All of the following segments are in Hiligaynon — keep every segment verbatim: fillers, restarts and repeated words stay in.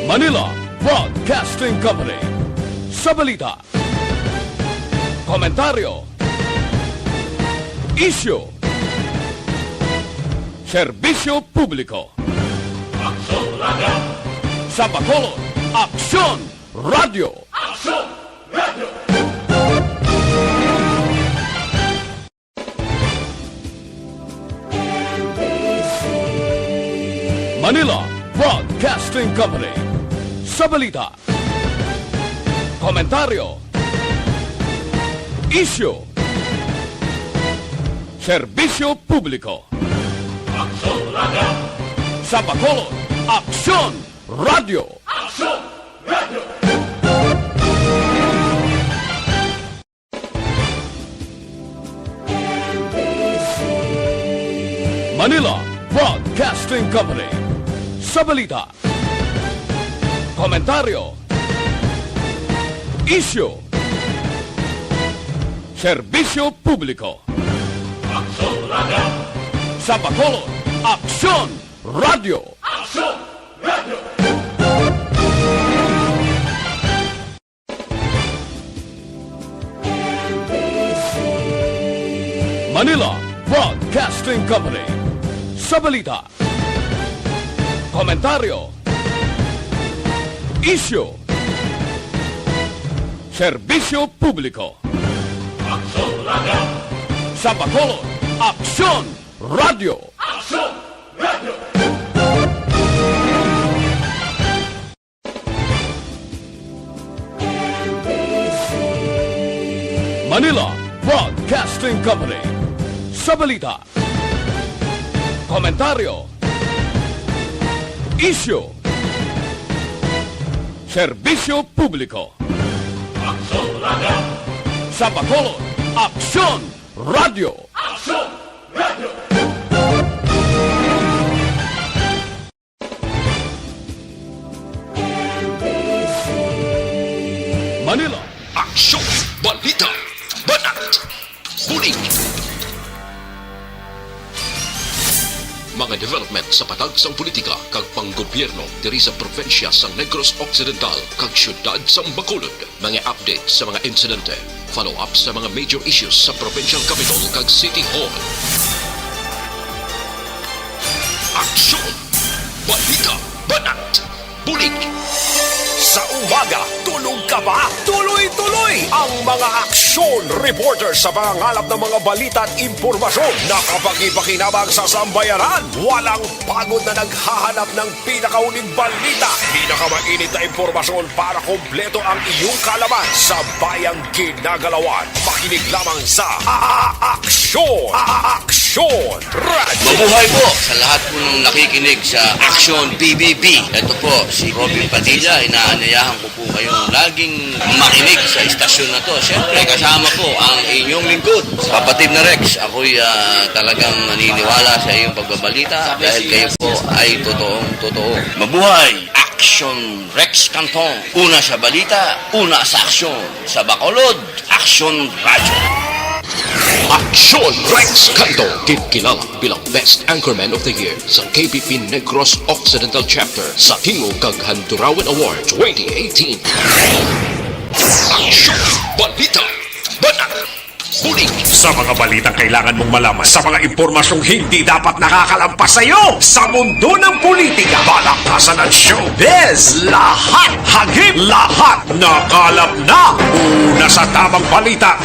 Manila Broadcasting Company. Sa balita, komentaryo, isyu, serbisyo publiko. Aksyon Radio! Sa Bacolod, Aksyon Radio! Aksyon Radio! Manila Broadcasting Company. Sa balita, komentaryo, isyu, serbisyo publiko. Aksyon Radio! Sa Bacolod, Aksyon Radio! Aksyon Radio! Manila Broadcasting Company. Sa balita, komentaryo, isyu, serbisyo publiko. Aksyon Radio! Sa Bacolod, Aksyon Radio! Aksyon Radio! Manila Broadcasting Company. Sa balita, komentaryo, isyu, serbisyo publiko. Aksyon Radio! Sa Bacolod, Aksyon Radio! Aksyon Radio! Manila Broadcasting Company. Sa balita, komentaryo, isyu, serbisyo publiko. Aksyon Radio! Sa Bacolod, Aksyon Radio! Aksyon Radio! Manila. Aksyon! Balita! Banat! Bulig! Mga development sa patag sang politika kag panggobyerno diri sa probinsya sang Negros Occidental kag siyudad sang Bacolod. Mga update sa mga insidente, follow-up sa mga major issues sa provincial capital kag city hall. Aksyon! Balita! Banat! Bulig! Sa umaga, tulog ka ba? Tuloy-tuloy ang mga aksyon reporter sa pangangalap ng mga balita at impormasyon na kapakipakinabang sa sambayanan. Walang pagod na naghahanap ng pinakahuling balita, pinakamainit na impormasyon para kompleto ang iyong kaalaman sa bayang ginagalawan. Makinig lamang sa A-, A-, Aksyon! A-, A-, Aksyon Radio! Mabuhay po sa lahat po ng nakikinig sa Aksyon P B B. Ito po si Robin Padilla. Inaanyayahan ko po kayong laging makinig sa istasyon na to. Siyempre, kasama po ang inyong lingkod, kapatid na Rex. Ako'y, ah, talagang naniniwala sa iyong pagbabalita dahil kayo po ay totoong totoo. Mabuhay! Aksyon Rex Canton. Una sa balita, una sa aksyon. Sa Bacolod, Aksyon Radyo. Aksyon Rex Canton, kinkilala bilang Best Anchorman of the Year sa K P P Negros Occidental Chapter sa Tingog kag Handurawan Award twenty eighteen. Aksyon! Balita! Banat! Bulig! Sa mga balitang kailangan mong malaman, sa mga impormasyong hindi dapat nakakalampas sa iyo, sa mundo ng politika, palakpasan at showbiz, lahat, hagip, lahat, nakalap na. Una sa tamang balita,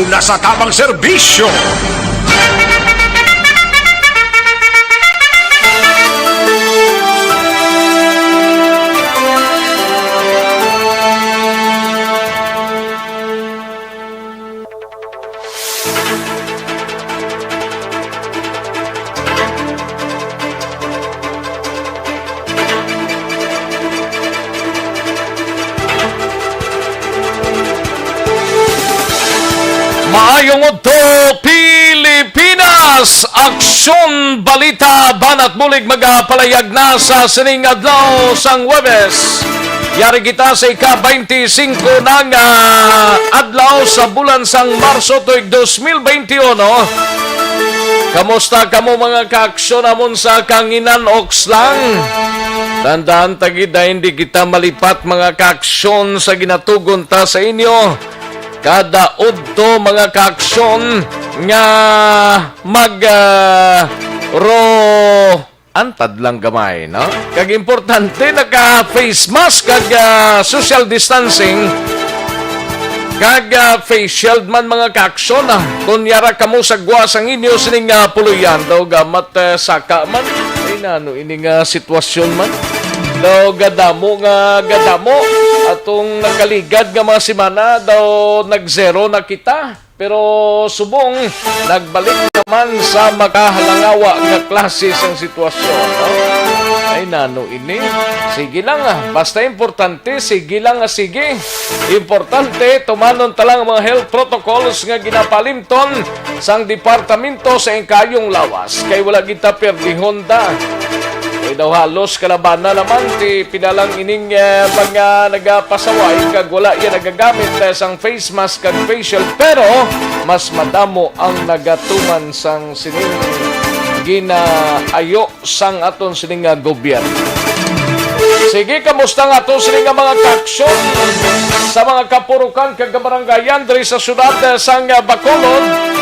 una sa tamang serbisyo. Maayong udto, Pilipinas! Aksyon Balita, Banat Bulig, magapalayag na sa sining adlaw sang Huwebes. Yari kita sa ika-twenty-five na nga adlaw sa bulan sang Marso tuig dos mil bente uno. Kamusta kamo, mga kaaksyon namon sa Kanginan, Okslang? Tandaan ta gid, hindi kita malipat, mga kaaksyon, sa ginatugon ta sa inyo. Kada udto, mga kaaksyon, nga mag, ah, ro-, antad lang gamay, no? Kag importante, naka-face mask kag, ah, social distancing. Kag, ah, face shield man, mga kaaksyon, ah. Kon yara kamo sa gwa sang inyo sining, ah, puloy-an, daw gamat, ah, saka man. Ay, nano ini nga sitwasyon man? Daw gadamo nga gadamo. Atong nagkaligad nga mga semana, daw nag-zero na kita. Pero subong, nagbalik naman sa makahalangawa nga klase sang sitwasyon, no? Ay, nano ini? Sige lang, ah. Basta importante, sige lang, ah, sige. Importante, tumanon ta lang ang mga health protocols nga ginapalimton sang departamento sa ing kaayong lawas. Kay wala kita perdihon da. Kay daw halos kalabanan naman ti pinalang ining, eh, mga nagapasaway kag wala iya nagagamit, eh, sang face mask kag face shield, pero mas madamo ang nagatuman sang sining ginaayo sang aton sining nga gobyerno. Sige, kamusta nga aton sining nga mga kaaksyon sa mga kapurukan kag kabarangayan diri sa siyudad, eh, sang, eh, Bacolod?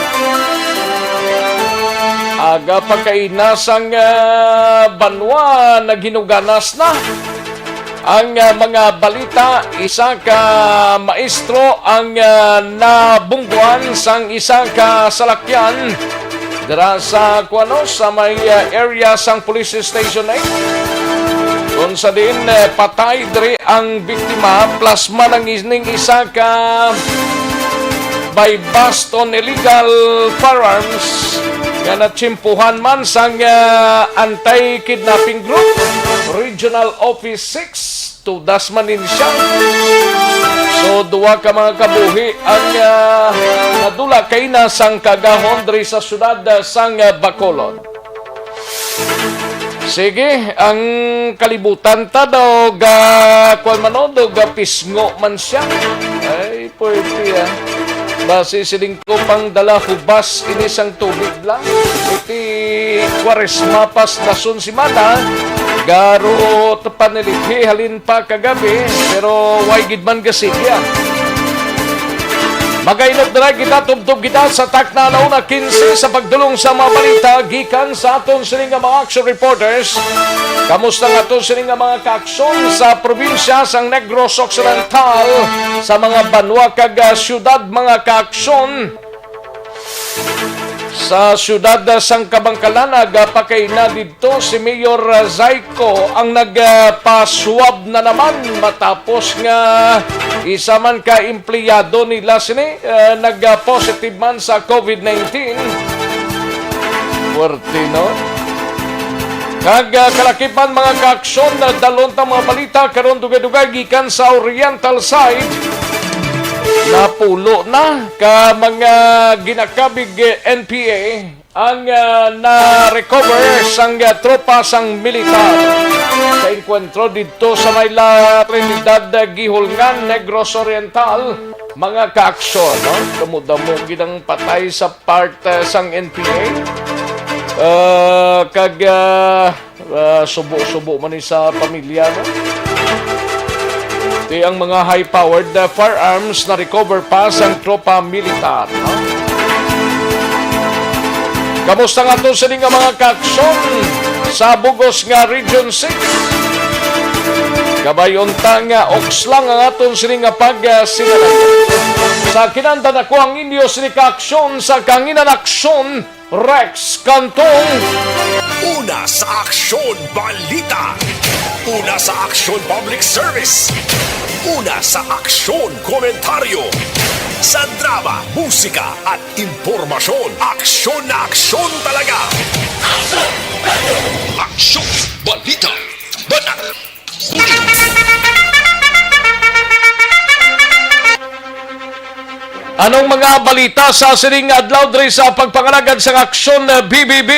Aga pa kaina sang, ah, banwa naghinuganas na ang, ah, mga balita. Isa ka maestro ang, ah, nabungguan sang isa ka salakyan dira sa, kuwano, sa may, ah, area sang Police Station eight, kung sa diin, eh, patay diri ang biktima, plus man ang ining isa ka by bust on illegal firearms nga natsimpuhan man sang, ah, anti-kidnapping group, Regional Office six, tudas man ni siya. So, duwa ka mga kabuhi ang, ah, nadula kaina sang kaagahon diri sa siyudad, ah, sang, ah, Bacolod. Sige, ang kalibutan ta daw ga, kuwan man, no, daw ga pisngo man siya. Ay, pwerte, ah. Basi siling ko pang dala hubas ini sang tubig lang. Iti Kwaresma pas dason semana, garo ta panilibhi halin pa kagabi, pero way gid man gasigi, ah. Magainop na lang kita, tubtob kita sa takna na una quince sa pagdulong sa mga balita gikan sa aton sini nga mga action reporters. Kamusta nga aton sini nga mga kaaksyon sa probinsya sang Negros Occidental, sa mga banwa kag, ah, siyudad, mga kaaksyon? Sa siyudad, ah, sang Kabangkalan, nagapakaina didto si Mayor, ah, Zayco ang nagpaswab na naman matapos nga isa man ka empleyado nila sini, ah, nag-positive man sa covid nineteen. Puwerte, no? Kag, ah, kalakipan, mga kaaksyon, na dalon ta mga balita karon dugay-dugay gikan sa Oriental side. Napulo na ka mga ginakabig, eh, N P A ang, ah, na-recover sang, ah, tropa sang militar sa enkwentro didto sa may La Trinidad, ah, Guihulngan, Negros Oriental. Mga kaaksyon, no? Damo-damo gid ang patay sa part, ah, sang N P A. Ah, kag, ah, ah, subo-subo man ni sa pamilya, no? Ti ang mga high-powered, ah, firearms na-recover pa sang tropa militar, no? Kamusta nga to sini nga mga kaaksyon sa bugos nga Region six? Kabay-on ta nga oks lang ang aton sini nga pagsinalay. Sa kinandan ako ang inyo sini kaaksyon sa Kanginan Aksyon, Rex Cantong. Una sa aksyon, balita. Una sa aksyon, public service. Una sa aksyon, komentaryo. Sa drama, musika, at impormasyon, aksyon na aksyon talaga. Aksyon, balita, banat. Anong mga balita sa sining adlaw diri sa pagpangalagad sang Aksyon, eh, B B B?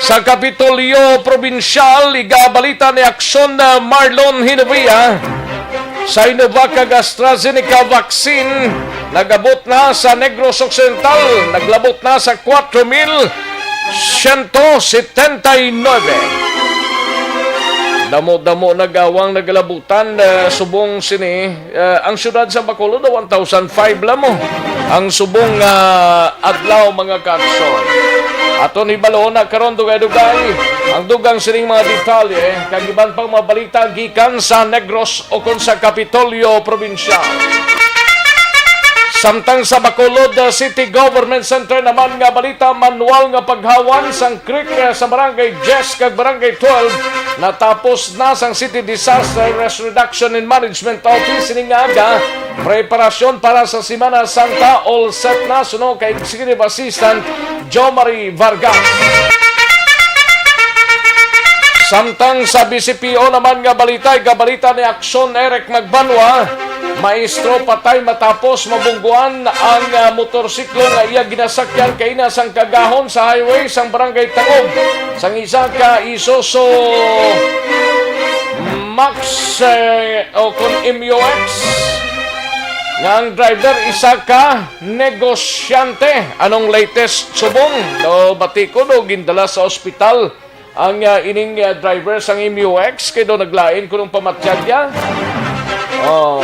Sa Kapitolyo Probinsyal, igabalita ni Aksyon, eh, Marlon Hinovia. Sinovac kag AstraZeneca vaccine nagabot na sa Negros Occidental, naglabot na sa kuwatro mil siyento setenta y nuebe. Damo-damo nagawang nagalabutan, eh, subong sini, eh, ang siyudad sa Bacolod, one thousand five lamo ang subong, ah, adlaw, mga kaakson. Aton hibalon na karon dugay-dugay ang dugang sining mga detalye kag iban pang mga balita gikan sa Negros o kon sa Kapitolyo Provincial. Samtang sa Bacolod, uh, City Government Center naman nga balita, manual nga paghawan sang creek, uh, sa Barangay Diyes kag Barangay Twelve natapos na sang City Disaster Risk Reduction and Management Office sining nga aga. Preparasyon para sa Semana Santa, all set na, suno kay Executive Assistant Jo Marie Vargas. Samtang sa B C P O naman nga balita, gabalita ni Aksyon Eric Magbanwa, maestro patay matapos mabungguan ang, ah, motorsiklo nga iya ginasakyan kaina sang kagahon sa highway sang Barangay Tangog sang isa ka Isuzu Max, eh, o kon M U X, nga ang driver isa ka negosyante. Anong latest subong? Do bati ko do gindala sa ospital ang, ah, ining, ah, driver sang M U X kay do naglain kunong pamatyag niya. Oh,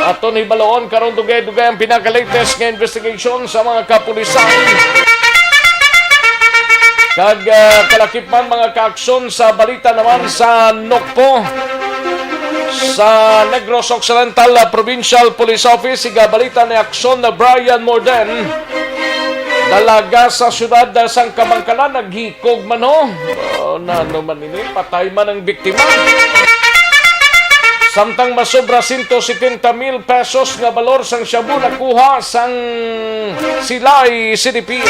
aton hibaloon karon dugay-dugay ang pinaka-latest nga investigation sa mga kapulisan. Kag, ah, kalakip man, mga kaaksyon, sa balita naman sa Nokpo, sa Negros Occidental, ah, Provincial Police Office, igabalita ni Aksyon na Brian Morden, dalaga sa siyudad, ah, sang Kabangkalan, naghikog man ho. Oh, nano man ini, patay man ang biktima. Samtang masobra sento setenta mil pesos nga balor sang shabu nakuha sang Silay C D P N P.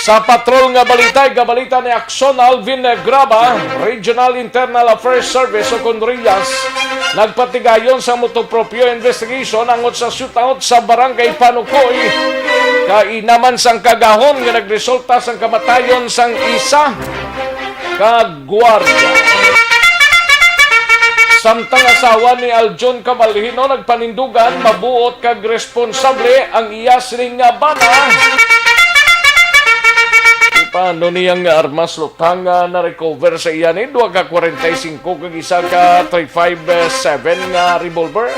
Sa patrol nga balita, gabalita ni Aksyon Alvin Graba, Regional Internal Affairs Service o kon RIAS, nagpatigayon sa motu proprio investigation angot sa shootout sa Barangay Panukoy. Kaina man sang kagahon nga nagresulta sang kamatayon sang isa ka gwardiya. Samtang asawa ni Aljon Cabalhino nagpanindugan, mabuot kag responsable ang iya sining nga bana. Paano niyang armas luthang nga na-recover sa iya ni? Dua ka kwarenta y singko kag isa ka three five seven nga revolver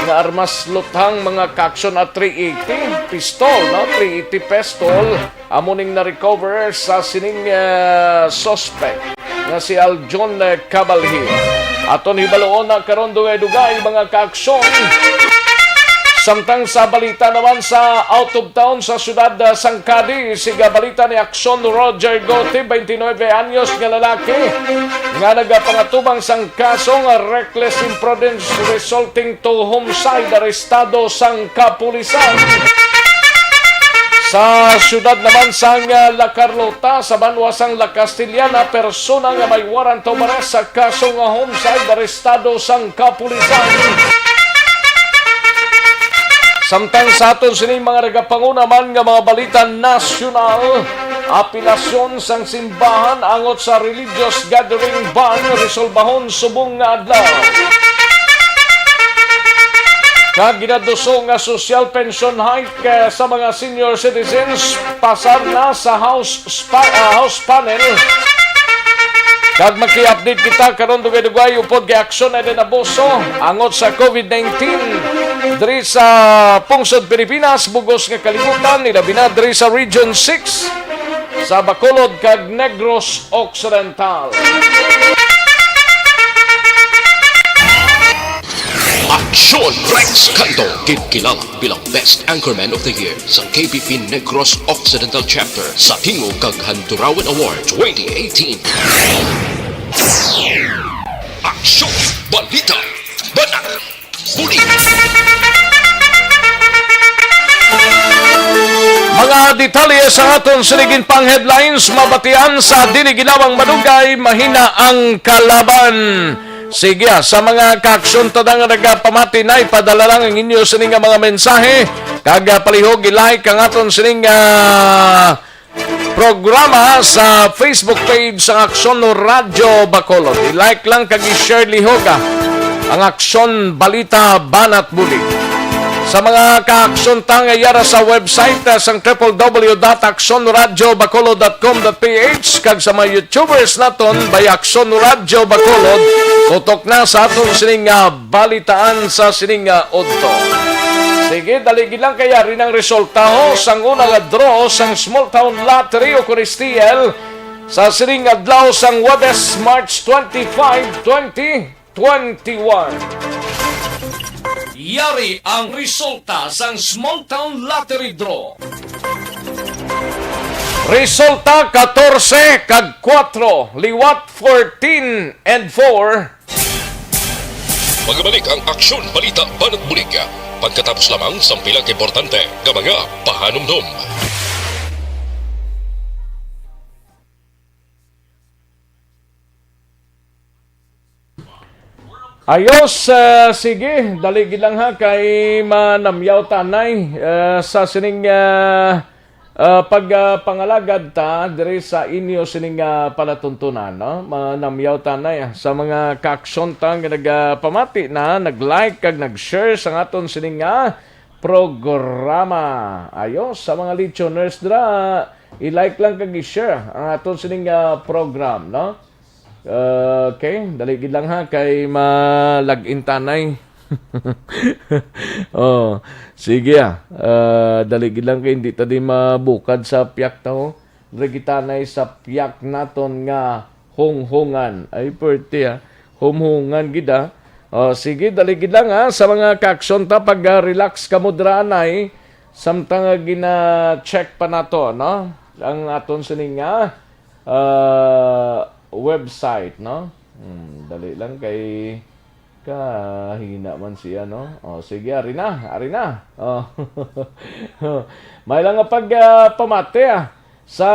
nga armas luthang, mga kaaksyon, at three eighty pistol, no? Three eighty pistol. Amo ning na-recover sa sining, eh, suspect nga si Aljon, eh, Cabalhi. Aton hibaloon na karon dugay-dugay, mga kaaksyon. Samtang sa balita naman sa out of town sa siyudad, eh, sang Cadiz, siga balita ni Aksyon Roger Gote, twenty-nine anyos nga lalaki nga nagapangatubang sang kaso nga reckless imprudence resulting to homicide, arestado sang kapulisan. Sa siyudad naman sang, ah, La Carlota, sa banwa sang La Castellana, persona nga may warrant of arrest sa kaso nga homicide, arestado sang kapulisan. Samtang sa aton sini mga nagapanguna man nga mga balita nasyonal, apelasyon sang simbahan angot sa religious gathering ban resolbahon subong nga adlaw. Kag ginaduso nga social pension hike, eh, sa mga senior citizens pasar na sa House spa-, ah, House panel. Kag maki-update kita karon dugay-dugay upod kay aksyon na din abuso angot sa covid nineteen diri sa pungsod Pilipinas, bugos nga kalibutan, ilabi na diri sa Region six, sa Bacolod kag Negros Occidental. Aksyon Rex Canto, gid kilala bilang Best Anchorman of the Year sa K B P Negros Occidental Chapter sa Tingog kag Handurawan Award twenty eighteen. Aksyon, balita, banat, bulig. Mga detalye sa aton sining pang headlines, mabatian sa dili ginawang madugay, mahina ang kalaban. Sige, ah, sa mga kaaksyon tanan nga nagapamati na, ipadala lang ang inyo sini nga mga mensahe. Kag, ah, palihog i-like ang aton sining, ah, programa sa Facebook page sang Aksyon Radyo Bacolod. I-like lang kag i-share lihog, ah, ang Aksyon Balita Banat Bulig. Sa mga kaaksyon ta nga yara sa website, ah, sang triple W dot aksyon radyo bacolod dot com dot P H, kag sa mga YouTubers naton by Aksyon Radyo Bacolod, tutok na sa aton sining nga balitaan sa sining nga udto. Sige, dali gid lang kay ari nang resulta ho sang una nga draw sang Small Town Lottery o Coristiel sa sining adlaw sang Huwebes, March twenty-five, twenty twenty-one. Yari ang resulta sang Small Town Lottery Draw. Resulta, katorse kag kuwatro, liwat fourteen and four. Magabalik ang Aksyon Balita Banat Bulig pagkatapos lamang sang pila ka importante nga mga pahanumdom. Ayos, ah, sige, dali gid lang ha, kay manamyaw tanay, ah, sa sining, ah, ah, pag, ah, pangalagad ta diri sa inyo sining, ah, palatuntunan, no? Manamyaw tanay, ah, sa mga kaaksyon ta nga nagapamati na, nag-like kag nag-share sa aton sining, ah, programa. Ayos, sa mga lichoners dira, i-like lang kag i-share ang aton sining, ah, program, no? Okay, dali gid lang ha, kay ma-log in tanay. Oh, sige ah. Ah, dali gid lang kay hindi ta di mabukad sa piyak ta, ho. Diri kita nay sa piyak naton nga hunghungan. Ay, pwerte ah. Humhungan gid ah. Oh, sige, dali gid lang ha. Sa mga kaaksyon ta, pag, ah, relax kamo dira nay, samtang nga gina-check pa nato, no? Ang aton sining nga ah, website, no? Hmm, dali lang kay kahina man siya, no? O, sige, ari na, ari na. O. May lang nga pag, ah, pamati, ah, sa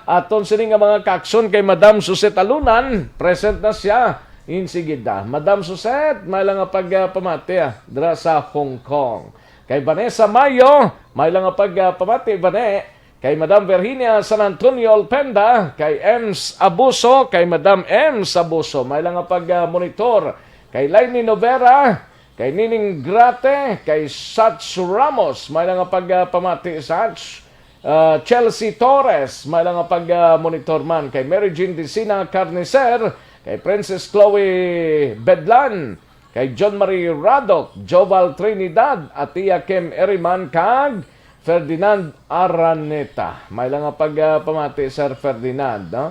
aton sini nga mga kaaksyon kay Madam Suzette Alunan. Present na siya. Insigida. Madam Suzette, may lang nga pag, ah, pamati, ah, dira sa Hong Kong. Kay Vanessa Mayo, may lang nga pag, ah, pamati, Vane. Kay Madam Virginia San Antonio Alpenda, kay Ems Abuso, kay Madam Ems Abuso, may lang nga pag, ah, monitor. Kay Lainey Novera, kay Nining Grate, kay Sats Ramos, may lang nga pag, ah, pamati, Sats. Ah, Chelsea Torres, may lang nga pag, ah, monitor man. Kay Mary Jean Dicina Carnicer, kay Princess Chloe Bedlan, kay John Marie Radok, Joval Trinidad, Atia Kim Eriman, kag Ferdinand Araneta. May lang nga pag, ah, pamati, Sir Ferdinand, no?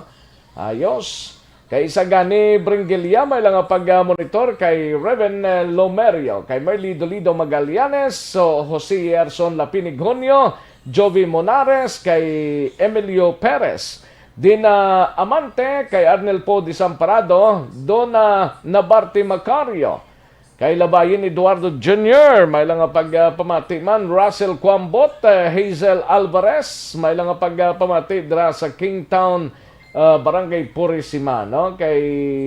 Ayos. Kay isa gani Bringilia, may lang nga pag, ah, monitor kay Reven, eh, Lomerio, kay Merly Dolido Magallanes, so Jose Yerson Lapinig Junio, Jovi Monares, kay Emilio Perez, Dina Amante, kay Arnel Poe Desamparado, Donna Nabarte Macario, kay Labayin Eduardo Junior, may lang nga pag, ah, pamati man, Russell Cuambot, eh, Hazel Alvarez, may lang nga pag, ah, pamati dira sa Kingtown, ah, Barangay Purisima, no? Kay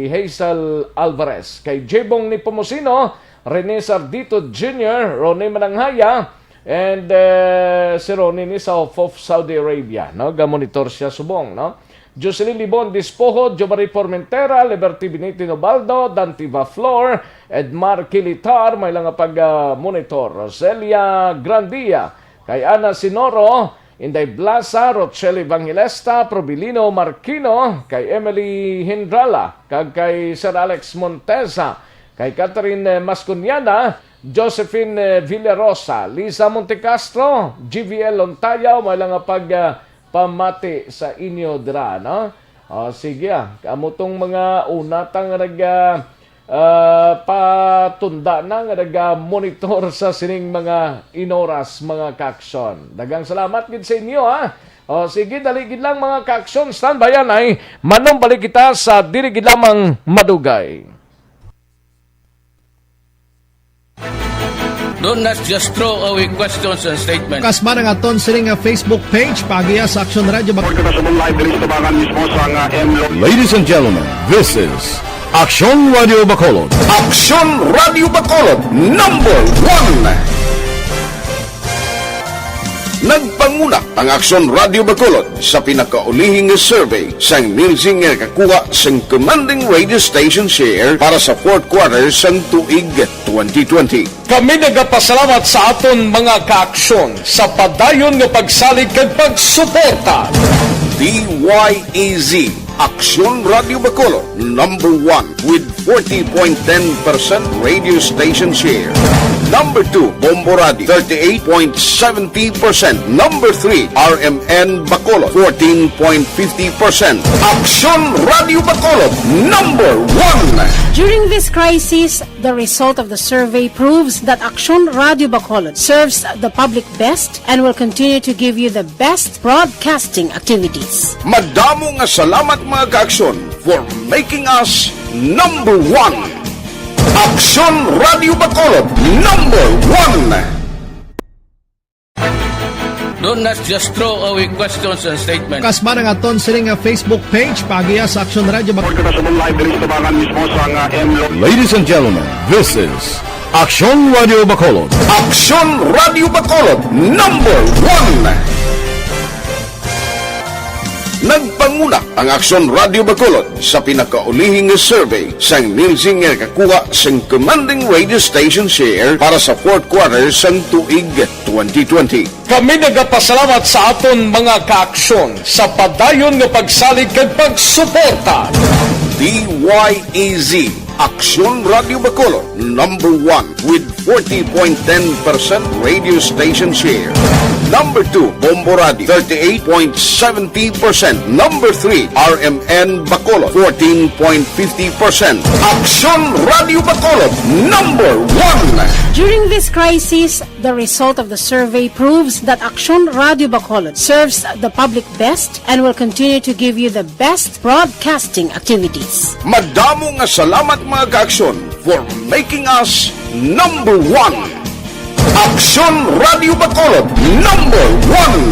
Hazel Alvarez, kay Jebong Nepomuceno, Rene Sardito Junior, Ronnie Mananghaya, and, eh, si Ronnie ni sa Hof of Saudi Arabia, no? Gamonitor siya subong, no? Jocelyn Libon Dispoho, Jomari Formentera, Liberty Benitino Baldo, Dante Vaflor, Edmar Kilitar, may lang nga pag, ah, monitor. Roselia Grandia, kay Ana Sinoro, Inday Blasa, Rochelle Evangelista, Probilino Marquino, kay Emily Hindrala, kag kay Sir Alex Montesa, kay Catherine, eh, Masconiana, Josephine, eh, Villarosa, Lisa Montecastro, G V L Lontayaw, may lang nga pag, ah, pamati sa inyo dira, no? O, sige, ah. Amo tong mga una ta nga nag, ah, ah, patunda na nga naga-monitor sa sining mga inoras, mga kaaksyon. Daghang salamat gid sa inyo, ha? O, sige, dali gid lang, mga kaaksyon. Standby anay, manumbalik kita sa dili gid lamang madugay. Do not just throw away questions and statements. Kasma ang aton sini nga Facebook page, paagiya sa Aksyon Radyo Bac- Kita sa live diri sa tabangan mismo sa nga M Lo- Ladies and gentlemen, this is Aksyon Radio Bacolod. Aksyon Radio Bacolod, number one. Nagpanguna ang Aksyon Radio Bacolod sa pinakaulihing survey sang Nielsen nga nakakuha sang commanding radio station share para sa fourth quarter sang tuig twenty twenty. Kami nagapasalamat sa aton mga kaaksyon sa padayon nga pagsalig kag pagsuporta. D Y E Z, Aksyon Radio Bacolod, number one with forty point ten percent radio station share. Number two, Bombo Radio, thirty-eight point seventy percent. Number three, R M N Bacolod, fourteen point fifty percent. Aksyon Radio Bacolod, number one. During this crisis, the result of the survey proves that Aksyon Radio Bacolod serves the public best and will continue to give you the best broadcasting activities. Madamo nga salamat, mga kaaksyon, for making us number one. Aksyon Radio Bacolod, number one. Don't not just throw away questions and statements. Kasman ang aton sini nga Facebook page, paagiya sa Aksyon Radio Bacolod. Report kita sa live diri sa Tabangan mismo sa nga M Lo- Ladies and gentlemen, this is Aksyon Radio Bacolod. Aksyon Radio Bacolod, number one. Nagpanguna ang Aksyon Radio Bacolod sa pinakaulihing survey sang Nielsen nga nakakuha sang commanding radio station share para sa fourth quarter sang tuig twenty twenty. Kami nagapasalamat sa aton mga kaaksyon sa padayon nga pagsalig kag pagsuporta. D Y E Z, Aksyon Radio Bacolod, number one with forty point ten percent radio station share. Number two, Bombo Radio, thirty-eight point seventy percent. Number three, R M N Bacolod, fourteen point fifty percent. Aksyon Radio Bacolod, number one. During this crisis, the result of the survey proves that Aksyon Radio Bacolod serves the public best and will continue to give you the best broadcasting activities. Madamo nga salamat, mga kaaksyon, for making us number one. Aksyon Radio Bacolod, number one.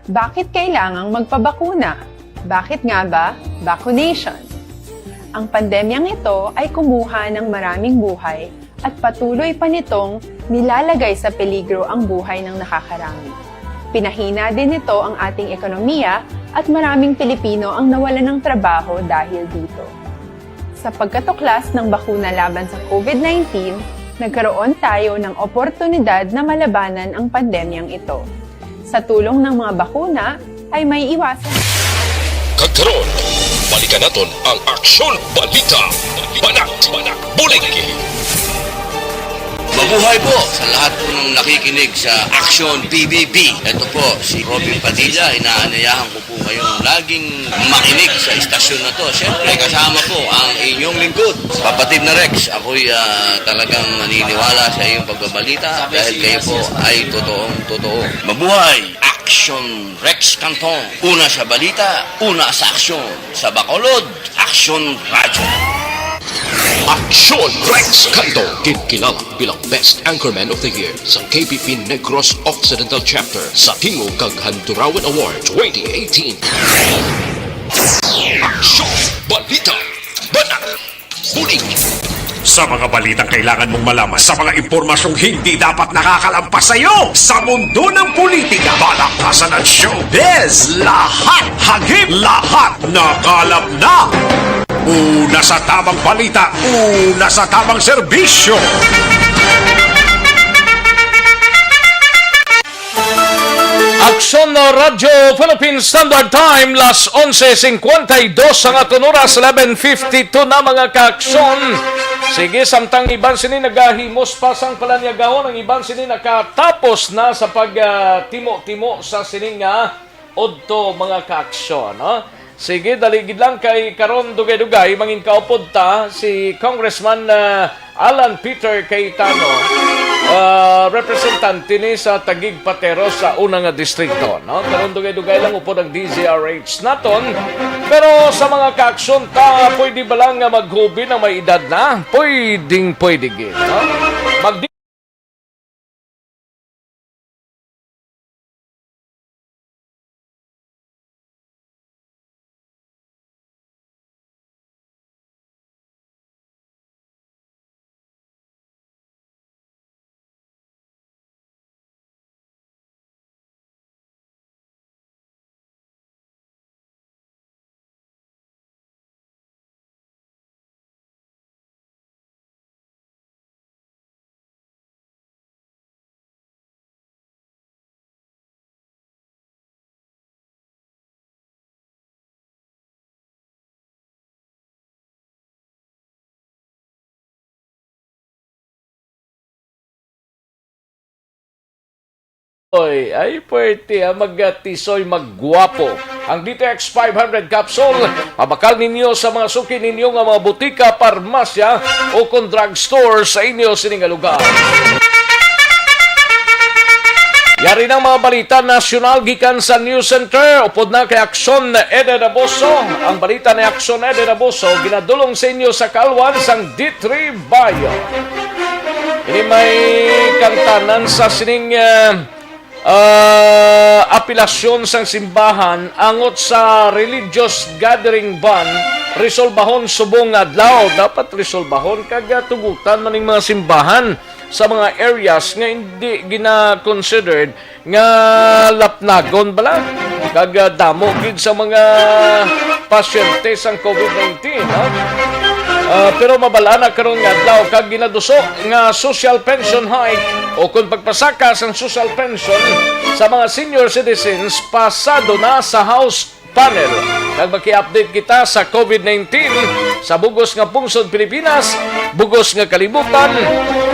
Bakit kailangang magpabakuna? Bakit nga ba vaccination? Ang pandemyang ito ay kumuha ng maraming buhay at patuloy pa nitong nilalagay sa peligro ang buhay ng nakakarami. Pinahina din nito ang ating ekonomiya at maraming Pilipino ang nawalan ng trabaho dahil dito. Sa pagkatuklas ng bakuna laban sa COVID nineteen, nagkaroon tayo ng oportunidad na malabanan ang pandemyang ito. Sa tulong ng mga bakuna, ay may iwasan. Kag karon, balikan naton ang Aksyon Balita. Banat, Banat, Bulig. Mabuhay po sa lahat po ng nakikinig sa Aksyon P B B. Ito po si Robin Padilla, inaanyayahan ko po kayong laging makinig sa istasyon na to. Siyempre, kasama po ang inyong lingkod, Kapatid na Rex. Ako'y, ah, talagang naniniwala sa iyong pagbabalita dahil kayo po ay totoong totoo. Mabuhay! Action Rex Canton. Una sa balita, una sa aksyon. Sa Bacolod, Aksyon Radyo. Aksyon Rex Canton, ginkilala bilang Best Anchorman of the Year sa K P P Negros Occidental Chapter sa Tingog kag Handurawan Award twenty eighteen. Aksyon, balita, banat, bulig. Sa mga balitang kailangan mong malaman, sa mga impormasyong hindi dapat nakakalampas sa iyo, sa mundo ng politika, palakasan at showbiz, lahat hagip, lahat nakalap na. Una sa tamang balita, una sa tamang serbisyo. Aksyon na Radyo Philippine Standard Time, las onse cincuenta y dos ang aton oras, eleven fifty-two na, mga kaaksyon. Sige, samtang iban sini nagahimos pa sang palanyagahon, ang iban sini nakatapos na sa pagtimo-timo sa sini nga udto, mga kaaksyon, no? Sige, dali gid lang kay karon dugay-dugay mangin kaupod ta si Congressman, ah, Alan Peter Cayetano, ah, representante ni sa Taguig Pateros sa una nga distrito, no? Karon dugay-dugay lang upod ang D Z R H naton. Pero sa mga kaaksyon ta, pwede ba lang nga maghubi ang may edad na? Pwedeng pwede gid, no? Mag- Oy, ay puwerte, ah, magtisoy, maggwapo. Ang D T X five hundred capsule, mabakal ninyo sa mga suki ninyo nga mga butika, parmasya, o kon drugstore sa inyo sini nga lugar. Yari na ang mga balita nasyonal gikan sa News Center. Upod na kay Aksyon Eden Abuso. Ang balita ni Aksyon Eden Abuso, ginadulong sa inyo sa kaalwan sang D three Bio. Ini may kantanan sa sining, ah, ah, apelasyon sang simbahan angot sa religious gathering ban, resolbahon subong nga adlaw. Dapat resolbahon kag, ah, tugutan man ning mga simbahan sa mga areas nga hindi gina-considered nga lapnagon bala, kag, ah, damo gid sa mga pasyente sang COVID nineteen, ha? Ah, pero mabal-an na karon nga adlaw kag ginaduso nga social pension hike o kon pagpasaka sang social pension sa mga senior citizens pasado na sa House panel. Kag maki-update kita sa COVID nineteen sa bugos nga pungsod Pilipinas, bugos nga kalibutan,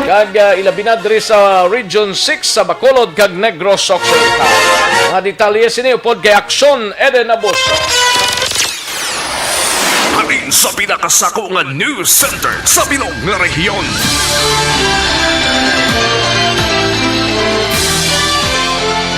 kag, ah, ilabi na diri sa Region six sa Bacolod kag Negros Occidental. Mga detalye sini upod kay Aksyon Eden Abuso. Halin sa pinakasako nga news center sa bilog nga rehiyon.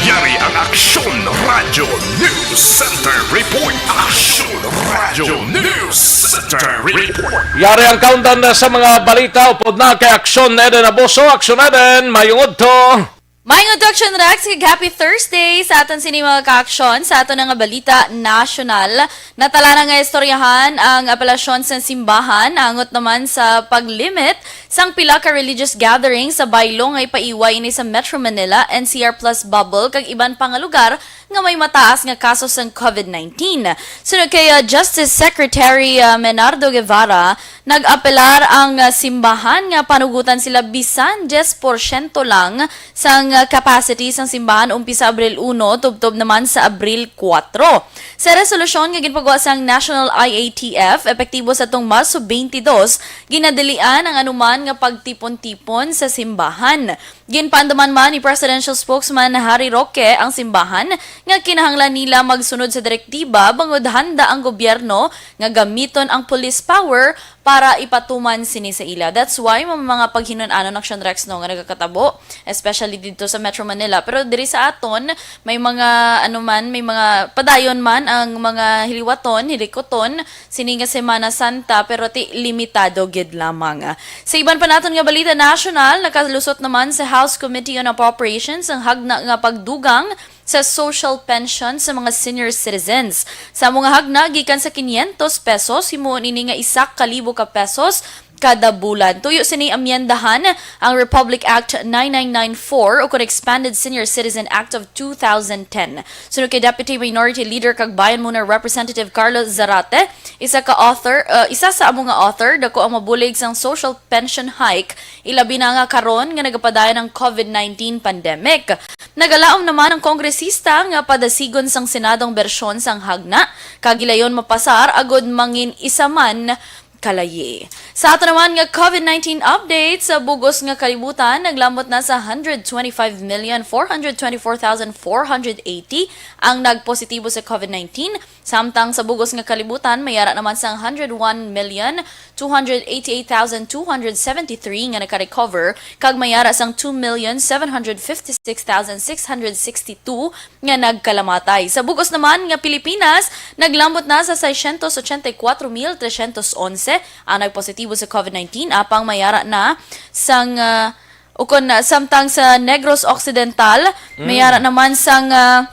Yari ang Aksyon Radyo News Center Report. Aksyon Radyo News Center Report. Yari ang countdown na sa mga balita. Upod na kay Aksyon Eden Abuso. Aksyon Eden, mayong udto. Mayong udto, Aksyon Rex, kag happy Thursday sa aton sini mga ka-aksyon. Sa aton nga balita nasyonal, natala na nga istoryahan ang apelasyon sa simbahan, angot naman sa pag-limit sang pila ka religious gathering sa baylo nga ipaiway ini sa Metro Manila, N C R plus bubble, kag iban pa nga lugar nga may mataas nga kaso sang COVID nineteen. Suno kay, ah, Justice Secretary, ah, Menardo Guevara, nag-apelar ang, ah, simbahan nga panugutan sila bisan diyes porsyento lang sang, ah, capacity sang simbahan umpisa Abril uno tubtob naman sa Abril kuwatro. Sa resolusyon nga ginpagwa sang National I A T F, epektibo sa tong Marso twenty-two, ginadilian ang anuman nga pagtipon-tipon sa simbahan. Ginpaandaman man ni Presidential Spokesman Harry Roque ang simbahan nga kinahanglan nila magsunod sa direktiba bangod handa ang gobyerno nga gamiton ang police power para ipatuman sini sa ila. That's why may mga paghinun-anon, Action Rex, no, nga nagakatabo, especially dito sa Metro Manila. Pero diri sa aton, may mga, ano man, may mga padayon man ang mga hiliwaton, hilikoton, sini nga Semana Santa, pero ti limitado gid lamang. Sa iban pa naton nga balita nasyonal, nakalusot naman sa House Committee on Appropriations ang hagna nga pagdugang sa social pension sa mga senior citizens. Sa mga hagna gikan sa quinientos pesos, himuon ini nga isa ka libo ka pesos kada bulan. Tuyo sini amyendahan ang Republic Act nine nine nine four o kon Expanded Senior Citizen Act of two thousand ten. Suno kay Deputy Minority Leader kag Bayan Muna Representative Carlos Zarate, isa ka author, uh, isa sa amo nga author, dako ang mabulig sang social pension hike, ilabi na nga karon nga nagapadayon ang COVID nineteen pandemic. Nagalaom naman ang kongresista nga padasigon sang Senado ang bersyon sang hagna, kag gilayon mapasar agud mangin isa man kalayi. Sa ato naman nga COVID nineteen update, sa bugos nga kalibutan, naglambot na sa hundred twenty-five million four hundred twenty-four thousand four hundred eighty ang nagpositibo sa COVID nineteen, samtang sa bugos nga kalibutan, may ara naman sang hundred one million two hundred eighty-eight thousand two hundred seventy-three nga naka-recover, kag may ara sang two million seven hundred fifty-six thousand six hundred sixty-two nga nagkalamatay. Sa bugos naman nga Pilipinas, naglambot na sa seiscientos ochenta y cuatro mil trescientos once ang nagpositibo sa COVID nineteen, apang may ara na sang, ah, ukon, ah, samtang sa Negros Occidental, may Mm. ara naman sang, ah,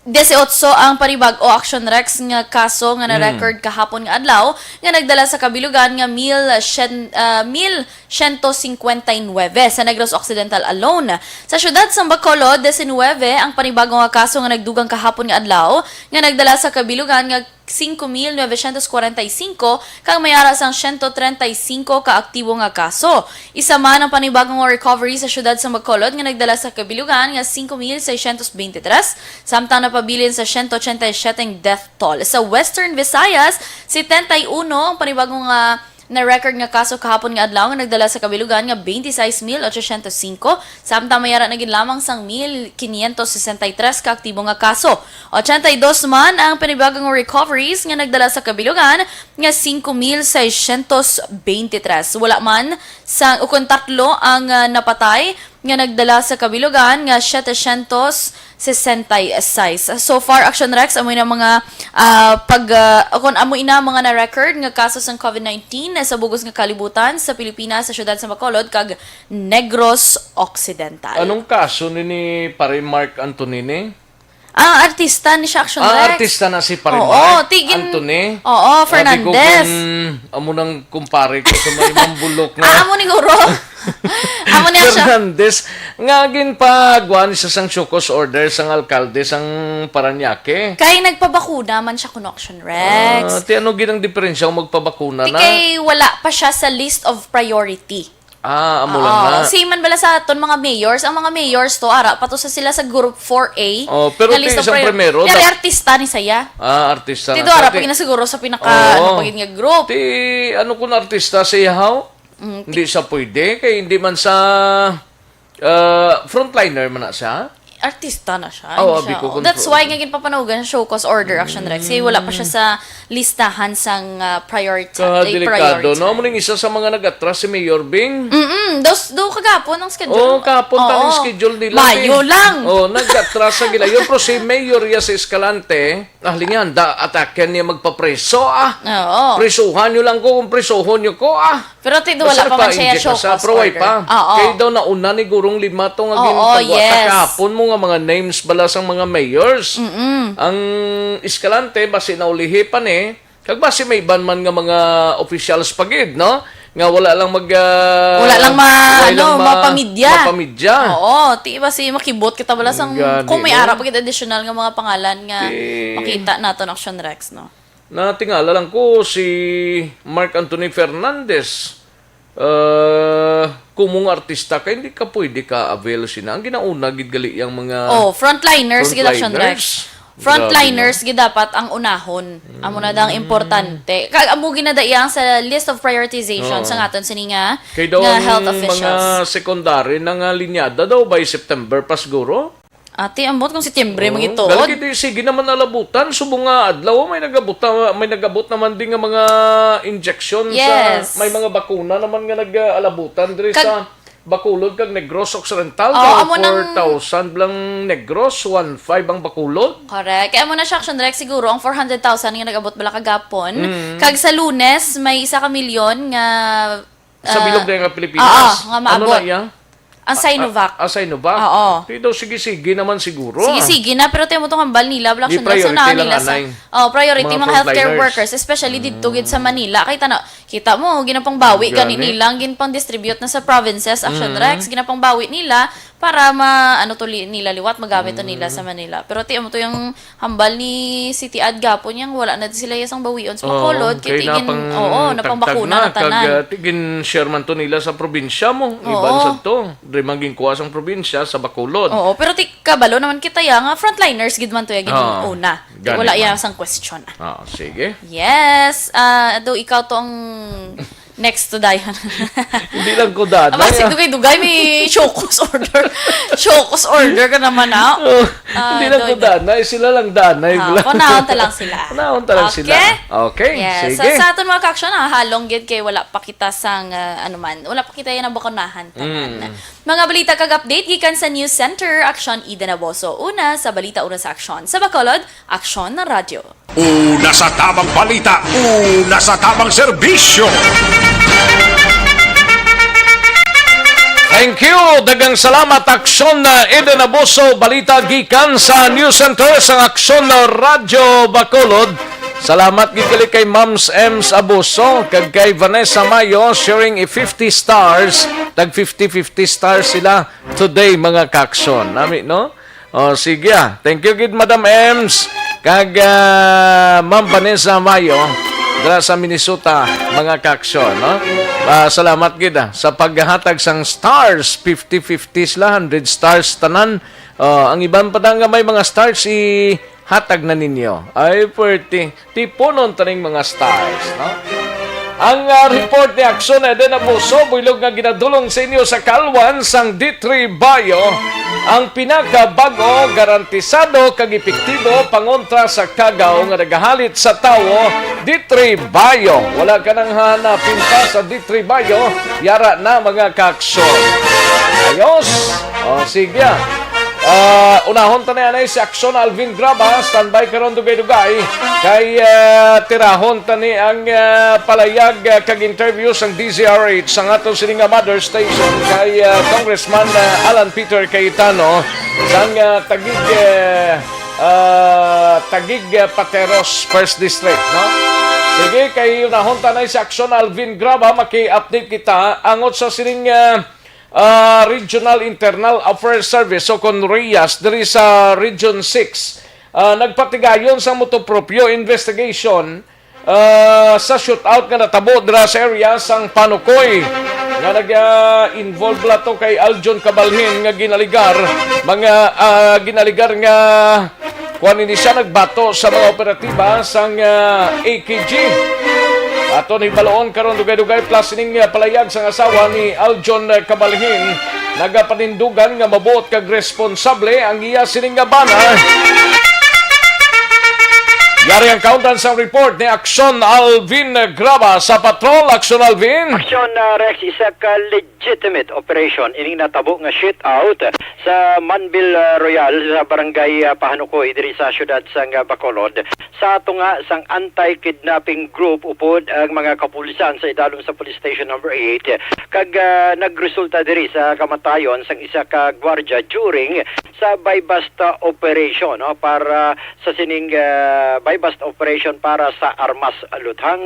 dieciocho ang panibag-o, Action Rex, nga kaso nga Mm. na-record kahapon nga adlaw nga nagdala sa kabilugan nga mil shen-, ah, mil siyento singkwenta y nuwebe sa Negros Occidental alone. Sa siyudad sang Bacolod, diecinuebe ang panibago nga kaso nga nagdugang kahapon nga adlaw, nga nagdala sa kabilugan nga singko mil nuwebe siyento kwarenta y singko, kag may ara sang siyento treinta y singko ka aktibo nga kaso. Isa man ang panibago nga recovery sa siyudad sang Bacolod nga nagdala sa kabilugan nga singko mil seiscientos beintitrés, samtang napabilin sa siyento ochenta y siyete ang death toll. Sa Western Visayas, setenta y uno ang panibago nga Na-record nga kaso kahapon nga adlaw nga nagdala sa kabilugan nga twenty-six mil ochocientos singko, samtang may ara na gid lamang sang mil quinientos sesenta y tres ka aktibo nga kaso. Ochenta y dos man ang panibago nga recoveries nga nagdala sa kabilugan nga singko mil seiscientos veintitrés. Wala man sang ukon tatlo ang, ah, napatay nga nagdala sa kabilugan nga setecientos sesenta y seis. So far, Action Rex, amo na mga, ah, pag, ah, kung amo ina mga na-record nga kaso sang COVID nineteen sa bugos nga kalibutan sa Pilipinas, sa siyudad sa Bacolod kag Negros Occidental. Anong kaso ni, ni Pare Mark Antonini? Ah, artista ni siya, Action Ah, Rex. Artista na si Pare Oo, Mark tigin-, Anthony. Oo, Ah, di ko Fernandez. Kung amo nang kumpare ko sa may mambulok na Ah, amo ni guro. Amo niya siya. Fernandez, nga ginpagwan siya sang show cause order sang alkalde sang Parañaque. Kay nagpabakuna man siya kuno, Action Rex. Ah, ti ano gid ang diferensya kung magpabakuna Ti na? Kay wala pa siya sa list of priority. Ah, amo lang Oo. na. Same man bala sa aton mga mayors. Ang mga mayors to, ara pa to sa sila sa group four A Oh, pero nga ti list of isang prior-, primero, pero da- artista ni saya. Ah, artista Ti na do, ara siya. pa Ti- gina siguro sa pinaka, Oo. ano pa gid nga group. Ti, ano kun artista siya, haw? Mm, ti- Hindi siya pwede, kay hindi man sa, ah, frontliner man na siya. Artista na siya. Oh, Hindi abi siya. ko Oh, that's control. why nga ginpapanawagan siya show cause order, Action Rex. Kay wala pa siya sa listahan sang, ah, priority. Ka Ay, delikado, priority. no? Amo ning isa sa mga nag-atras si Mayor Bing. Mm-mm. Dos, do kagapon ang schedule. Oh, kapon Oo. taning schedule nila, Mayo eh. lang. Oh, nag-atras sa gilayon. Pero si Mayor ya si Escalante, ah, lingan, da, ataken niya magpapreso, ah. Oo. Prisuhan niyo lang ko kung prisuhon niyo ko, ah. Pero ti, wala Basta pa man siya nagpa-inject show na sa cause Pruway order. pa. Oo. Kay daw nauna ni gurong lima to nga Oo, ginpagwa. yes. Kahapon mo nga mga names bala sang mga mayors. Mm-mm. Ang Escalante, basi naulihi pa ni. Kag basi may iban man nga mga officials pa gid, no? Nga wala lang mag, ah, Wala lang ma-, wala ano, lang ma-, mapamidya. mapamidya. Oo, ti, basi makibot kita bala sang, Gani, kung may no? ara pa gid additional nga mga pangalan nga Ti- makita naton, Action Rex, no? Natingala lang ko si Mark Anthony Fernandez, ah, kumong artista ka, hindi ka pwede ka-avail sina. Ang ginauna gid gali yang mga Oh, frontliners gid, Action Rex. frontliners. Grabe, no? Frontliners gid dapat ang unahon. Amo na dang Mm. importante. Kag amo gid na da iyang sa list of prioritization Oo. sa aton sini nga, Kay daw nga ang health mga officials. secondary na nga linyada daw by September pa siguro. Ati, ambot kung Setyembre Oo, magituod. Gali kay di, sige naman alabutan, subong nga adlaw, may nagabuta, may nagabot naman din nga mga injection Yes. sa, may mga bakuna naman nga nag-alabutan diri Kag sa Bacolod kag Negros Occidental, Oo, kag amo nang four thousand lang Negros, one five ang Bacolod. Correct. Kaya mo na siya, Action Direct, siguro ang four hundred thousand nga nag-abot bala kagapon. Mm. Kag sa Lunes, may isa ka milyon nga Sa ah, bilog na nga Pilipinas. Oo, nga Ano maabot. na iya? Ang Sinovac. Ah, ah, Sinovac. Oo. Di daw sige-sige naman siguro, ah. Sige-sige na, pero timo tong hambal nila, wala Di siya na, priority sa lang, nila sa, anay. oh, priority Mga mga healthcare frontliners. workers, especially dito gid sa Mm. Manila. Kay tana, kita mo, ginapangbawi Gani. gani nilang, ginpang-distribute na sa provinces, Action Mm. Rex, ginapangbawi nila para ma, ano to li-, nila liwat, magamit to nila Mm. sa Manila. Pero ti, amo to yung hambal ni City Ad gapon yang wala na sila yasang bawion sa Oh, Bacolod, kay kay tigin, napang oo, tagtag napangbakunan na na, kag, tanan. uh, tigin share man to nila sa probinsya mo. Iban Oo. sa to, diri man ginkuha sang probinsya sa Bacolod. Oo, pero ti kabalo naman kita ya nga frontliners gid man to ya gid Oo. una. Ti Gani wala man. ya sang question. Ah, sige. Yes, ah, do ikaw to ang Next to dayon. Hindi lang ko danay, Aba, si ah. Dugay-Dugay may show cause order. Show cause order ka naman, ah. Oh, Ah, hindi lang ko doon. danay, sila lang danay. Ah, Wala. panahon ta lang sila. Panahon ta lang sila. Okay? Okay, Yes. sige. So, sa aton mga ka-action, ah, halong gid kay wala pa kita sang, ah, ano man, wala pa kita yan ang bakunahan tanan. Mm. Mga balita kag update gikan sa News Center, Action Eden Aboso. Una sa balita, una sa aksyon. Sa Bacolod, Aksyon na Radyo. Una sa tamang balita, una sa tamang serbisyo. Thank you. Daghang salamat, Aksyon na Eden Abuso. Balita gikan sa News Center sa Aksyon na Radyo Bacolod. Salamat gid kali kay Ma'ams Ems Abuso kag kay Vanessa Mayo, sharing a fifty stars. Tag fifty fifty stars sila today, mga ka-aksyon. Nami, no? Oh, sige, ah. Thank you gid, Madam Ems. Kag, ah, Ma'am Vanessa Mayo, dira sa Minnesota, mga ka-aksyon, no? Ah, salamat gid, ah, sa paghatag sang stars, fifty fifty sila, hundred stars tanan. Oh, ang iban pa nga may mga stars, ihatag na ninyo. Ay, pwerte. Tipunon taning mga stars, no? Ang, ah, report ni Action Eden Abuso, buylog nga ginadulong sa inyo sa kalwan sang D three Bio, ang pinakabag-o, garantisado kag epektibo pangontra sa kagaw nga nagahalit sa tawo. D three Bio, wala ka nang hanapin pa sa D three Bio. Yara na, mga ka-Action. Ayos. O, sige. Ah, unahon ta ni anay si Action Alvin Graba. Standby karon, dugay-dugay. Kay, ah, tirahon ta ni ang, ah, palayag, ah, kag interview sang D Z R H, sang ato sini nga mother station, kay, ah, Congressman, ah, Alan Peter Cayetano, sang, ah, Taguig, eh, ah, Taguig, ah, Pateros, First District, no? Sige, kay unahon ta na si Action Alvin Graba, maki-update kita angot sa sining, ah, ah, Regional Internal Affairs Service o kon RIAS diri sa Region six. Ah, nagpatigayon sa motu proprio investigation, ah, sa shootout nga natabo dira sa area sang Panukoy, nga nag-involve la to kay Aljon Cabalhin nga ginaligar, mga, ah, ginaligar nga kuan ini siya, nagbato sa mga operatiba sang, ah, A K G. Aton hibaluon karon dugay-dugay plus ning, ah, palayag sang asawa ni Aljon, ah, Cabalhin, nagapanindugan nga mabuot kag responsable ang iya sining nga bana. Yari ang kaundan sang report ni Action Alvin Graba sa Patrol. Action Alvin. Action, ah, Rex, isa ka legitimate operation ining natabo nga shootout sa Manville, ah, Royal sa barangay, ah, Pahanukoy diri sa siyudad sang, ah, Bacolod. Sa tunga sang anti-kidnapping group upod ang mga kapulisan sa idalom sa Police Station Number Eight, kag, ah, nagresulta diri sa kamatayon sang isa ka gwardiya during sa buy-bust, ah, operation, no, para sa sining, ah, buy-bust operation para sa armas luthang.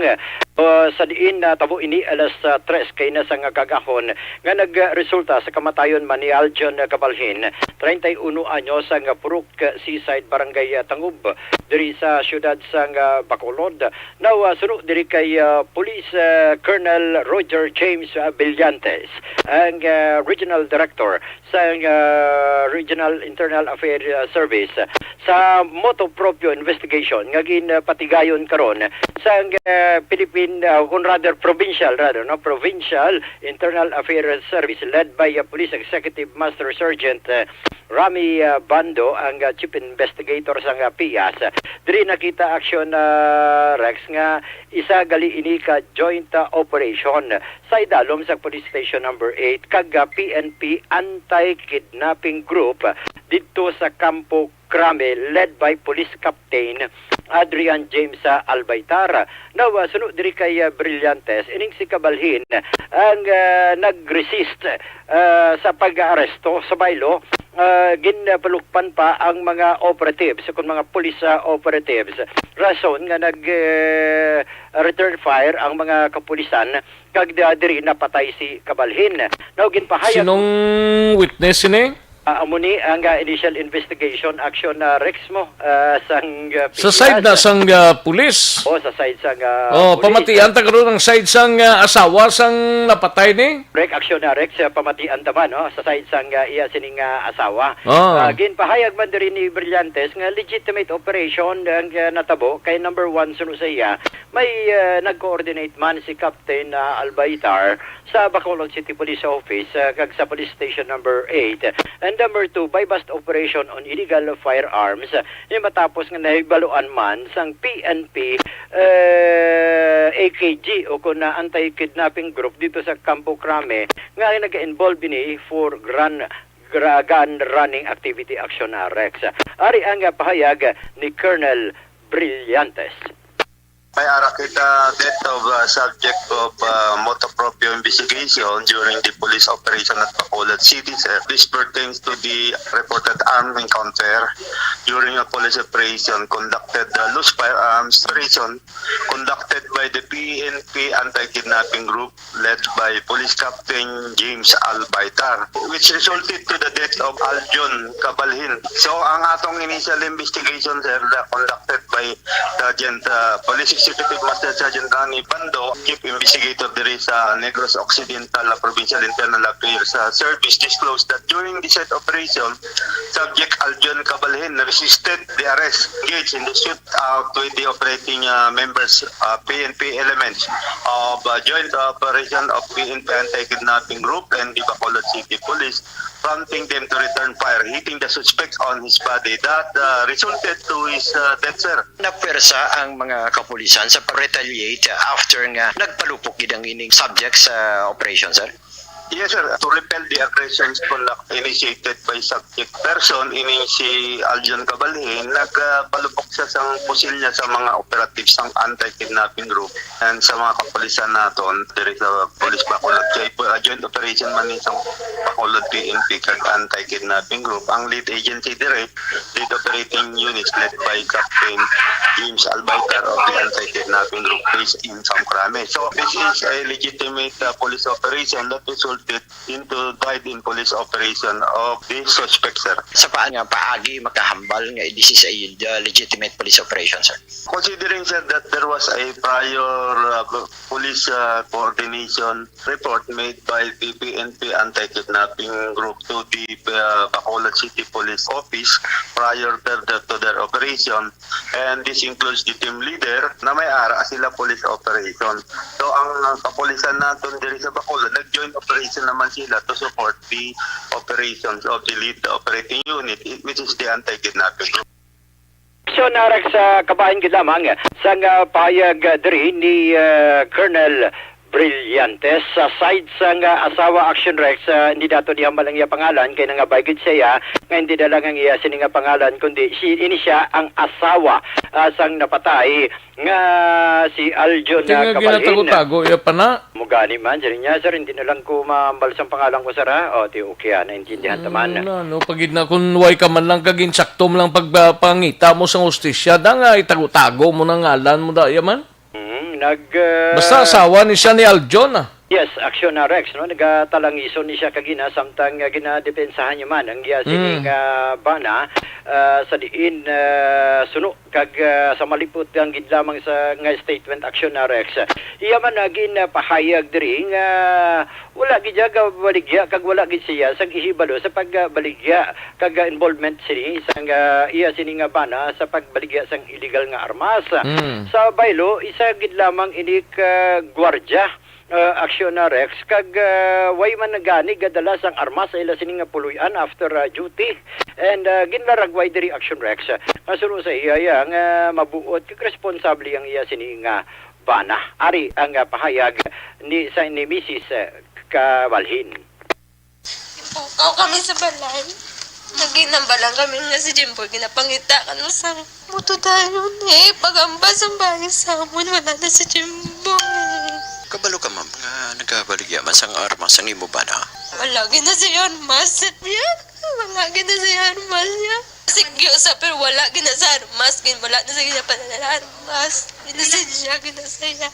Uh, sa diin natabo ini alas, ah, tres kaina sang kagahon nga nagresulta sa kamatayon man ni Aljon Cabalhin, treinta y uno anyos, nga Purok Seaside, Barangay, ah, Tangub, diri sa siyudad sang, ah, Bacolod. Now, ah, suno diri kay, ah, Police, ah, Colonel Roger James, ah, Brillantes, ang, ah, Regional Director sang, ah, Regional Internal Affairs, ah, Service, sa motu proprio investigation nga ginpatigayon karon sang, ah, Philippine, ah, kun rather provincial, rather, no, Provincial Internal Affairs Service led by, ah, Police Executive Master Sergeant, ah, Rami, ah, Bando, ang, ah, Chief Investigator sang, ah, PIAS. Diri nakita, Action, ah, Rex, nga isa gali ini ka joint, ah, operation sa idalom sa Police Station Number Eight kag, ah, P N P Anti-Kidnapping Group didto sa Campo Crame, led by Police Captain Adrian James, ah, Albaitar. Now, ah, suno diri kay, ah, Brillantes, ining si Cabalhin ang, ah, nag-resist, ah, sa pag-aresto sa baylo. Ah, ginpalukpan pa ang mga operatives, kun mga police, ah, operatives, rason nga nag, eh, return fire ang mga kapulisan kag da-, diri napatay si Cabalhin. Now, ginpahayag Sinong witness ini? Ah, amo ni ang, ah, initial investigation, Action, ah, Rex, mo, ah, sang, ah, Sa side na PIAS. sang, ah, pulis. Oh, sa side sang, ah, Oh, pulis, pamatian ah. ta karon ang side sang, ah, asawa sang napatay ni. Correct, Action, ah, Rex, ah, pamatian ta man, no, sa side sang, ah, iya sining, ah, asawa. Oh. Ah, ginpahayag man diri ni Brillantes nga legitimate operation ang, ah, natabo kay number one, suno sa iya, may, ah, nag-coordinate man si Captain, ah, Albaitar sa Bacolod City Police Office, ah, kag sa Police Station Number Eight. And number two, buy-bust operation on illegal firearms. Ni matapos nga nahibaluan man sang P N P, eh, A K G o kun na anti-kidnapping group dito sa Campo Crame nga nag-involve ini for grand gra-, gun running activity, Action, ah, Rex. Ari ang, ah, pahayag ni Colonel Brillantes. May ara kita death of, uh, subject of, uh, motu proprio investigation during the police operation at Bacolod City, sir. This pertains to the reported armed encounter during a police operation conducted, uh, loose firearms operation conducted by the P N P Anti-Kidnapping Group led by Police Captain James Albaitar, which resulted to the death of Aljon Cabalhin. So, ang atong initial investigation, sir, na conducted by Sergeant, uh, Police Executive Master Sergeant Ronnie Bando, Chief Investigator diri sa Negros Occidental, ah, Provincial Internal Affairs, ah, Service, disclosed that during the said operation, Subject Aljon Cabalhin resisted the arrest, engaged in the shootout with the operating, ah, members, ah, P N P elements of, ah, Joint Operation of P N P Anti-Kidnapping Group and the Bacolod City Police, prompting them to return fire, hitting the suspect on his body. That, ah, resulted to his, ah, death, sir. Napwersa ang mga kapulisan sa pag-retaliate after nga nagpalupok gid ang ining subject sa operation, sir? Yes, sir. To repel the aggressions conduct initiated by subject person, ining si Aljon Cabalhin, nagpalupok siya sang pusil niya sa mga operatives sang anti-kidnapping group and sa mga kapulisan naton diri sa Police Bacolod, sa ipo-, ah, joint operation man ni sa Bacolod P N P kag anti-kidnapping group. Ang lead agency diri, lead operating units led by Captain James Albaitar of the Anti-Kidnapping Group based in Songkrame. So, this is a legitimate, uh, police operation that resulted into died in police operation of the suspect, sir. Sa paan nga paagi makahambal nga this is a, uh, legitimate police operation, sir? Considering, sir, that there was a prior, uh, police, uh, coordination report made by the P N P Anti-Kidnapping Group to the, uh, Bacolod City Police Office prior to their, to their operation, and this includes the team leader na may ara sila police operation. So, ang kapulisan naton diri sa Bacolod, nag-joint operation naman sila to support the operations of the lead operating unit, i-, which is the anti-kidnapping group. So, nara sa kabahin gid lamang sang, ah, pahayag, ah, diri ni, ah, Colonel Brillantes. Sa side sang, ah, asawa, Action Rex, ah, hindi dato di hambal ang iya pangalan, kay nangabay gid siya nga hindi na lang ang iya sini nga pangalan, kundi si, ini siya ang asawa, ah, sang napatay nga si Aljon, Ti ah, nga Cabalhin. Ginatago-tago iya pa na. Mugani man, siling niya, "Sir, hindi na lang ko mahambal sang pangalan ko, sir, ha?" O, ti okay, ah, naintindihan ta man. Mm, na, no, pagid na kung way ka man lang kag insakto mo lang pagpangita mo sa hustisya, da nga itago-tago mo na ngalan mo, da, iya man? Mm, nag, ah, Basta asawa ni siya ni Aljon, ah. Yes, Action, ah, Rex, no? Nagatalangiso ni siya kagina, samtang, ah, ginadepensahan niya man ang iya sini Mm. nga bana, ah, sa diin, ah, suno kag, ah, sa malipot lang gid lamang sa nga statement, Action, ah, Rex. Iya man, ah, ginapahayag diri nga wala gid siya gabaligya kag wala gid siya sang ihibalo sa pagbaligya kag, ah, involvement sini sang, ah, iya sini nga bana sa pagbaligya sang illegal nga armas. Mm. Sa baylo, isa gid lamang ini ka gwardiya, ah, Action, ah, Rex, kag, ah, way man gani gadala sang armas sa ila sini nga puloy-an after, ah, duty. And, ah, ginlaragway diri, Action Rex, nga suno sa iya, iya nga mabuot kag responsable ang iya sini nga bana. Ari ang, ah, pahayag ni, sa, ni Misis, ah, Cabalhin. Ipukaw kami sa balay. Naghinambalan kami nga si Jimboy ginapangita kano sa moto dayon, eh, pag-ambas ang bahay sa amon, wala na si Jimboy. Kabalo ka, ma'am, nga nagabaligya man sang armas ang imo bana? Wala gid na siya armas, sir. Wala gid na siya armas niya. Sigyo sa, pero wala gid na sa armas, gid wala na sa ginapadala armas. Lisensya gid na siya.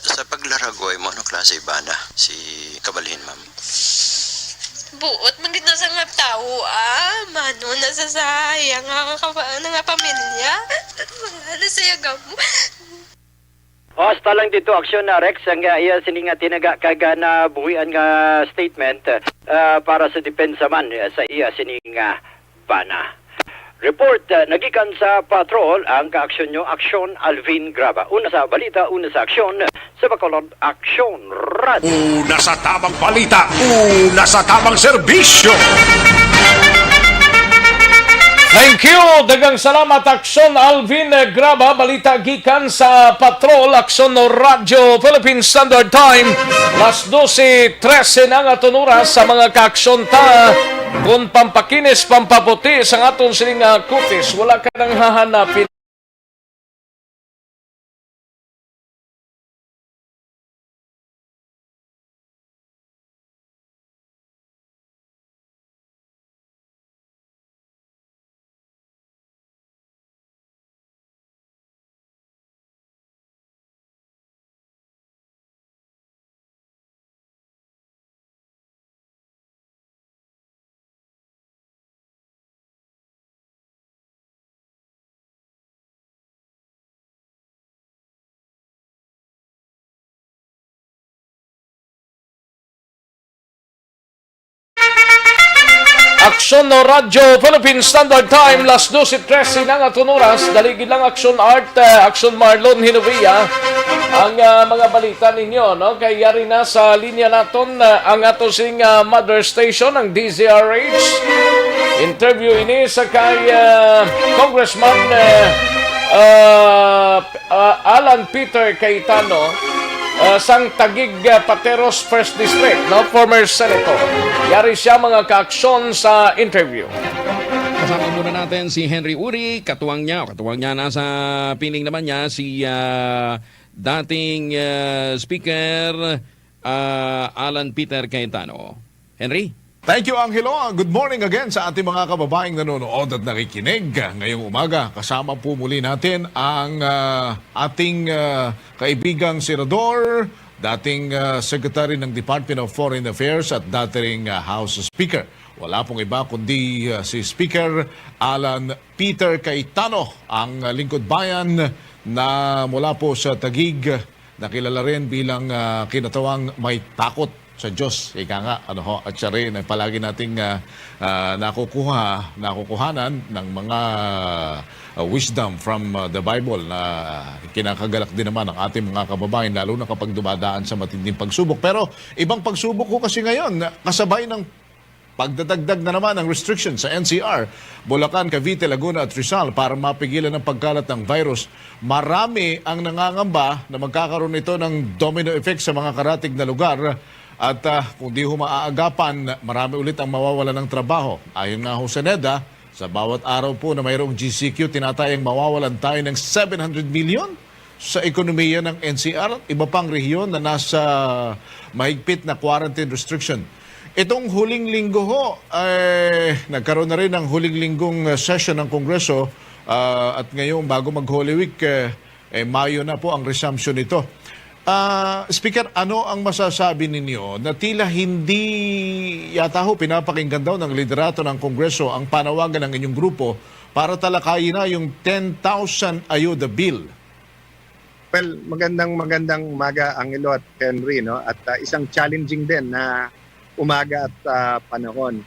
Sa paglaragway mo, ano klase bana si Cabalhin, ma'am? Buot man gid na sa nga tawo, ah. Mano na sa saya nga kaba-, nga pamilya. Wala na siya gamo. O, hasta lang dito, Action, ah, Rex, ang, ah, iya sini nga tinaga kag, ah, nabuhian nga statement, ah, para sa depensa man, ah, sa iya sini nga bana. Report, ah, nagikan sa patrol ang kaaksyon nyo, Action Alvin Graba. Una sa balita, una sa aksyon, sa Bacolod Action Radio. Una sa tamang balita, una sa tamang serbisyo. Thank you. Daghang salamat, Action Alvin Graba. Balita gikan sa Patrol, Action Radyo Philippine Standard Time. Las dose trese na ang aton oras sa mga kaaksyon ta. Kung pampakinis, pampaputi sa aton sining, ah, kutis, wala ka nang hahanapin. Aksyon no Radyo Philippine Standard Time, las dose trese na nga aton oras. Dali gid lang, Aksyon Art, eh, Aksyon Marlon Hinovia. Ang, ah, mga balita ninyo, no? Kay yari na sa linya naton, ah, ang ato sing, ah, mother station, ang D Z R H. Interview ini sa kay, ah, Congressman, eh, ah, ah, Alan Peter Cayetano, ah, sang Taguig, ah, Pateros First District, no? Former senator. Yari siya, mga kaaksyon, sa interview. Kasama muna natin si Henry Uri, katuwang niya, o katuwang niya, nasa piling naman niya si, ah, dating, ah, Speaker, ah, Alan Peter Cayetano. Henry? Thank you, Angelo. Good morning again sa ating mga kababaeng nanonood at nakikinig ngayong umaga. Kasama po muli natin ang, ah, ating, ah, kaibigang senador, dating, ah, Secretary ng Department of Foreign Affairs at dating, ah, House Speaker. Wala pong iba kundi, ah, si Speaker Alan Peter Cayetano, ang, ah, lingkod bayan na mula po sa Taguig, nakilala rin bilang, ah, kinatawang may takot sa Diyos. Ika nga, ano ho, at siya rin ay palagi nating, ah, ah, nakukuha, nakukuhanan ng mga, ah, wisdom from, ah, the Bible na kinakagalak din naman ang ating mga kababayan, lalo na kapag dumadaan sa matinding pagsubok. Pero ibang pagsubok ko kasi ngayon, kasabay ng pagdadagdag na naman ang restriction sa N C R, Bulacan, Cavite, Laguna at Rizal para mapigilan ang pagkalat ng virus. Marami ang nangangamba na magkakaroon ito ng domino effect sa mga karatig na lugar. At, ah, kung di ho maaagapan, marami ulit ang mawawalan ng trabaho. Ayon nga ho sa NEDA, sa bawat araw po na mayroong G C Q, tinatayang mawawalan tayo ng seven hundred million sa ekonomiya ng N C R at iba pang rehiyon na nasa mahigpit na quarantine restriction. Itong huling linggo ho, eh, nagkaroon na rin ng huling linggong, uh, session ng Kongreso, ah, at ngayon, bago mag-Holy Week, eh, eh, Mayo na po ang resumption nito. Ah, Speaker, ano ang masasabi ninyo na tila hindi yata ho pinapakinggan daw ng liderato ng Kongreso ang panawagan ng inyong grupo para talakayin na yung ten thousand ayuda bill? Well, magandang, magandang umaga, Angelo at Henry, no? At, ah, isang challenging din na umaga at, ah, panahon.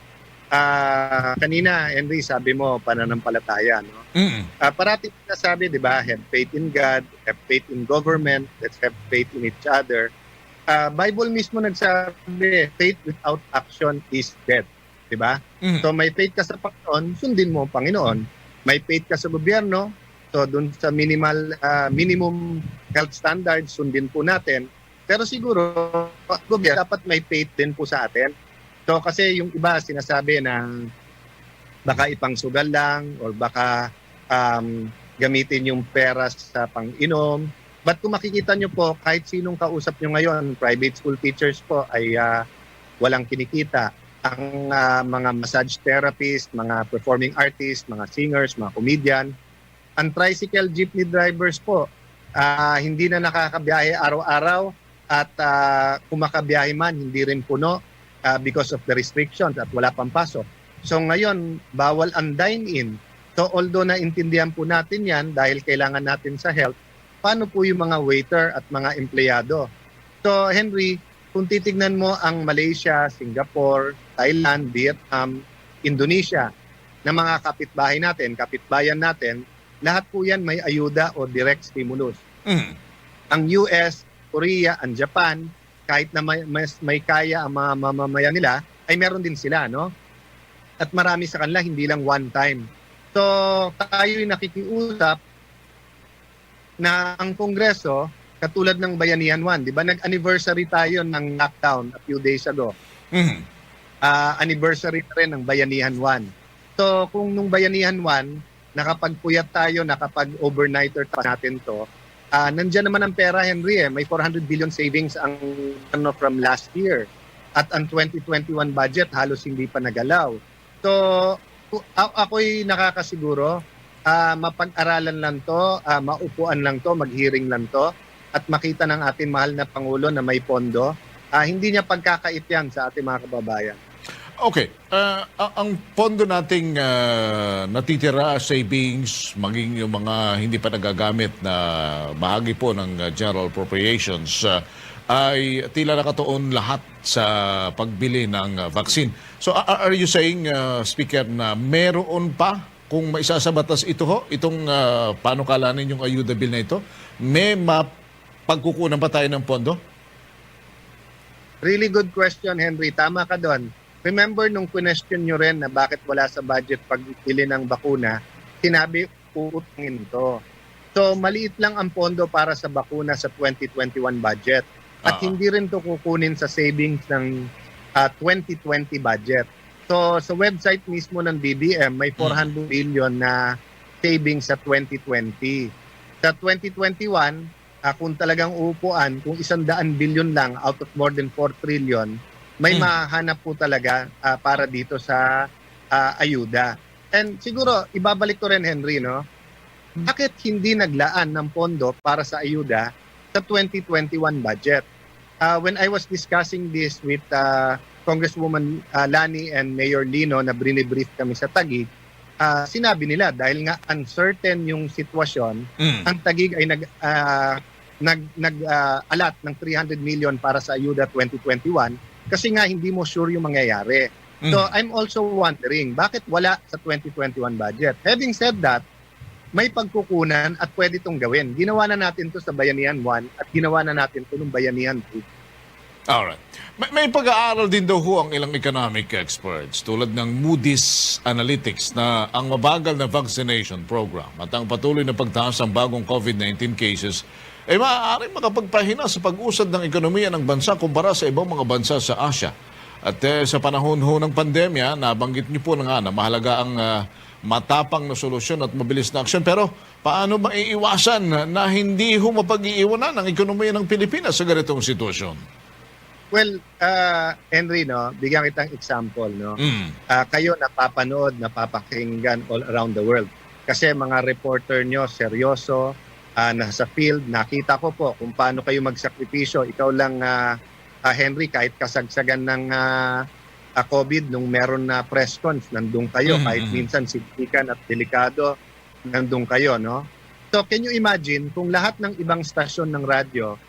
Ah, kanina, Henry, sabi mo, pananampalataya, no? Mm. Ah, parati sinasabi, di ba, "Have faith in God, have faith in government, let's have faith in each other." Ah, Bible mismo nagsabi, "Faith without action is dead." Di ba? Mm. So, may faith ka sa Panginoon, sundin mo ang Panginoon. May faith ka sa gobyerno, so dun sa minimal, ah, minimum health standards, sundin po natin. Pero siguro, gobyerno, dapat may faith din po sa atin. So, kasi yung iba sinasabi na baka ipangsugal lang or baka, um, gamitin yung pera sa pang-inom. But kung makikita nyo po, kahit sinong kausap nyo ngayon, private school teachers po ay, ah, walang kinikita. Ang, ah, mga massage therapist, mga performing artist, mga singers, mga comedian, ang tricycle jeepney drivers po, ah, hindi na nakakabiyahe araw-araw at, ah, kung makabiyahe man, hindi rin puno, ah, because of the restrictions at wala pang pasok. So ngayon, bawal ang dine-in. So although naintindihan po natin yan dahil kailangan natin sa health, paano po yung mga waiter at mga empleyado? So Henry, kung titignan mo ang Malaysia, Singapore, Thailand, Vietnam, Indonesia, na mga kapitbahay natin, kapitbayan natin, lahat po yan may ayuda o direct stimulus. Mm. Ang U S, Korea, ang Japan, kahit na may, mas, may kaya ang mga mamamayan nila, ay meron din sila, no? At marami sa kanila, hindi lang one time. So, tayo'y nakikiusap na ang Kongreso, katulad ng Bayanihan One, di ba, nag-anniversary tayo ng lockdown a few days ago. Mhm. Ah, anniversary na rin ng Bayanihan One. So, kung nung Bayanihan One, nakapagpuyat tayo, nakapag-overnighter tayo natin to, ah, nandiyan naman ang pera, Henry, eh. May four hundred billion savings ang, ano, from last year. At ang twenty twenty-one budget, halos hindi pa nagalaw. So, ku-, a-, ako'y nakakasiguro, ah, mapag-aralan lang to, ah, maupuan lang to, mag-hearing lang to, at makita ng ating mahal na Pangulo na may pondo. Ah, hindi niya pagkakait yan sa ating mga kababayan. Okay. Ah, a-, ang pondo nating, ah, natitira, savings, maging yung mga hindi pa nagagamit na bahagi po ng, ah, general appropriations, ah, ay tila nakatuon lahat sa pagbili ng, ah, vaccine. So, a-, a-, are you saying, ah, Speaker, na meron pa, kung maisasa batas ito ho, itong, ah, panukala ninyong ayuda bill na ito, may mapagkukunan pa tayo ng pondo? Really good question, Henry. Tama ka doon. Remember nung question nyo rin na bakit wala sa budget pagbili ng bakuna, sinabi, uutangin to. So, maliit lang ang pondo para sa bakuna sa twenty twenty-one budget. At Ah. hindi rin to kukunin sa savings ng, ah, twenty twenty budget. So, sa website mismo ng B B M, may Hmm. four hundred billion na savings sa twenty twenty. Sa twenty twenty-one, ah, kung talagang uupuan, kung isang daan bilyon lang out of more than four trillion, may Hmm. mahanap po talaga, ah, para dito sa, ah, ayuda. And siguro, ibabalik ko rin, Henry, no? Bakit hindi naglaan ng pondo para sa ayuda sa twenty twenty-one budget? Ah, when I was discussing this with, ah, Congresswoman, ah, Lani and Mayor Lino na brini-brief kami sa Taguig, ah, sinabi nila dahil nga uncertain yung sitwasyon, Mm. ang Taguig ay nag, ah, nag, nag, ah, allot ng three hundred million para sa ayuda twenty twenty-one kasi nga hindi mo sure yung mangyayari. So, Mm. I'm also wondering, bakit wala sa twenty twenty-one budget? Having said that, may pagkukunan at pwede itong gawin. Ginawa na natin to sa Bayanihan one at ginawa na natin to nung Bayanihan two. Alright. May, may pag-aaral din daw ho ang ilang economic experts, tulad ng Moody's Analytics, na ang mabagal na vaccination program at ang patuloy na pagtaas ng bagong COVID nineteen cases ay maaaring makapagpahina sa pag-usad ng ekonomiya ng bansa kumpara sa ibang mga bansa sa Asia. At, eh, sa panahon ho ng pandemya, nabanggit niyo po na nga na mahalaga ang, ah, matapang na solusyon at mabilis na aksyon. Pero paano maiiwasan na hindi ho mapag-iiwanan ang ekonomiya ng Pilipinas sa ganitong sitwasyon? Well, ah, Henry, no, bigyan kitang example, no? Mm. Ah, kayo napapanood, napapakinggan all around the world. Kasi mga reporter nyo, seryoso, ah, nasa field, nakita ko po kung paano kayo magsakripisyo. Ikaw lang, ah, ah, Henry, kahit kasagsagan ng, ah, ah, COVID, nung meron na press cons, nandun kayo. Mm, Kahit mm. minsan siksikan at delikado, nandun kayo, no? So, can you imagine kung lahat ng ibang stasyon ng radyo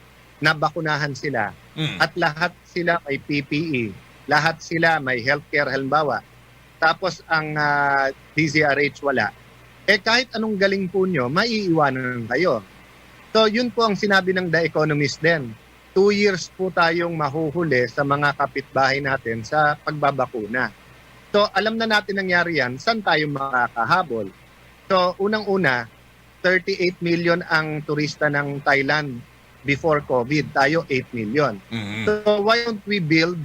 nabakunahan sila Mm. at lahat sila may P P E, lahat sila may healthcare halimbawa, tapos ang, ah, D Z R H wala, eh, kahit anong galing po nyo, maiiwanan kayo. So, yun po ang sinabi ng The Economist din. Two years po tayong mahuhuli sa mga kapitbahay natin sa pagbabakuna. So, alam na natin nangyari yan, saan tayo makakahabol? So, unang-una, thirty-eight million ang turista ng Thailand before COVID, tayo eight million. Mhm. So, why don't we build,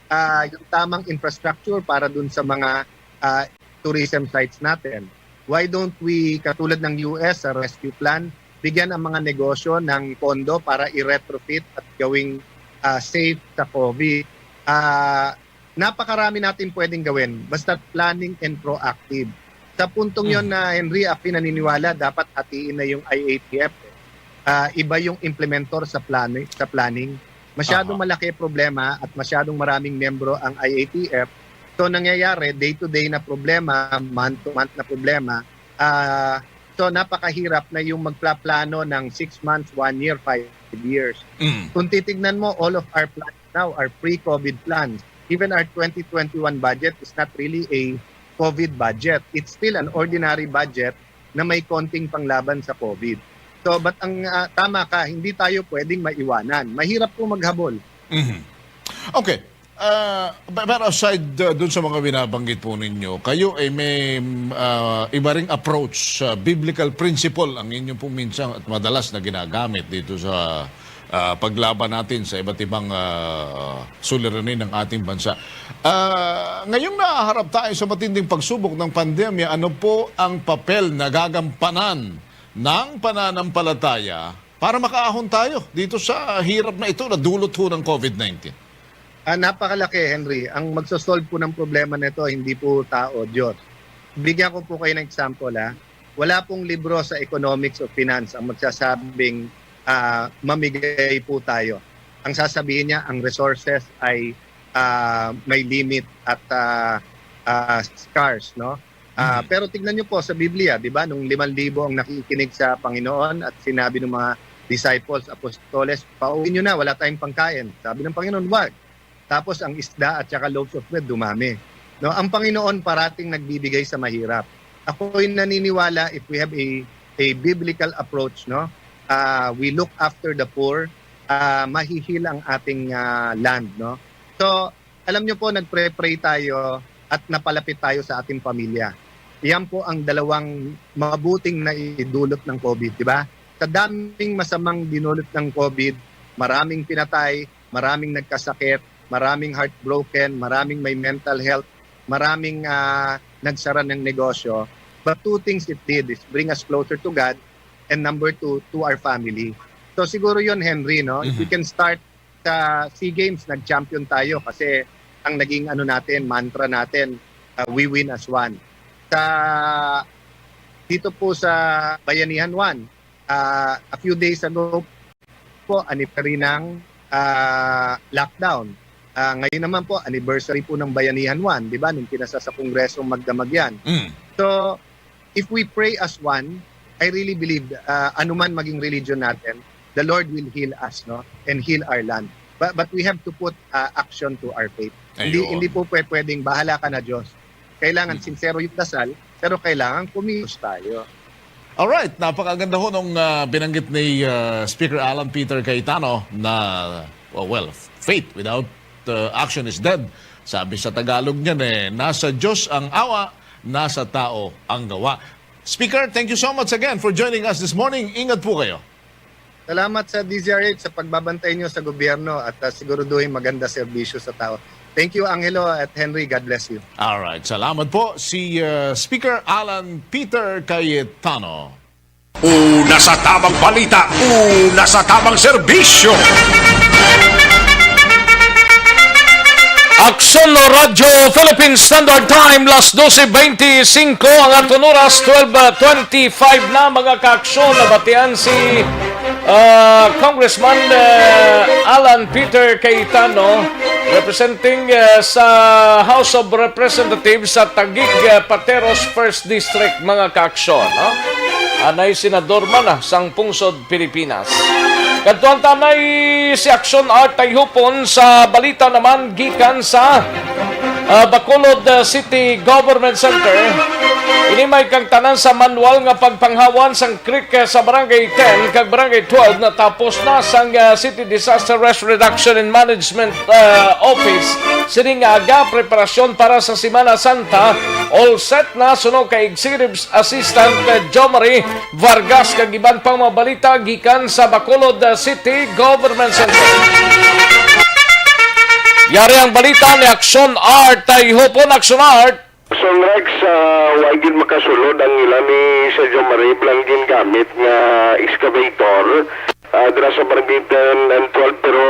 ah, yung tamang infrastructure para dun sa mga, ah, tourism sites natin? Why don't we, katulad ng U S sa rescue plan, bigyan ang mga negosyo ng pondo para i-retrofit at gawing, ah, safe sa COVID? Ah, napakarami natin pwedeng gawin, basta planning and proactive. Sa puntong yon Mhm. na, Henry, ako naniniwala dapat hatiin na yung I A T F. Ah, iba yung implementor sa plani-, sa planning. Masyadong Aha. malaki problema at masyadong maraming miyembro ang I A T F. So, nangyayari, day-to-day na problema, month-to-month na problema. Ah, so, napakahirap na yung magplaplano ng six months, one year, five years. Mm. Kung titignan mo, all of our plans now are pre-COVID plans. Even our twenty twenty-one budget is not really a COVID budget. It's still an ordinary budget na may konting panglaban sa COVID. So, but ang, ah, tama ka, hindi tayo pwedeng maiwanan. Mahirap po maghabol. Mhm. Okay. Ah, pe-, pero aside, uh, dun sa mga binabanggit po ninyo, kayo ay may, ah, iba ring approach, ah, biblical principle ang inyo pong minsan at madalas na ginagamit dito sa, ah, paglaban natin sa iba't ibang, ah, suliranin ng ating bansa. Ah, ngayong nahaharap tayo sa matinding pagsubok ng pandemya, ano po ang papel na gagampanan ng pananampalataya para makaahon tayo dito sa hirap na ito na dulot ho ng COVID nineteen? Ah, napakalaki, Henry. Ang magsosolve po ng problema nito, hindi po tao, Diyos. Bigyan ko po kayo ng example, ha. Wala pong libro sa economics o finance ang magsasabing, ah, mamigay po tayo. Ang sasabihin niya, ang resources ay, ah, may limit at, ah, ah, scarce, no? Ah, Mhm. pero tignan niyo po sa Biblia, di ba, nung limang libo ang nakikinig sa Panginoon at sinabi ng mga disciples, apostoles, "Pauwi nyo na, wala tayong pangkain." Sabi ng Panginoon, "Wag." Tapos ang isda at saka loaves of bread dumami. No, ang Panginoon parating nagbibigay sa mahirap. Ako'y naniniwala, if we have a a biblical approach, no, uh, we look after the poor, uh, mahihil ang ating uh, land, no. So, alam niyo po, nagpre-pray tayo at napalapit tayo sa ating pamilya. Yan po ang dalawang mabuting na idulot ng COVID, di ba? Sa daming masamang dinulot ng COVID, maraming pinatay, maraming nagkasakit, maraming heartbroken, maraming may mental health, maraming uh, nagsara ng negosyo. But two things it did is bring us closer to God, and number two, to our family. So siguro yon, Henry, no? If we can start sa SEA Games, nag-champion tayo kasi ang naging ano natin, mantra natin, uh, "We win as one." Sa dito po sa Bayanihan One, uh, a few days ago po, anniversary ng uh, lockdown. Uh, ngayon naman po, anniversary po ng Bayanihan One, di ba? Nung kinasa sa Kongreso magdamag yan. Mm. So, if we pray as one, I really believe, uh, anuman maging religion natin, the Lord will heal us, no? And heal our land. But, but we have to put uh, action to our faith. Hindi, hindi po pwedeng, "Bahala ka na, Diyos." Kailangan sincere yung dasal, pero kailangan kumilos tayo. Alright, napakaganda ho nung uh, binanggit ni uh, Speaker Alan Peter Cayetano na, uh, well, faith without uh, action is dead. Sabi sa Tagalog niyan eh, nasa Diyos ang awa, nasa tao ang gawa. Speaker, thank you so much again for joining us this morning. Ingat po kayo. Salamat sa D Z R H sa pagbabantay niyo sa gobyerno at uh, siguraduhin maganda serbisyo sa tao. Thank you, Angelo at Henry. God bless you. Alright. Salamat po si uh, Speaker Alan Peter Cayetano. Una sa tabang balita, una sa tabang serbisyo. Aksyon Radyo Philippine Standard Time, las dose veinticinco ang aton oras, twelve twenty-five na, mga kaaksyon. Nabatian si uh, Congressman uh, Alan Peter Cayetano, representing uh, sa House of Representatives sa Taguig uh, Pateros First District, mga kaaksyon. No? Anay senador man uh, sang pungsod Pilipinas. Kadtuan ta anay si Aksyon Art Tayhupon sa balita naman gikan sa uh, Bacolod uh, City Government Center. Ini may kangtanan sa manual nga pagpanghawan sang creek uh, sa Barangay ten kag Barangay twelve. Natapos na sang uh, City Disaster Risk Reduction and Management uh, Office sini nga aga preparasyon para sa Semana Santa. All set na, suno kay Executive Assistant uh, Jomari Vargas kag iban pang mga balita gikan sa Bacolod uh, City Government Center. Yari ang balita ni Aksyon Art Tayhupon. Aksyon Art. Aksyon Rex, uh, wa gid makasulod ang ila ni Sergio Maribel ang gingamit nga excavator uh, dira sa Barangay ten and twelve, pero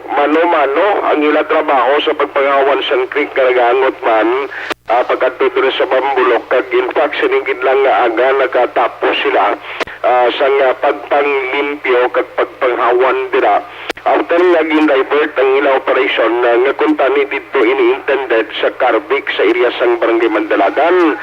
mano-mano ang ila trabaho sa pagpangawan sang creek nga nagaangot man uh, pagkadto diri sa Bambulok, kag in fact sining gid lang nga aga nakatapos sila uh, sang uh, pagpanglimpyo kag pagpanghawan dira after nga gin-divert ang ila operation uh, nga kuntani didto ini intended sa Carvic sa area sang Barangay Mandalagan.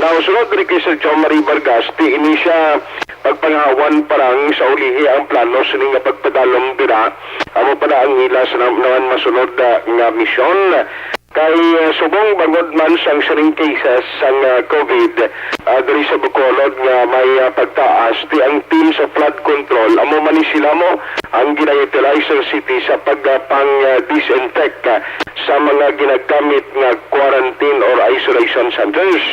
Now, sunod diri kay Sir John Marie Vargas, ti ini siya pagpanghawan parang sa ulihi ang plano sini nga pagpadalom dira. Amo pa na ang ila sa naman masunod uh, nga misyon. Kay uh, subong bangod man sang siring cases sang uh, COVID uh, diri sa Bacolod nga may uh, pagtaas, ti ang team sa flood control amo man ni sila mo ang gina-utilize sa city sa pagpang uh, disinfect uh, sa mga ginagamit nga quarantine or isolation centers.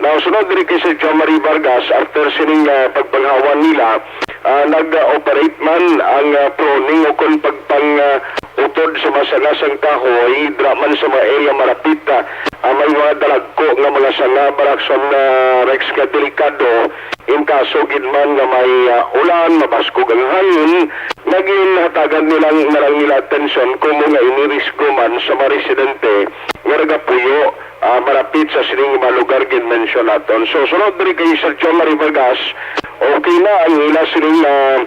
Now, sunod diri kay Sir John Marie Vargas, after sining uh, pagpanghawan nila, uh, nag-operate man ang uh, pruning o kung pagpang uh, utod sa mga sanga sang kahoy, dira man sa mga area marapit uh, uh, may mga dalagko nga mga sanga, Barakson uh, Rex, nga delikado in kaso gid man nga may uh, ulan, mabaskog ang hangin, naging hatagan nilang na lang nila atensyon kung mga inirisgo man sa mga residente nga nagapuyo uh, marapit sa sining mga lugar gid mention naton. So, sunod diri kay Sir John Marie Vargas, okay na ang ila sining uh,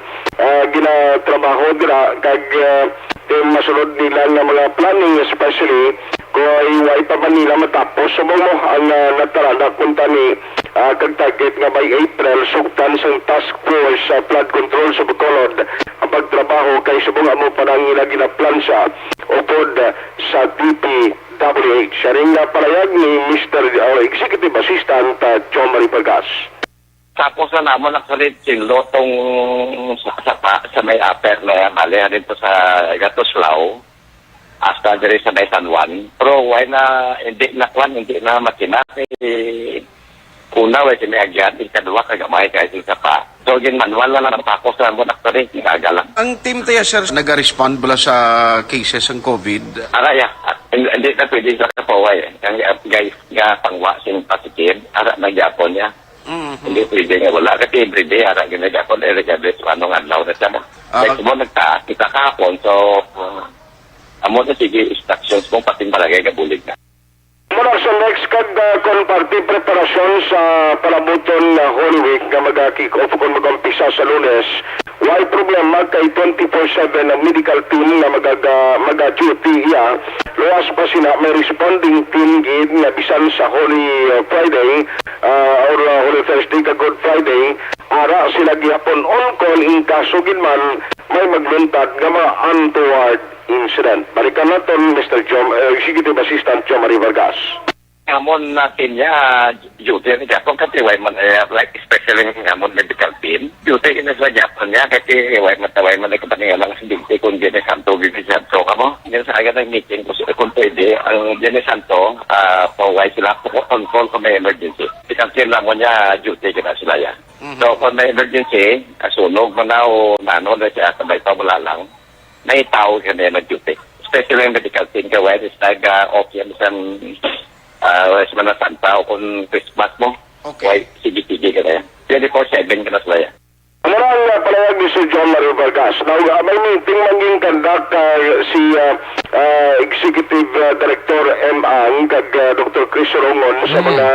uh, ginatrabaho dira kag uh, masunod nila nga mga planning, especially Kay way pa man nila matapos subong mo ang, ah, natalanak unta ni, ah, kag target nga by April, sugdan sang Task Force sa Flood Control sa Bacolod ang pagtrabaho kay subong amo pa na ang ila ginaplansya upod, ah, sa D P W H. Siya ring napalayag ni Mister, ah, Executive Assistant, ah, John Marie Vargas. Tapos na namon actually chinlo tong sa, sa, pa- sa may upper na yan, bali, halin to sa Gatoslao, hasta diri sa may San Juan. Pero why na, hindi na kwan, hindi na makina. Eh, una, why sini agyan, ikaduha, kagamay, kahit isa pa. So, gin manual na lang, tapos na mo actually, nagaga lang. Ang team tayo, sir, nag-respond bala sa cases ng covid? Ara, ya. Hindi, hindi na pwede sa kapaway, eh. Ang, uh, guys, nga pangwa sing positive, ara na gyapon niya. Mhm. Hindi pwede nga wala. Kasi everyday, ara, ginagyapon, eh, regardless kung anong adlaw na siya mo. Ah. Like, mo nagtaas, kita kahapon, so, uh, amo na sige instructions mo, pating barangay nga bulig na. Muna sa next kag, uh, kon parte preparasyon sa palabuton na Holy Week nga maga-kick off kon mag-umpisa sa Lunes, way problema kay twenty-four seven ang medical team nga magaga-, maga-duty iya. Luwas pa sina may responding team gid nga bisan sa Holy, uh, Friday, uh, or, uh, Holy Thursday kag Good Friday, ara sila gihapon on call in kaso gid man may magluntad nga mga untoward incident. Balikan naton, Mister Jom, uh, Executive Assistant Jomari Vargas. Amon na team niya, duty ni Japon, kasi way man, eh, like, especially ng amon medical team. Duty ini sa Japon niya, kasi way man, way man, nagkapaninga lang sa duty kung Biyernes Santo, Biyernes Santo ka mo. Yan sa aga ng meeting, kung, kung pwede, ang Biyernes Santo, ah, pa way sila po control kung may emergency. Ikan team namon niya, duty ka na sila yan. Mhm. So, kung may emergency, ah, sunog man na o nano na siya, sabay pa wala lang. May tao kami nag-duty. Especially ang medical team, kaya is nag-, ah, off yan sa, ah, Semana Santa o kung Christmas mo. Okay. Kaya sige-sige ka na yan. Twenty-four seven ka na sila yan. Amo na ang, ah, palayag ni Sir John Mario Vargas. Now, ah, may meeting man yung conduct, ah, si, ah, ah, Executive, ah, Director M Ang kag, ah, Doctor Chris Rongon sa Mm. mga,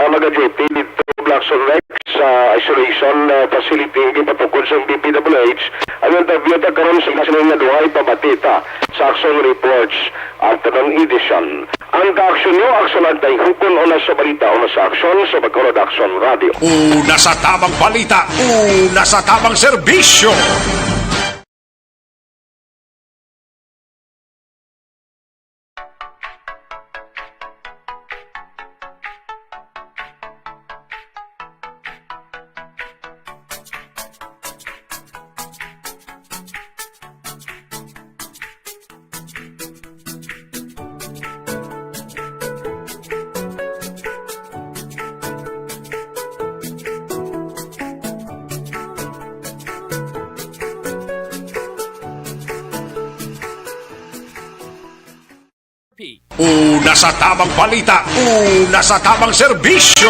ah, mga duty dito sa Blackson Rex sa isolation, ah, facility nga gipatukod sa D P W H. Ang interview ta karon sa sila nga duhay pabati ta sa Action Reports afternoon edition. Ang ka-aksyon nyo, aksyon ang tayhupon, una sa balita, una sa aksyon, sa Bacolod Action Radio. Una sa tamang balita, una sa tamang serbisyo. Una sa tamang balita, una sa tamang serbisyo.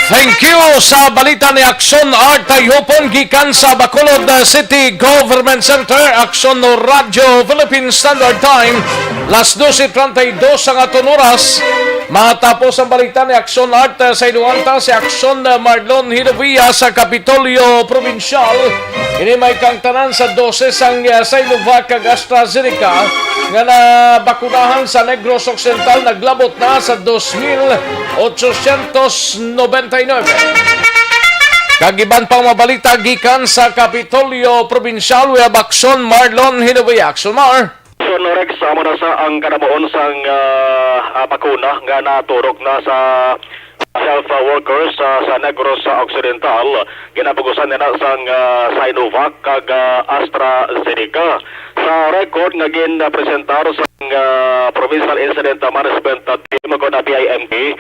Thank you sa balita ni Action Art Tayupon gikan sa Bacolod, uh, City Government Center, Action Radyo Philippine Standard Time, las doce treinta y dos ang aton oras. Matapos ang balita ni Action Art, uh, sa inuanta si Action, uh, Marlon Hilovia sa Kapitolyo Provincial. Ini may kangtanan sa dosis sang, ah, Sinovac kag AstraZeneca nga nabakunahan sa Negros Occidental naglabot na sa dos mil ochocientos noventa y nuebe. Kag iban pang mabalita gikan sa Kapitolyo Probinsyal, we have Action Marlon Hinovia. Action Mar. Son Rex, amo na sa ang kanamuon sang, ah, ah, bakuna nga naturok na sa health, ah, workers sa, sa Negros Occidental. Ginapugusan nila sang, ah, Sinovac kag, ah, AstraZeneca. Sa record nga gin-presentar sang, ah, Provincial Incident Management Team o kon P I M T,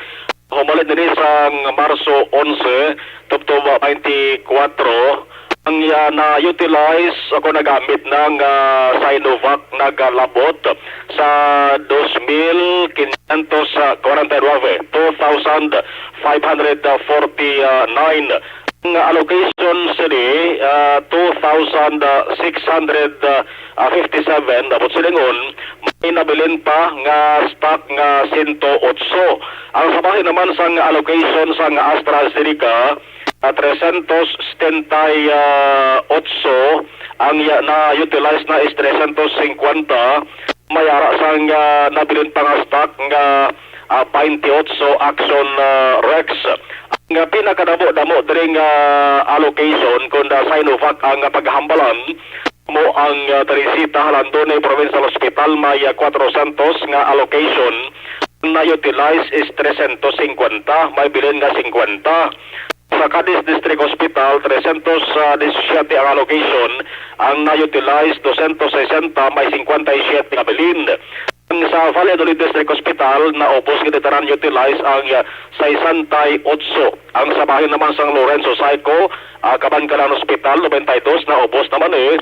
humalit diri sang Marso onse, tubtob twenty-four, ang, ah, na-utilize o kon nagamit na nga Sinovac nagalabot sa dos mil quinientos kwarenta y nueve, two thousand five hundred forty-nine. Ang allocation sini, ah, two thousand six hundred fifty-seven, dapat silingon, may nabilin pa nga stock nga sento otso. Ang sa bahin naman sang allocation sang AstraZeneca, ah, trescientos setenta y otso, Ang ya-, na-utilize na is trescientos cincuenta, may ara sang, ah, nabilin pa nga stock nga, ah, twenty-eight Action, ah, Rex. Ang, ah, pinakadamo-damo diri nga allocation kun, ah, Sinovac ang, ah, paghambalan mo ang, ah, Teresita Jalandone Provincial Hospital may, ah, trescientos nga allocation, na-utilize is trescientos cincuenta, may bilin nga cincuenta. Sa Cadiz District Hospital, trescientos disisiete ang allocation, ang na-utilize, dosyentos sesenta, may cincuenta y siete ka bilin. Ang sa Valladolid District Hospital, naubos gid tanan utilize ang, ah, sesenta y ocho. Ang sa bahin naman sang Lorenzo Saico, ah, Kabankalan Hospital, noventa y dos, naubos naman eh.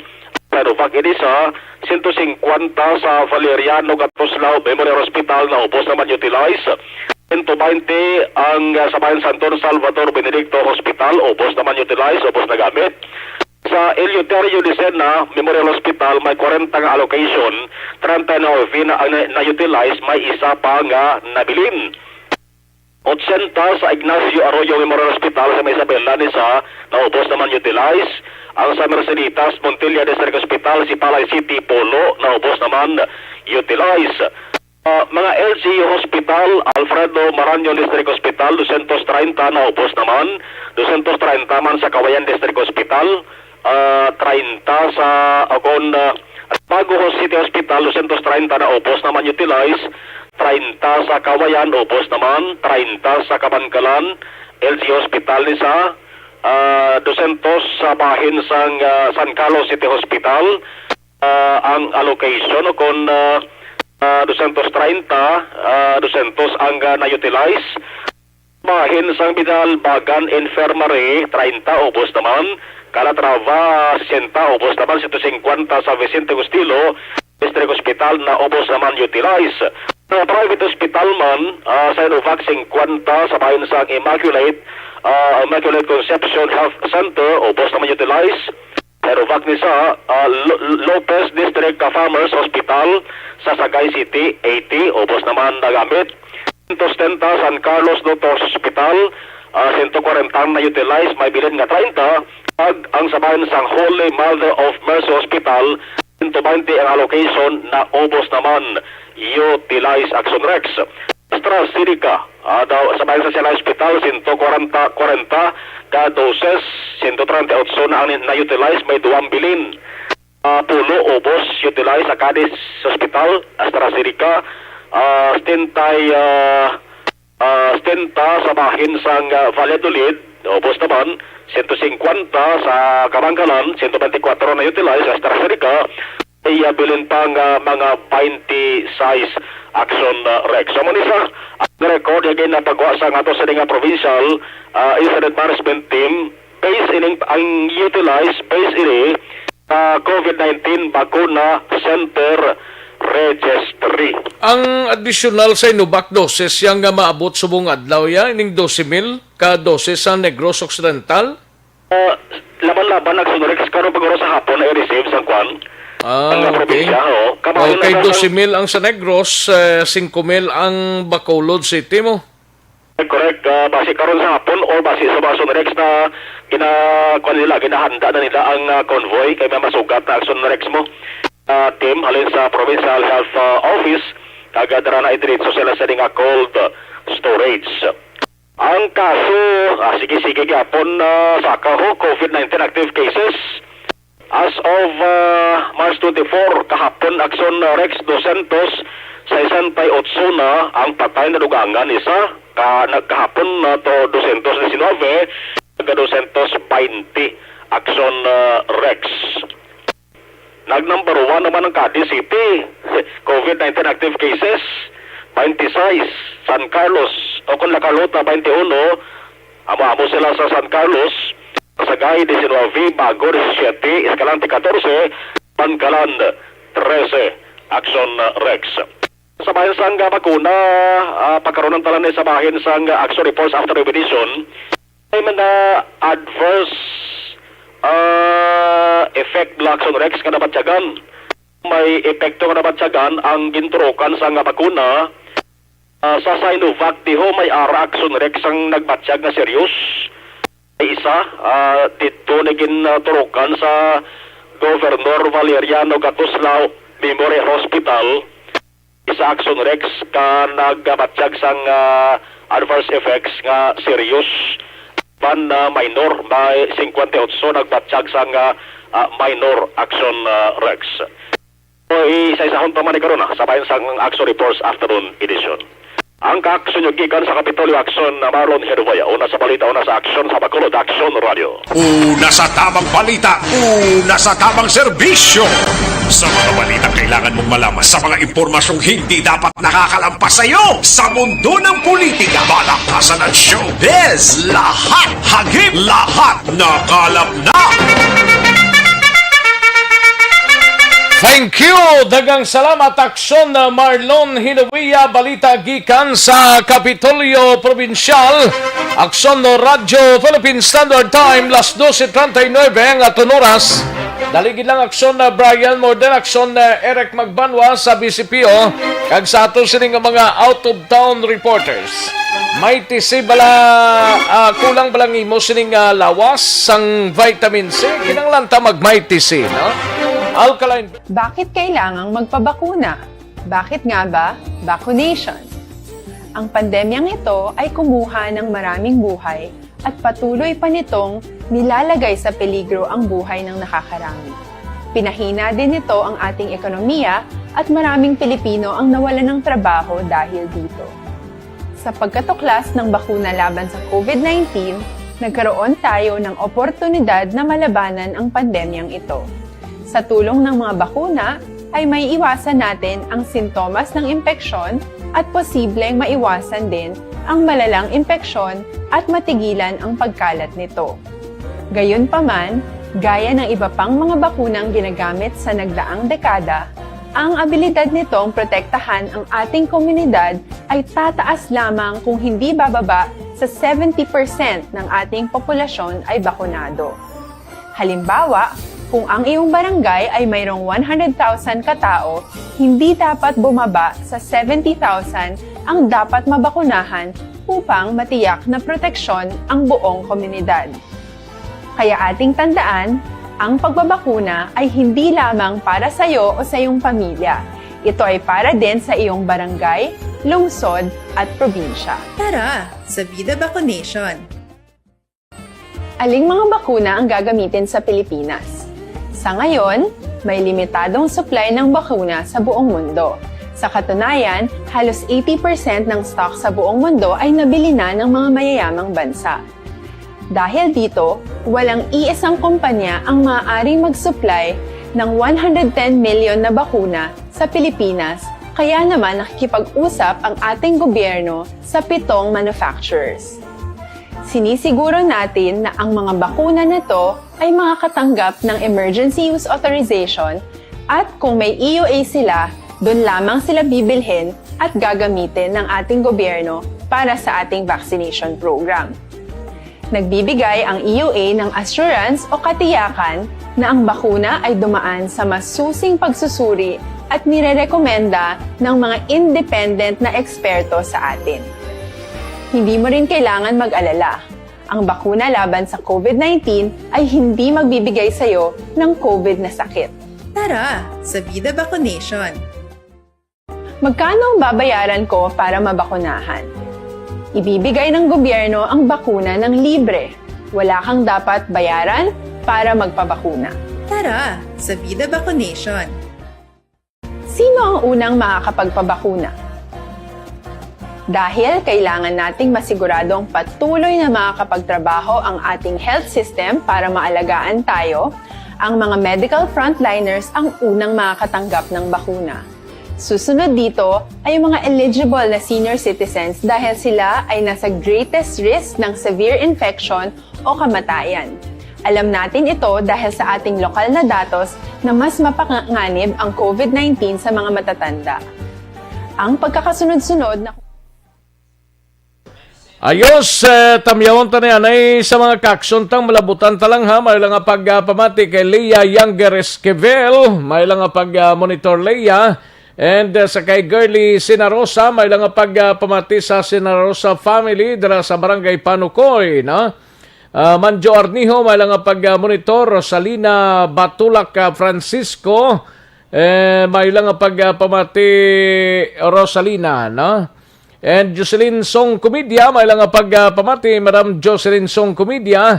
Pero pag ini sa sento singkwenta sa Valeriano Gattuslao Memorial Hospital, naubos naman utilize. Sento baynte ang, ah, sa bahin Santon Salvador Benedicto Hospital, ubos naman utilize, ubos nagamit. Sa Eleuterio Lucena Memorial Hospital, may kwarenta nga allocation, treinta y nueve na ang na-, na-utilize, may isa pa nga nabilin. Ochenta sa Ignacio Arroyo Memorial Hospital sa may Isabela, ni sa naubos naman utilize. Ang sa Merceditas Montilla District Hospital, Sipalay City, pulo, naubos naman utilize. Ah, mga L G U Hospital, Alfredo Marañon District Hospital, dosyentos treinta, naubos naman. Dosyentos treinta man sa Kawayan District Hospital, ah, treinta sa, o kon, ah, Bago City Hospital, dosyentos treinta, naubos naman utilize. Treinta sa Kawayan, ubos naman. Treinta sa Kabankalan L G U Hospital, ni sa, ah, dosyentos sa bahin sang, ah, San Carlos City Hospital. Ah, ang allocation, o kon, ah, ah, dosyentos treinta, ah, dosyentos ang, ah, na-utilize. Bahin sang Binalbagan Infirmary, treinta, ubos naman. Calatrava, sesenta, ubos naman. Sento singkwenta sa Vicente Gustilo District Hospital, naubos naman, utilize. Sa private hospital man, ah, Sinovac, singkwenta sa bahin sang Immaculate, ah, Immaculate Conception Health Center, ubos naman, utilize. Pero back ni sa, ah, Lo-, Lopez District, ah, Farmers Hospital sa Sagay City, eighty, ubos naman nagamit. Sento setenta, San Carlos Doctors Hospital, ah, sento kwarenta ang na-utilize, may bilin nga treinta. Ag ang sa bahin sang Holy Mother of Mercy Hospital, sento baynte ang allocation, naubos naman, utilize, Action Rex. AstraZeneca, ah, daw, sa bahin sa Sila Hospital, sento kwarenta, kwarenta ka doses, sento treinta y ocho na ang na-utilize, may duwang bilin. Ah, pulo, ubos, utilize sa Cadiz Hospital, AstraZeneca, ah, setenta, ah, ah, setenta sa bahin sang, ah, Valladolid, ubos naman, sento singkwenta sa Kabankalan, sento bentikwatro na-utilize, AstraZeneca, iya bilin pa nga mga twenty-six, Action, ah, Rex. So, manisa, ang record, yung ginapagawa sa nga to sa nga provincial, ah, incident management team, base ining, ang utilize, base ini sa COVID nineteen Bakuna Center Registry. Ang additional Sinovac doses yang nga maabot subong adlaw ya, ining dose mil ka doses sa Negros Occidental? Ah, laban-laban, Action Rex, karon pag oras sa hapon na i-receive sa kwan. Ah, ang okay. Probinsya, oo. Kabahin Okay, na sa dose mil ang sa Negros, eh, singko mil ang Bacolod City mo. Correct. Ah, basi karon sa hapon or basi sa mga Action Rex na gina-, kuwan nila, ginahanda na nila ang, ah, convoy kay may masugat na Action Rex mo. Ah, team halin sa Provincial Health, ah, Office, kag, ah, dira na idiretso sila sa nga cold storage. Ang kaso, ah, sige-sige gyapon, ah, sa kaho, COVID nineteen active cases. As of, ah, March twenty-four, kahapon, Action Rex, dosyentos sesenta y ocho na ang patay na dugangan, isa ka nagkahapon na to, dosyentos diecinuebe, nagka dosyentos baynte, Action, ah, Rex. Nag number one naman ang Cadiz City, COVID nineteen active cases, twenty-six, San Carlos, o kung La Carlota, twenty-uno, amo-amo sila sa San Carlos, Sagay, diecinuebe, Bago, diecisiete, Escalante, catorce, Pangalan, trese, Action Rex. Sa bahin sang bakuna, ah, pagkaroon talan ni sa bahin sang Action Reports after Revelation, may mga adverse, ah, effect, Action Rex, nga nabatyagan. May epekto nga nabatyagan ang ginturukan sa nga bakuna, ah, sa Sinovac, diho may ara, Action Rex, ang nagbatyag nga serious. May isa, ah, didto na ginturukan sa Governor Valeriano Gatuslao Memorial Hospital, isa action, Rex, ka nagabatyag sang, ah, adverse effects nga serious, ban, ah, minor, may singkwenta y otso nagbatyag sang, ah, ah, minor action, ah, Rex. O, isa-isahon pa man ni karon, ah, sa bahin sang Action Reports Afternoon Edition. Ang kaaksyon nyo gikan sa Kapitolyo Aksyon, na Marlon Herboya. Una sa balita, una sa aksyon sa Bacolod Aksyon Radio. Una sa tamang balita, una sa tamang serbisyo. Sa mga balita kailangan mong malaman, sa mga impormasyong hindi dapat nakakalampas sa iyo, sa mundo ng politika, balakasan at showbiz, lahat hagip, lahat nakalap na. Thank you! Daghang salamat, Aksyon, uh, Marlon Hinuia. Balita gikan sa Kapitolyo Probinsyal. Aksyon, no, Radyo Philippine Standard Time, las doce treinta y nueve ang aton oras. Dali gid lang, Aksyon, uh, Brian Morden, Aksyon, uh, Eric Magbanwa sa B C P O, kag sa ato sini nga mga out-of-town reporters. May tisi bala, ah, kulang bala ang imo sining, ah, lawas sang vitamin C? Kinahanglan ta mag may tisi, no? Alkaline. Bakit kailangang magpabakuna? Bakit nga ba vaccination? Ang pandemyang ito ay kumuha ng maraming buhay at patuloy pa nitong nilalagay sa peligro ang buhay ng nakakarami. Pinahina din nito ang ating ekonomiya at maraming Pilipino ang nawalan ng trabaho dahil dito. Sa pagkatuklas ng bakuna laban sa COVID nineteen, nagkaroon tayo ng oportunidad na malabanan ang pandemyang ito. Sa tulong ng mga bakuna, ay may iwasan natin ang sintomas ng impeksyon at posibleng maiwasan din ang malalang impeksyon at matigilan ang pagkalat nito. Gayunpaman, gaya ng iba pang mga bakunang ginagamit sa nagdaang dekada, ang abilidad nitong protektahan ang ating komunidad ay tataas lamang kung hindi bababa sa seventy percent ng ating populasyon ay bakunado. Halimbawa, kung ang iyong barangay ay mayroong one hundred thousand katao, hindi dapat bumaba sa seventy thousand ang dapat mabakunahan upang matiyak na proteksyon ang buong komunidad. Kaya ating tandaan, ang pagbabakuna ay hindi lamang para sa iyo o sa iyong pamilya. Ito ay para din sa iyong barangay, lungsod, at probinsya. Tara, sa Vida Vaccination! Aling mga bakuna ang gagamitin sa Pilipinas? Sa ngayon, may limitadong supply ng bakuna sa buong mundo. Sa katunayan, halos eighty percent ng stock sa buong mundo ay nabili na ng mga mayayamang bansa. Dahil dito, walang iisang kumpanya ang maaaring mag-supply ng one hundred ten million na bakuna sa Pilipinas, kaya naman nakikipag-usap ang ating gobyerno sa pitong manufacturers. Sinisiguro natin na ang mga bakuna na to ay makakatanggap ng emergency use authorization at kung may E U A sila, doon lamang sila bibilhin at gagamitin ng ating gobyerno para sa ating vaccination program. Nagbibigay ang E U A ng assurance o katiyakan na ang bakuna ay dumaan sa masusing pagsusuri at nirerekomenda ng mga independent na eksperto sa atin. Hindi mo rin kailangan mag-alala. Ang bakuna laban sa COVID nineteen ay hindi magbibigay sa iyo ng COVID na sakit. Tara, sa Vida Vaccination! Magkano ang babayaran ko para mabakunahan? Ibibigay ng gobyerno ang bakuna ng libre. Wala kang dapat bayaran para magpabakuna. Tara, sa Vida Vaccination! Sino ang unang makakapagpabakuna? Dahil kailangan nating masiguradong patuloy na makakapagtrabaho ang ating health system para maalagaan tayo, ang mga medical frontliners ang unang makakatanggap ng bakuna. Susunod dito ay ang mga eligible na senior citizens dahil sila ay nasa greatest risk ng severe infection o kamatayan. Alam natin ito dahil sa ating lokal na datos na mas mapanganib ang COVID nineteen sa mga matatanda. Ang pagkakasunod-sunod na Ayos, eh, tamyawon ta na yan. Ay, sa mga kaaksyon tang malabutan ta lang, ha. May lang nga pag, ah, pamati kay Leah Younger Esquivel. May lang nga pag, ah, monitor, Leah. And, ah, sa kay Girly Sinarosa, may lang nga pag, ah, pamati sa Sinarosa family dira sa Barangay Panukoy, no? Ah, Manjo Arniho, may lang nga pag-, ah, monitor. Rosalina Batulak, ah, Francisco, eh, may lang nga pag-, ah, pamati, Rosalina, no? And Jocelyn Song Comedia, may lang nga pag-, ah, pamati, Madam Jocelyn Song Comedia.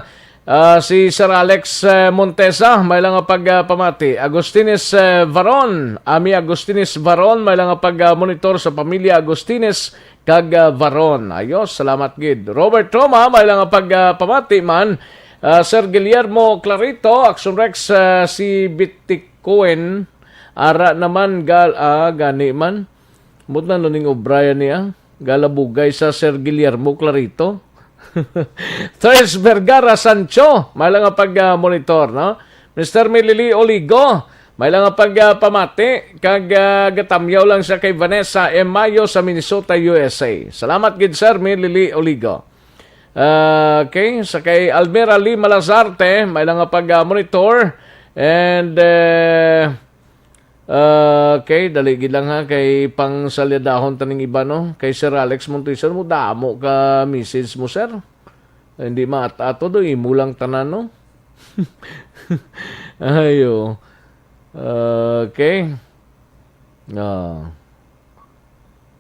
Ah, si Sir Alex, eh, Montesa, may lang nga pag-, ah, pamati. Agustines, eh, Varon, Ami Agustines Varon, may lang nga pag-, ah, monitor sa pamilya Agustines kag, ah, Varon. Ayos, salamat gid. Robert Roma, may lang nga pag-, ah, pamati man. Ah, Sir Guillermo Clarito, Action Rex, ah, si Bitikuen, ara naman gal-, ah, gani man. Mut na nuning obra yan niya. Galabugay sa Sir Guillermo Clarito. Tres Vergara Sancho, may lang nga pag, ah, monitor, no? Mister Milili Oligo, may lang nga pag, ah, pamati, kag, ah, gatamyaw lang siya kay Vanessa M. Mayo sa Minnesota, U S A. Salamat gid, Sir Milili Oligo. Ah, okay, sa kay Almira Lee Malazarte, may lang nga pag, ah, monitor. And, eh, ah, okay, dali gid lang ha, kay pang salyadahon taning iba, no? Kay Sir Alex Montoya, sir, mo damo ka message mo, sir. Hindi maat-ato do, imo lang tanan, no? Ayo. Okay. Ah.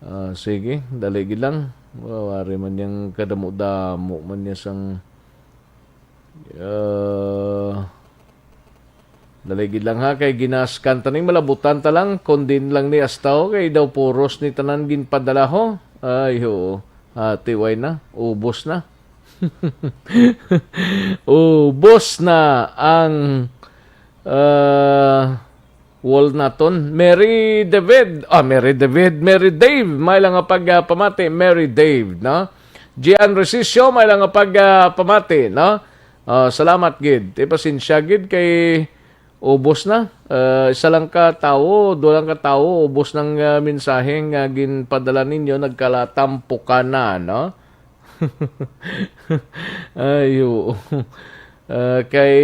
Ah, sige, dali gid lang. Wari man yang kadamo-damo man niya sang, ah, dali gid lang ha, kay ginaskan taning malabutan ta lang, kundin lang ni astaw, kay daw puros ni tanan ginpadala ho. Ay, oo. Ati, way na. Ubos na. Ubos na ang, ah, wall naton. Mary David, ah, Mary David, Mary Dave, may lang nga pag, ah, pamati, Mary Dave, no? Gian Resisio, may lang nga pag, ah, pamati, no? Ah, salamat gid. Ti pasensya gid kay ubos na. Ah, isa lang ka tawo, duha lang ka tawo, ubos ng, ah, mensahe nga ginpadala ninyo, nagkalatampukan na, no? Ay, oo. Ah, kay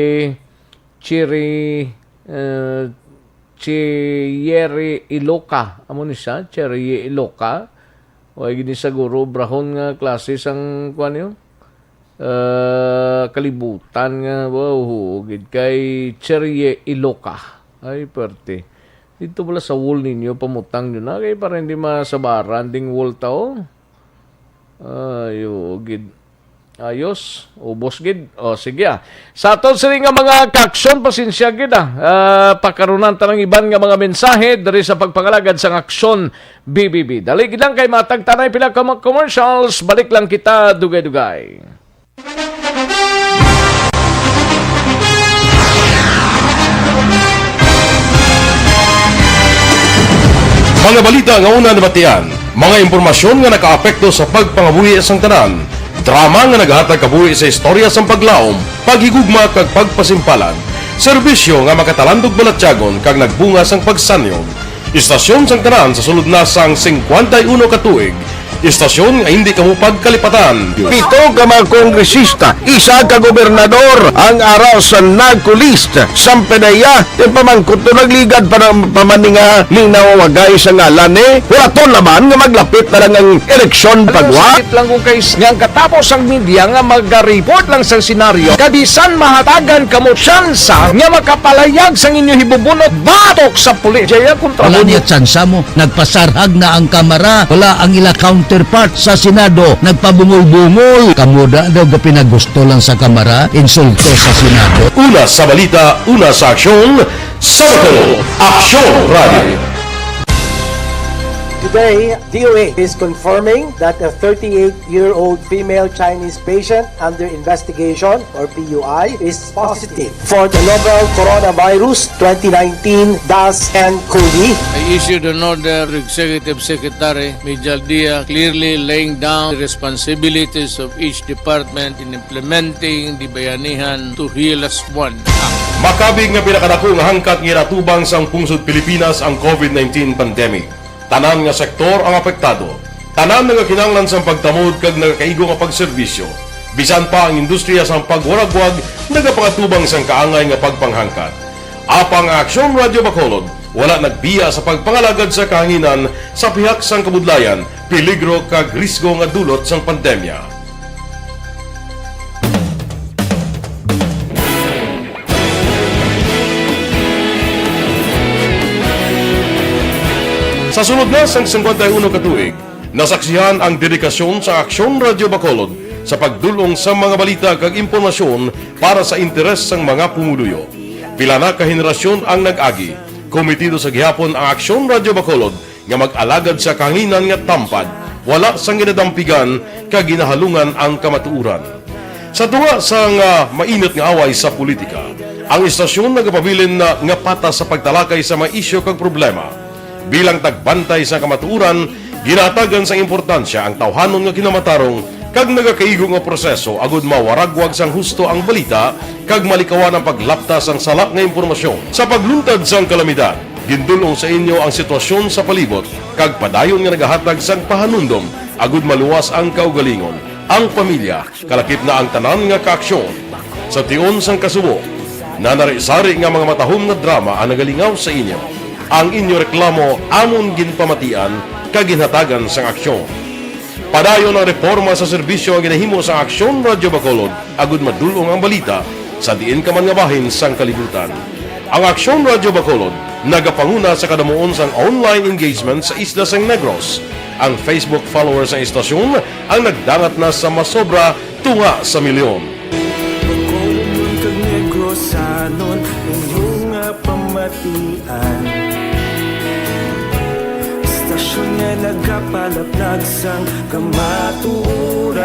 Cherry, eh, Cherry Iloka. Amo ni siya, Cherry Iloka. Wa gini siguro obrahon nga klase sang kuan niyo. Eh, kalibutan nga, wow, gid kay Cherry Iloka. Ay, perte. Dito wala sa wall ninyo, pamutang nyo na. Kay para hindi masabaran ding wall tao. Ay, oo, gid. Ayos, ubos gid. O, sige, ah. Sa aton sini nga mga kaaksyon, pasensya gid, ah. Ah, pakarunan ta ng iban nga mga mensahe diri sa pagpangalagad sang Aksyon B B B. Dali gid lang kay matag tanay pila ka mga commercials. Balik lang kita, dugay-dugay. Mga balita nga una nabatian, mga impormasyon nga nakaapekto sa pagpangabuhi sang tanan, drama nga nagahatag kabuhi sa istorya sang paglaom, paghigugma kag pagpasimpalan, serbisyo nga makatalandog balatyagon kag nagbunga sang pagsanyog. Istasyon sang tanan sa sulod na sang singkwenta y uno ka tuig. Istasyon nga hindi kamo pagkalipatan. Pito ka mga kongresista, isa ka gobernador ang ara sa NAGCO list. Sampanaya, ti pamangkot to nagligad pa ng pamaninga ning nawawagay sa ngalan ni Huraton naman nga maglapit na lang ang eleksyon pagwa. Sakit lang kung kay nga ang katapos ang media nga mag-report lang sa senaryo, kabisan mahatagan kamo tsansa nga makapalayag sang inyo hibubunot batok sa pulis. Jaya kontra Wala mo. Niya tsansa mo. Nagpasarhag na ang Kamara. Wala ang ila counterpart sa Senado. Nagpabungol-bungol. Kamo da daw gapinagusto lang sa Kamara. Insulto sa Senado. Una sa balita, una sa aksyon, sa Bacolod, Aksyon Radio. Today, D O A is confirming that a thirty-eight-year-old female Chinese patient under investigation, or P U I, is positive for the novel coronavirus twenty nineteen dash N cov. I issued an order to Executive Secretary Mijal Dia, clearly laying down the responsibilities of each department in implementing the Bayanihan to Heal Us One Act. Makabig nga pinakadako nga hangkat nga ginatubang sang pungsod Pilipinas ang covid nineteen pandemic. Tanan nga sektor ang apektado. Tanan nagakinahanglan sang pagtamod kag nagakaigo nga pagserbisyo. Bisan pa ang industriya sang pagwaragwag nagapangatubang sang kaangay nga pagpanghangkat. Apang ang Aksyon Radio Bacolod wala nagbiya sa pagpangalagad sa kahanginan sa pihak sang kabudlayan, peligro kag risgo nga dulot sang pandemya. Sa sulod na sang singkwenta y uno ka tuig, nasaksihan ang dedikasyon sa Aksyon Radyo Bacolod sa pagdul-ong sa mga balita kag impormasyon para sa interes sang mga pumuluyo. Pila na ka henerasyon ang nag-agi. Komitido sa gihapon ang Aksyon Radyo Bacolod nga mag-alagad sa kahanginan nga tampad, wala sang ginadampigan kag ginahalungan ang kamatuoran. Sa tunga sang, ah, mainit nga away sa politika, ang istasyon nagapabilin na nga patas sa pagtalakay sa mga isyu kag problema. Bilang tagbantay sa kamatuoran, ginahatagan sang importansya ang tawhanon nga kinamatarong kag nagakaigo nga proseso agud mawaragwag sang husto ang balita kag malikawan ang paglapta sang sala nga impormasyon. Sa pagluntad sang kalamidad, gindul-ong sa inyo ang sitwasyon sa palibot kag padayon nga nagahatag sang pahanumdom agud maluwas ang kaugalingon, ang pamilya, kalakip na ang tanan nga kaaksyon. Sa tion sang kasubo, nanari-sari nga mga matahom nga drama ang nagalingaw sa inyo. Ang inyo reklamo amon ginpamatian kag ginhatagan sang aksyon. Padayon ang reporma sa serbisyo nga ginahimo sang Aksyon Radyo Bacolod agud madul-ong ang balita sa diin ka man nga bahin sang kalibutan. Ang Aksyon Radyo Bacolod nagapanguna sa kadamuon sang online engagement sa isla sang Negros. Ang Facebook followers sang istasyon ang nagdangat na sa masobra tunga sa milyon. Bacolodnon kag Negrosanon, inyo nga pamatian. Istasyon nga nagapalaplag sang kamatuoran.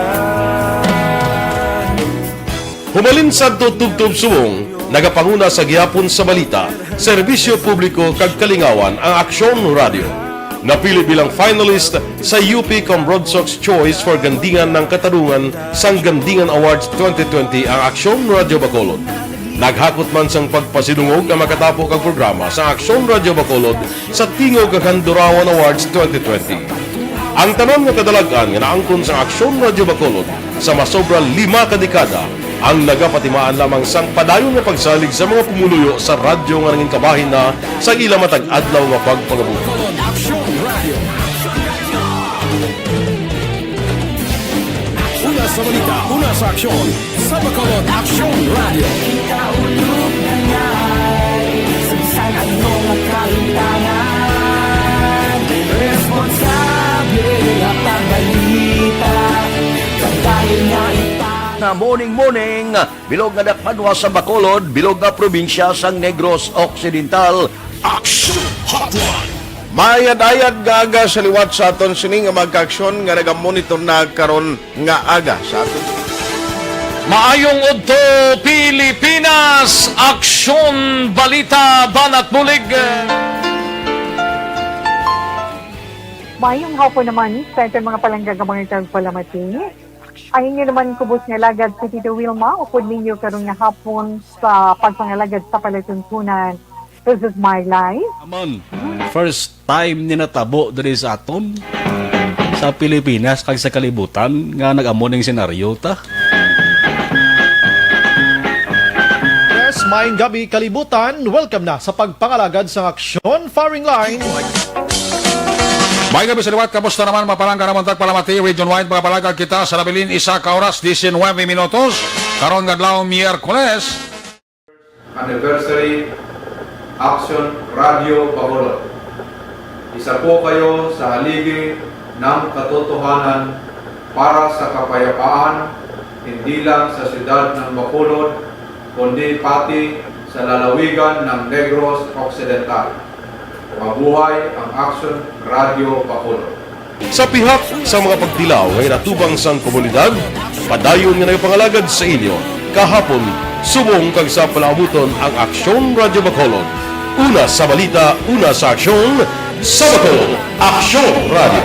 Humalin sadto tubtob subong, nagapanguna sa gihapon sa balita, serbisyo publiko kag kalingawan ang Aksyon Radyo. Napili bilang finalist sa U P Comrodsocs Choice for Gandingan ng Katarungan sang Gandingan Awards twenty twenty ang Aksyon Radyo Bacolod. Naghakot man sang pagpasidungog ang makatapo kag programa sa Aksyon Radyo Bacolod sa Tingog kag Handurawan Awards twenty twenty. Ang tanan nga kadalag-an nga naangkon sa Aksyon Radyo Bacolod sa masobra lima ka dekada ang nagapatimaan lamang sang padayon nga pagsalig sa mga pumuluyo sa radyo nga nangin kabahin na sa ila matag adlaw nga pagpangabuhi. Bacolod Aksyon Radyo. Una sa balita, una sa aksyon, sa Bacolod Aksyon Radyo. Kita ulog na ngay, sa bisan ano nga kalimtangan, responsable nga pagbalita, pagdali nga ita- Na morning, morning, bilog nga dakpanwa sa Bacolod, bilog nga probinsya sang Negros Occidental. Action Hotline. Maayad-ayad nga aga sa liwat sa aton sini nga mga kaaksyon nga nagamonitor na karon nga aga sa aton. Maayong udto, Pilipinas! Aksyon, balita, banat bulig. Maayong hapon naman sa aton mga palangga nga mga tagpalamati. Ang inyo naman kubos nga alagad si Tito Wilma, upod ninyo karon nga hapon sa pagpangalagad sa palatuntunan. This is my life. Amon, first time ni natabo diri sa aton, sa Pilipinas kag sa kalibutan nga nag-amo ning senaryo ta. Yes, maayong gabi, kalibutan. Welcome na sa pagpangalagad sang aksyon, firing line. Maayong gabi sa liwat. Kamusta naman, mga palangga namon tagpalamati? Region wide, mga palangga, kita sa nabilin isa ka oras, diecinuebe minutos. Karon nga adlaw, Miyerkules. Anniversary Action Radio Bacolod. Isa po kayo sa haligi ng katotohanan para sa kapayapaan, hindi lang sa siyudad ng Bacolod, kundi pati sa lalawigan ng Negros Occidental. Mabuhay ang Action Radio Bacolod. Sa pihak sa mga pagtilaw nga ginatubang sang komunidad, padayon nga nagapangalagad sa inyo kahapon, subong kag sa palaabuton ang Aksyon Radyo Bacolod. Una sa balita, una sa aksyon, sa Bacolod, Aksyon Radyo.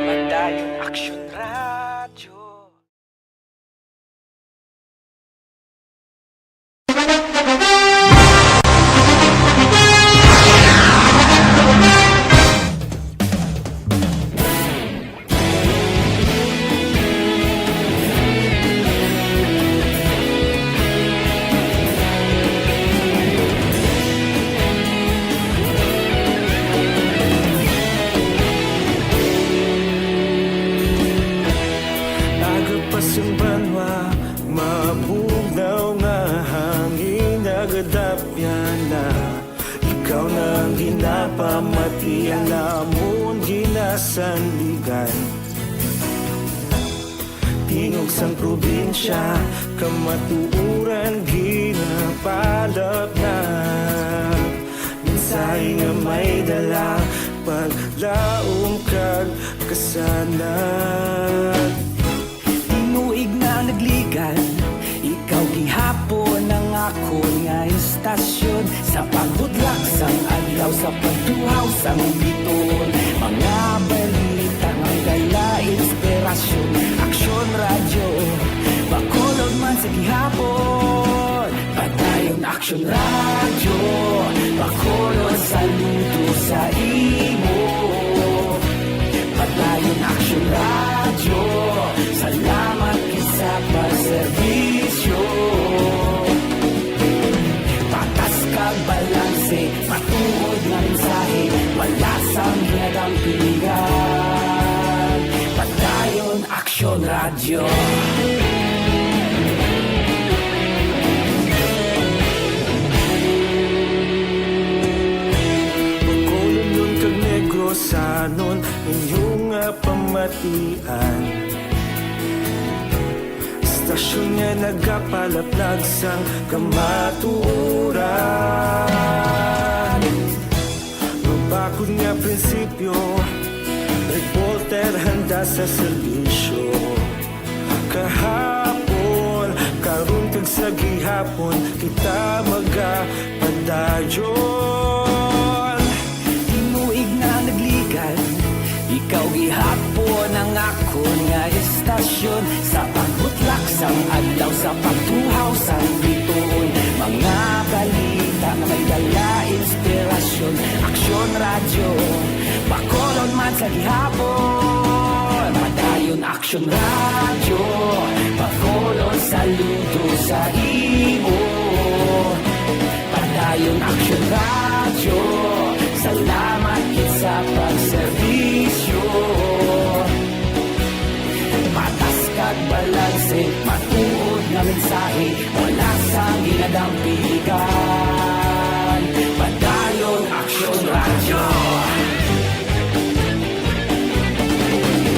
Padayon Aksyon Radyo. sandigan. Tingog sang probinsya, kamatuoran ginapalapnap. Mensahe nga may dala, paglaom kag kasanag. Tinuig na nagligan, ikaw gihapon ang akon nga istasyon. Sa pagbutlak sang adlaw, sa pagtuhaw sang bituon, mga balita nga dala inspirasyon. Aksyon Radyo, Bacolod man sa gihapon. Padayon Aksyon Radyo, Bacolod, saludo sa imo. Padayon Aksyon Radyo, salamat gid sa pagserbisyo. Patas kag balanse, matuod nga mensahe, wala sang ginadampigan. Padayon Aksyon Radyo. Bacolodnon kag Negrosanon, inyo nga pamatian. Istasyon nga nagapalaplag sang kamatuoran. Mabakod nga prinsipyo, reporter handa sa serbisyo. Kahapon, karon kag sa gihapon, kita magapadayon. Tinuig na nagligan, ikaw gihapon ang akon nga istasyon. Sa pagbutlak sang adlaw, sa pagtuhaw sang bituon, mga balita nga may dala inspirasyon. Aksyon Radyo, Bacolod man sa gihapon. Padayon Aksyon Radyo, Bacolod, saludo sa imo. Padayon Aksyon Radyo, salamat gid sa pagserbisyo. Patas kag balanse, matuod nga mensahe, wala sang ginadampigan. Padayon Aksyon Radyo.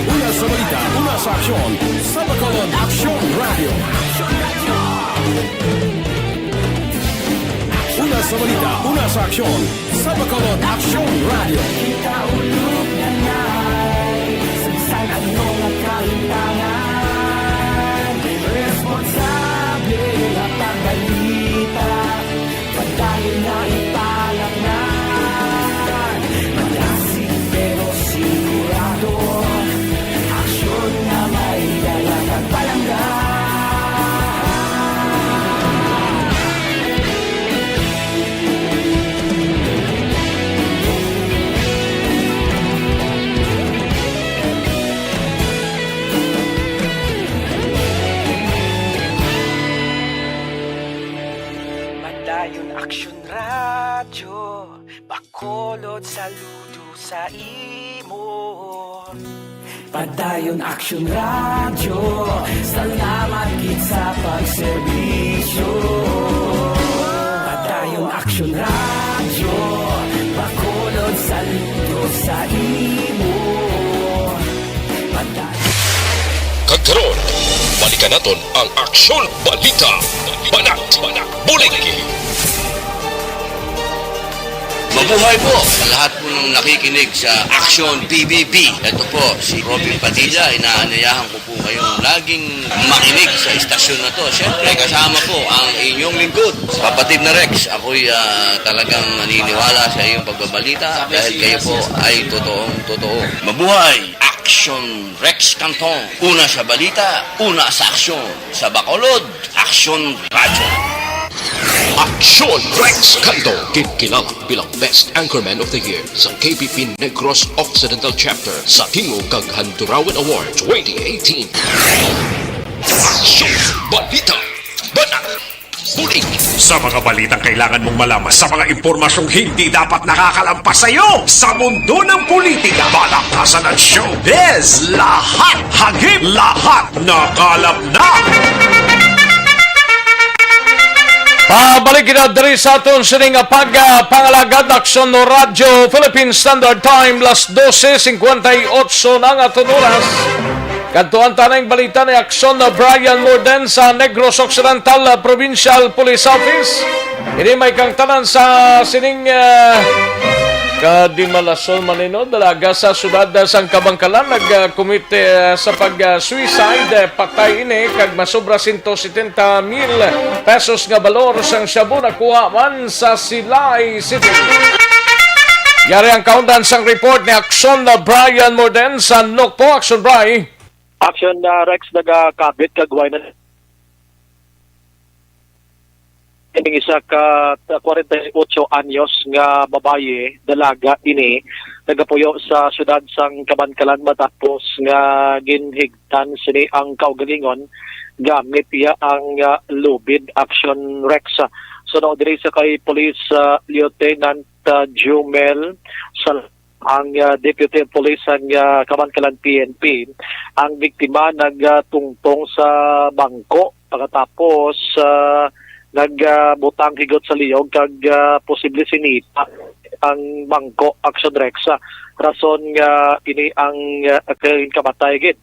Una sa balita, una sa aksyon, sa Bacolod Aksyon Radyo. Una sa balita, una sa aksyon, sa Bacolod Aksyon Radyo. Kita ulog na nay, sa bisan ano nga kalimtangan, responsable nga pagbalita. Padayon na ipalapngan, malasig pero sigurado, aksyon nga may dala kag palangga. Padayon Aksyon Radyo, Bacolod, saludo sa imo. Padayon Aksyon Radyo, salamat gid sa pagserbisyo. Padayon Aksyon Radyo, Bacolod, saludo sa imo. Padayon Kag karon, balikan naton ang Aksyon Balita. Banat, Bulig. Mabuhay po sa lahat po ng nakikinig sa Aksyon P B B. Ito po si Robin Padilla. Inaanyayahan ko po kayong laging makinig sa istasyon na to. Siyempre, kasama po ang inyong lingkod, kapatid na Rex. Ako'y, ah, talagang naniniwala sa iyong pagbabalita dahil kayo po ay totoong totoo. Mabuhay! Aksyon Rex Canton. Una sa balita, una sa aksyon. Sa Bacolod, Aksyon Radyo. Aksyon Rex Canto, kinkilala bilang Best Anchorman of the Year sa K P P Negros Occidental Chapter sa Tingog kag Handurawan Award twenty eighteen. Aksyon Balita, Banat, Bulig. Sa mga balitang kailangan mong malaman, sa mga impormasyong hindi dapat nakakalampas sa iyo, sa mundo ng politika, balakasan at showbiz, lahat hagip, lahat nakalap na. Pabalik kita diri sa aton sini nga pag, ah, pangalagad, Aksyon Radyo Philippine Standard Time, las dose cincuenta y ocho na ang aton oras. Kadtuan ta na ang balita ni Aksyon Brian Morden sa Negros Occidental, ah, Provincial Police Office. Ini may kangtanan sa sining, ah, kadimalason man, no? Dalaga sa siyudad, ah, sang Kabankalan nag, ah, komite, ah, sa pag, ah, suicide, ah, patay ini kag masobra sento setenta mil pesos nga balor sang shabu nakuha man sa Silay City. Yari ang kaundan sang report ni Aksyon Brian Morden sa Nokpo. Aksyon, Bri. Aksyon, ah, Rex, nagakabit kag way na ining isa ka kwarenta y ocho anyos nga babayi, dalaga ini, nagapuyo sa siyudad sang Kabankalan matapos nga ginhigtan sini ang kaugalingon gamit iya ang, ah, lubid. Aksyon, Rex. So, no, diri sa kay Police, ah, Lieutenant, ah, Jumel Sal-, ang, ah, Deputy Police sang, ah, Kabankalan P N P, ang biktima nagtungtong sa bangko pagkatapos, ah, nag, ah, butang higot sa liyog kag, ah, posible sinita ang bangko, Aksyon Rex. Ah, rason nga ini ang, ah, kamatay gid.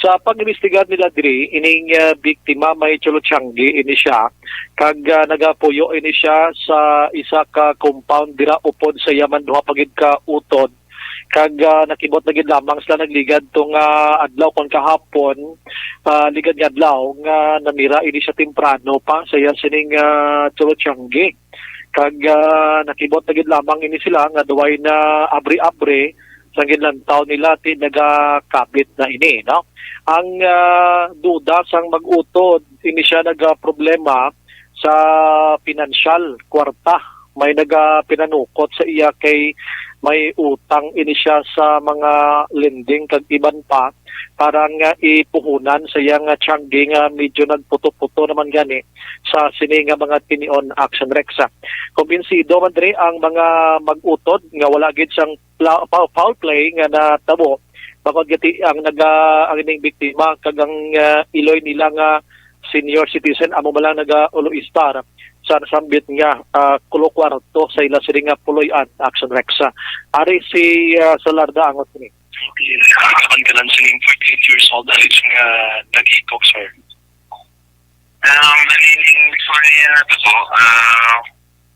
Sa pag-imbestigar nila diri, ining, ah, biktima may Cholochangge ini siya, kag, ah, nagapuyo ini siya sa isa ka compound dira upod sa iya man duha pa gid ka utod. Kag, ah, nakibot na gid lamang sila nagligad tong, ah, adlaw kon kahapon, ah, ligad nga adlaw nga namira ini siya temprano pa sa iya sining, ah, Cholochangge. Kag, ah, nakibot na gid lamang ini sila nga duway na abri-abri sang ginlantaw nila ti nagakabit na ini, no? Ang, ah, duda sang mag-utod, ini siya nagaproblema sa pinansyal, kwarta. May nagapinanukot sa iya kay may utang ini siya sa mga lending kag iban pa. Para nga ipuhunan sa iya nga tiyangge nga medyo nagputo-puto naman gani sa sini nga mga tinion, Aksyon Rex. Kumbinsido man diri ang mga mag-utod nga wala gid sang pla-, pa-, foul play nga natabo, bangod gati ang naga-, ang ining biktima kag ang, ah, iloy nila nga senior citizen amo man lang nagaulo-istar sa nasambit nga, ah, kulo kwarto sa ila sini nga puloy-an, Aksyon Rex. Ari si, ah, Salarda angot ni. Kaban ka lang sining forty-eight years old, alleged nga nag-ikok, sir. Um, naliling before niya na to, ah,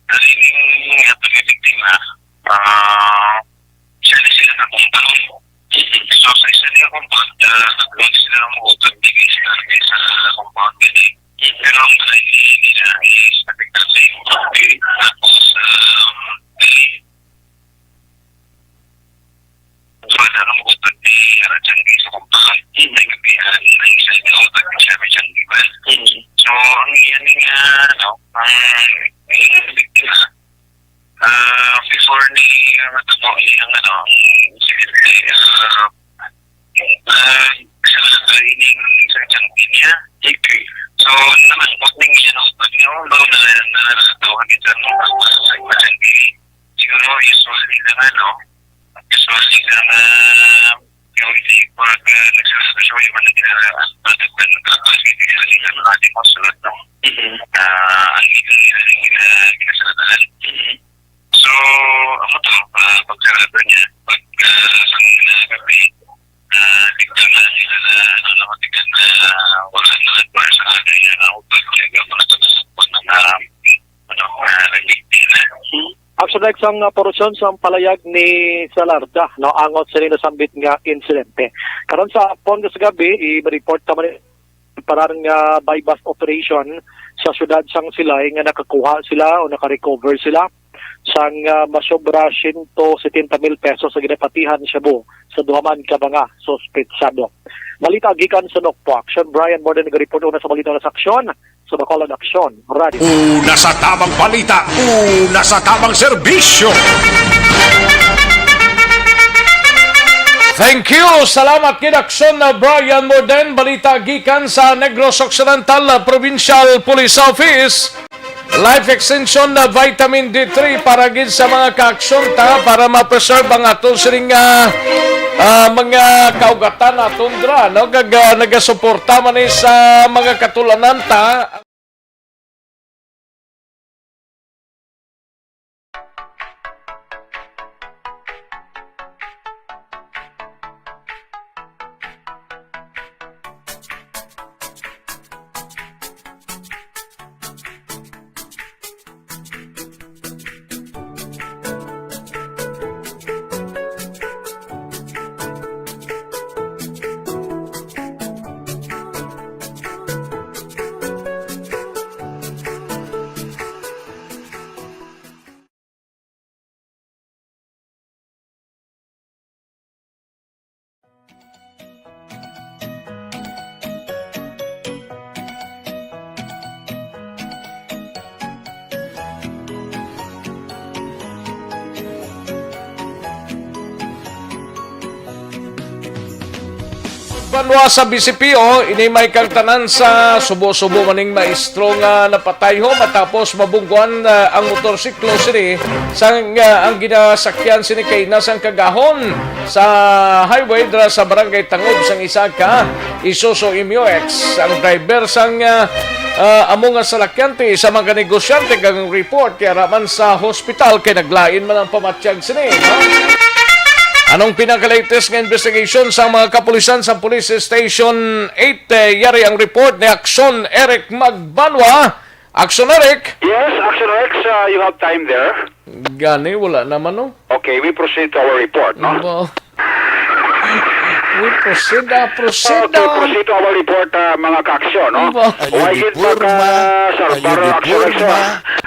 naliling nga to ni biktima. Ah, siya na sila na compound. So, sa isa niya compound, ah, nag-load sila ng motor, bigay sila sa compound, gani. Pero ang balay nila is nagkita sa yung property. Tapos, um, dali. Wala na mo ni Rajan sa compound. May kapihan, may isa na utod ni siya, may siyang iba. So, ang iyan nga, ano, ang, ang biktima, ah, before ni, ah, matabo ni ang, ano, insidente, ah, ah, sa, sa ining sa champion niya. Okay. So, naman, pag ning siya na, pag nga, oh, daw na, na, na, daw, kami sa mga, sa mga champion. Siguro, usually lang, ano, usually lang, ah, yung hindi, pag, ah, nagsasabi siya, yung mga ginagawa, ah, pag, pag, pag, pag, hindi nila sila mga ating mga sulat, no? Mhm. Ah, ang ito nila, yung gina-, ginasalatan. Mhm. So, amo to, ah, pagkarato niya, pag, ah, sa mga gabi, ah, tignan na nila na, ano, na matigan na wala na nagpar sa kanya, na ako pag kaya ako na sa mga, ano, na nagbigti na. Aksyon, Rex, ang, ah, porusyon sa palayag ni Salarda, no, angot sa nasambit nga insidente. Karon sa hapon nga sa gabi, i-report naman parar nga buy-bust operation sa siyudad sang Silay nga nakakuha sila o naka-recover sila sang, ah, masobra sento setenta mil pesos sa ginapatihan shabu sa duha man ka mga suspetsado. Balita gikan sa Nokpo Aksyon, Brian Morden nagareport una sa balita sa aksyon sa Bacolod Aksyon Radio. Una sa tamang balita, una sa tamang serbisyo. Thank you. Salamat gid, Aksyon na Brian Morden. Balita gikan sa Negros Occidental, ah, Provincial Police Office. Life Extension na Vitamin D three para gid sa mga kaaksyon ta, para ma-preserve ang aton sining, ah, ah, mga kaugatan naton dra, no? Kag, ah, nagasuporta man ni sa mga katulanan ta. Banwa sa B C P O, ini may kagtanan sa subo-subo maning maestro nga napatay ho matapos mabungguan, ah, ang motorsiklo sini sang, ah, ang ginasakyan sini kay nasang kagahon sa highway dira sa Barangay Tangob sang isa ka Isuzu M U X. Ang driver sang, ah, ah, amo nga salakyan ti isa man ka negosyante kag ang report kay ara man sa hospital kay naglain man ang pamatyag sini, no? Anong pinaka-latest nga investigation sa mga kapulisan sa Police Station eight? Eh, yari ang report ni Action Eric Magbanwa. Action Eric! Yes, Action Rex, uh, you have time there. Gani, wala naman, no? Okay, we proceed to our report, no? Ba? We proceed, ah, proceed, Okay, ah. proceed to our report, ah, mga kaaksyon, no? Ba? Ay, Way gid di porma. Makasalbar Ay, di ang aksyon, porma.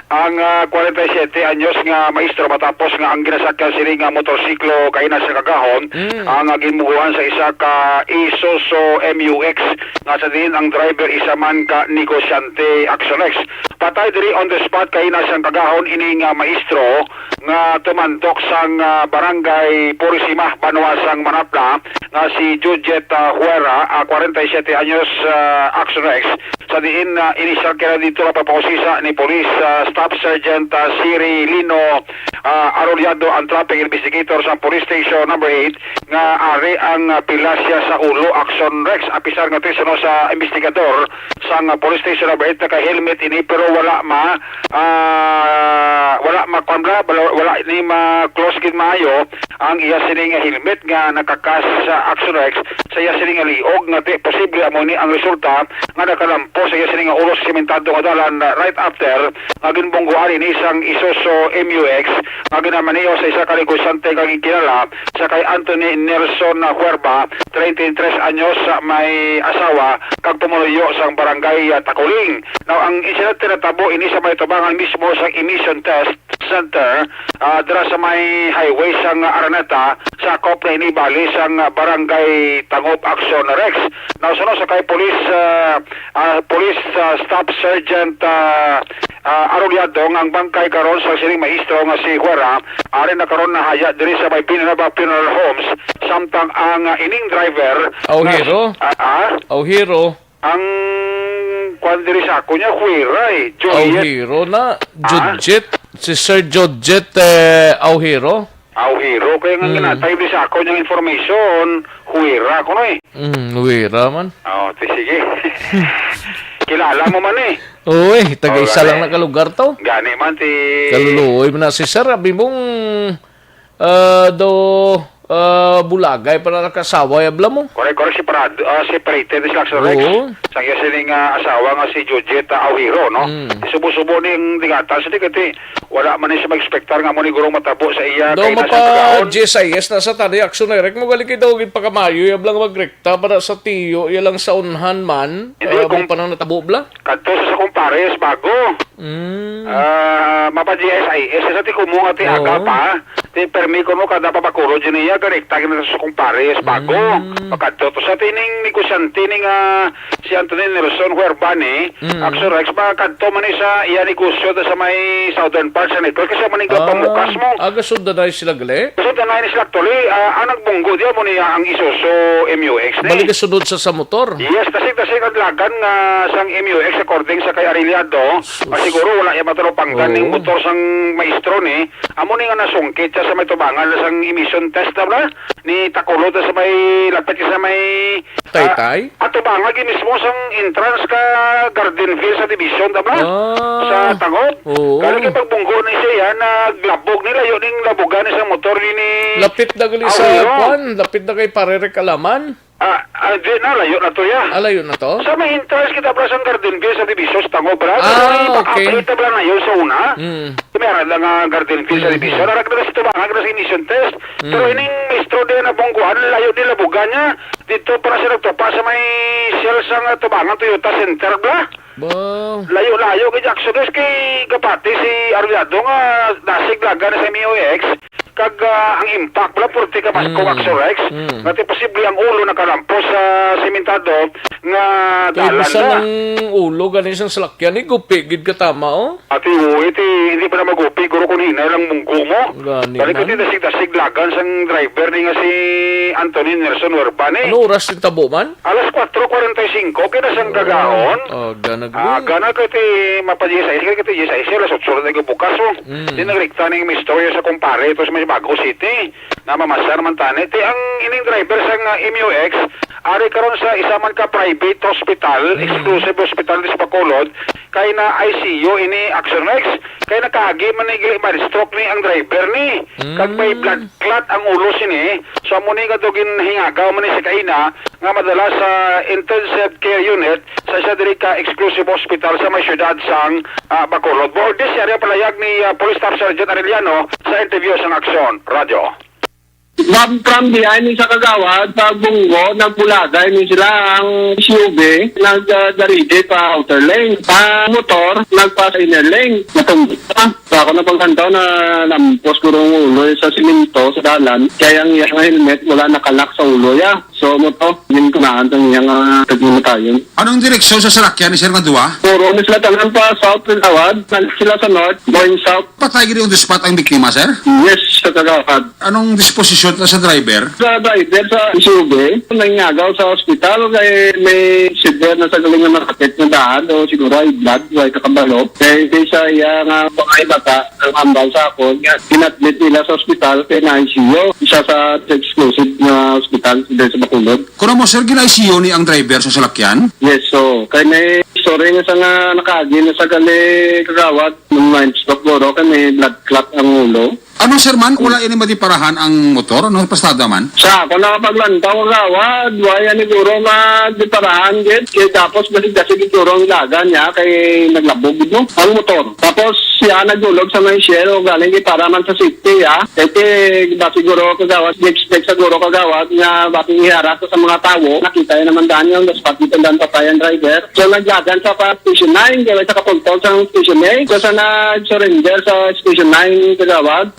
Ang, ah, forty-seven anyos nga maestro matapos nga ang ginasakyan sini nga motorsiklo kaina sa kagahon, Mm. ang, ah, ginbuguan sa isa ka Isuzu M U X nga sa diin ang driver isa man ka negosyante, Action Rex. Patay diri on the spot kaina sang kagahon ini nga maestro nga tumandok sang, ah, barangay Purisima, banwa sang Manapla, nga si Jujet, ah, Huera, ah, forty-seven anyos, ah, Action Rex. Sa diin, ah, inisyal kaya dito na papausisa ni Police, ah, Staff Sergeant, ah, Siri Lino, ah, Arrollado, ang traffic investigator sa Police Station Number eight, nga ari ang, ah, pilasya sa ulo, Action Rex, apisar nga tuisono sa investigador sang, ah, Police Station Number eight, naka-helmet ini pero wala ma, ah, wala ma, kuwan ba? Wala, wala ni ma-close gid maayo ang iya sini nga helmet nga nakakas sa Action Rex sa iya sini nga liog nga ti posible amo ni ang resulta nga nakalampo sa iya sini nga ulo sa simentado nga dalan, ah, right after nga ginbungguan ini sang Isuzu M U X nga ginamaneho sa isa ka negosyante nga ginkilala sa kay Anthony Nelson Huerba, treinta y tres anyos, ah, may asawa kag pumuluyo sang barangay, ah, Takuling. Now, ang insidente natabo ini sa may tubangan mismo sang emission test center, ah, dira sa may highway sang Araneta, sakop na ini bali sang Barangay Tangob, Action Rex. Now, suno sa kay Police, ah, ah, Police, ah, Staff Sergeant, ah, ah, Arrollado, nga ang bangkay karon sa sining maestro nga si Huera, ari na karon nahaya diri sa may Binanaba Funeral Homes, samtang ang, ah, ining driver Aujiro? Ah, ah? Aujiro? Ang kwan diri sa ako niya, Huera eh. Juliet. Aujiro na. Ah? Judget. Si Sir Judget, eh, Aujiro. Aujiro. Kaya nga Mm. ginatay di sa ako niyang information, Huera ko no eh. Mm, Huera man. Oh, ti sige. Kilala mo man eh. Uy, taga Oh, isa gani. lang na ka lugar to. Gani man ti Kaluluoy man na si Sir. Abi mong, ah, do, ah, bulagay pa na nakasawa, yabla mo. Correct, correct. Separado, ah, separated sila sa Rex. Oo. Sa iya sining, ah, asawa nga si Jojeta Aujiro, no? Mm. Subo-subo ning tingatan sa di kati wala man ni siya mag-expectar nga mo ni gurong matabo sa iya Do kay nasa mapa pagkaon. G S I S na sa tani action direct mo gali kay daw gid pagkamayo, yabla nga magrekta para sa tiyo, iya lang sa unhan man. Hindi, Ah, kung may panang natabo bla. Kadto sa, sa kumpares, bago. Mm. Ah, mapa G S I S, sa ti kumo nga ti Oo. aga pa, ti permi kuno kada pa bakulo dyan niya, garekta gina sa kumpares, bago. Mm. Makadto to sa tining negosyante ni nga si Anthony Nelson Huerbani, Mm. Action Rex, makadto man ni sa iya negosyo ta sa may southern part sa Negros, kasi man ni Ah, pamukas mo. Aga sunda na sila gali? Kasi tanay ni sila actually, ah, ang nagbunggo diya mo niya ang Isuzu M U X ni. Balik sunod sa, sa motor. Yes, kasi, kasi kadlagan nga sang M U X according sa kay Arellado, Sus. Ah, siguro wala iya matulupanggan ning Oo. motor sang maestro ni. Amo ni nga nasungkit siya sa may tubangan sang emission test na ba? Ni Takulod sa may lapit sa may, Taytay? ah, ah, tubangan gi mismo sang entrance ka Garden View sa Division, ta ba? Ah. Sa Tangod. Oo. Kaya kay pagbunggo ni siya, naglabog ni layo ning labugan ni sa motor ni, ni Lapit na gali Ah, sa oo. kwan, lapit na kay Pare Rick Alaman. Ah, ah, di na, layo na to, ya. Ah, layo na to? Sa may entrance kita, bra, sa Garden View, sa Division, sa Tango, bra. Ah, Pero yung okay. pa-update na, bra, na yun sa una. Mm. Meron lang nga Garden View sa Mm-hmm. Division. Narag na sa tubangan, na sa emission test. Mm. Pero ining maestro din na bungguan, layo din labugan niya. Dito para sa nagtupa sa may sales sa nga tubangan, Toyota Center, bra. Wow. Layo-layo kay Jackson, kay gapati si Arellado nga nasig laga na sa M U X. Kag, ah, ang impact, wala, purti ka mas Mm. Covax Rex. Mm. Nga ti posible ang ulo nakalampos sa simentado nga Kay dalan basta na. Ang ulo gani sang salakyan, ni gupi gid ka tama, oh. Ati, oh, iti, hindi pa na magupi, guro kung hinay lang munggo mo. Gani Balik man. Iti dasig-dasig lagan sang driver ni nga si Anthony Nelson Urbani. Oras ni tabo man? Alas kwatro kwarenta y singko, kina sang kagahon. Ah, gana gid. Ah, gana kay ti mapa diyes sais, kay ti diyes sais, alas otso na tayo bukas, oh. Mm. Di nagrekta ning istorya sa kumpare ito sa may Bago City. Namamasar man tani. Ti ang ining driver sang, ah, M U X, ari karon sa isa man ka private hospital, Mm. exclusive hospital di sa Bacolod, kay na I C U ini Action Rex, kay nakaagi man ni gali man stroke ni ang driver ni. Kag may Mm. blood clot ang ulo sini. So, amo ni nga daw ginhingagaw man ni si kaina nga madala sa intensive care unit sa isa diri ka exclusive hospital sa may siyudad sang, ah, Bacolod. Buod di siya, palayag ni, ah, Police Staff Sergeant Arellano sa interview sang Aksyon Radyo. Bab from behind ni sa kagawad, sa bunggo, nagbulaga ni sila ang S U V, nagdaride pa outer lane. Ang motor, nagpa sa inner lane. Natumba. Sa ako na paglantaw na lampos guro ang ulo sa simento sa dalan, kaya ang iyang helmet wala nakalak sa ulo ya. So, mo to, yun kunaan ang iyang, ah, pagmamatayon. Anong direksyon sa salakyan ni Sir nga duwa? Puro ni sila tanan pa south, Lawad. Nalik sila sa north, going south. Patay gid on the spot ang biktima, sir? Yes, sa kagawad. Anong disposisyon ta sa driver? Sa driver sa S U V, nangingagaw sa ospital kay may severe na sa galing nga nakapit nga daan o siguro high blood, way kakabalo. Kay, kay sa iya nga babae bata, ang ambal sa akon, nga inadmit nila sa ospital kay na I C U, isa sa exclusive nga ospital diri sa Bacolod. Kuno mo, sir, gina-I C U ni ang driver sa salakyan? Yes, so, kay may story nga sa nga nakaagi na sa gali kagawad, nung mind stroke guro, kay may blood clot ang ulo. Ano, sir, man? Wala ini madiparahan ang motor? Ano, pastada man? Sa ako nakapaglantaw, kagawad, wala yan siguro madiparahan, gid. Kay tapos, basig-basig siguro ang ilagan niya, kay naglabog, no? Ang motor. Tapos, siya nagdulog sa may shell, o galing, kay para man sa safety, ah. Kay, kay, ba siguro, kagawad, expect siguro, kagawad, nga bating iharas sa mga tawo, nakita yun naman daan yung spot dito, daan patay ang driver. So, naglagan sa pa Station nine, kaya sa kapultol sa Station eight. So, sa nag-surrender sa Station nine, kagawad.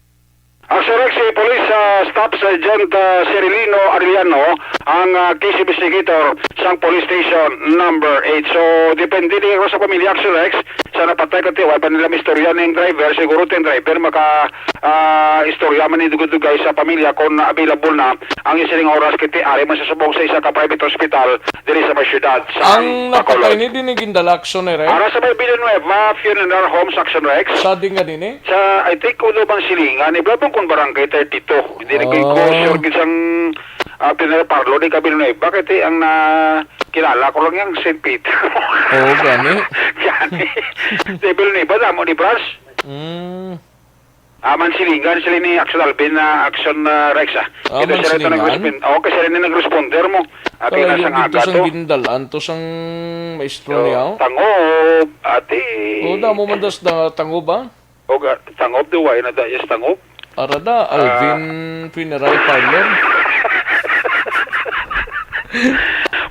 Ang surek si Police, ah, Staff Sergeant, ah, Cirilino Arellano, ang, ah, case investigator sang Police Station Number eight. So, depende din sa pamilya, Action Rex, sa napatay kay wala pa nila maistorya ning driver. Siguro ting driver maka, ah, istorya man ni dugay-dugay sa pamilya kung available na ang isiling oras kay ari man sa subong sa isa ka private hospital diri sa may siyudad sa Ang Bacolod. Napatay ni din ni gindala, Action Rex? Ara sa may Villanueva Funeral Home sa Action Rex. Sa di nga din eh? Sa, I think, kuno bang silingan, ni Blabong kung barangay thirty-two. Hindi na ko Oh. sure gid sang, ah, funeral parlor ni Villanueva. Kaya ti, ang na, kilala ko lang yung Saint Peter. Oo, gani. Gani. Sa Villanueva, damo ni Bras. Mm. Ah, Mansilingan, sila ni Action Alvin na Action, ah, Rex, ah. Ah, Ito sila ito Mansilingan? nag-respond. Oo, kasi sila ni nag-responder mo. Ah, Kaya pinasang yun dito aga sang to. gindalan to sang maestro So, niya, oh. Tangob, ate. Oh, damo man das na tangob, ah. O ga, tangob, do, why na da, yes, tangob? Arada, Ah. Alvin Funeral Parlor.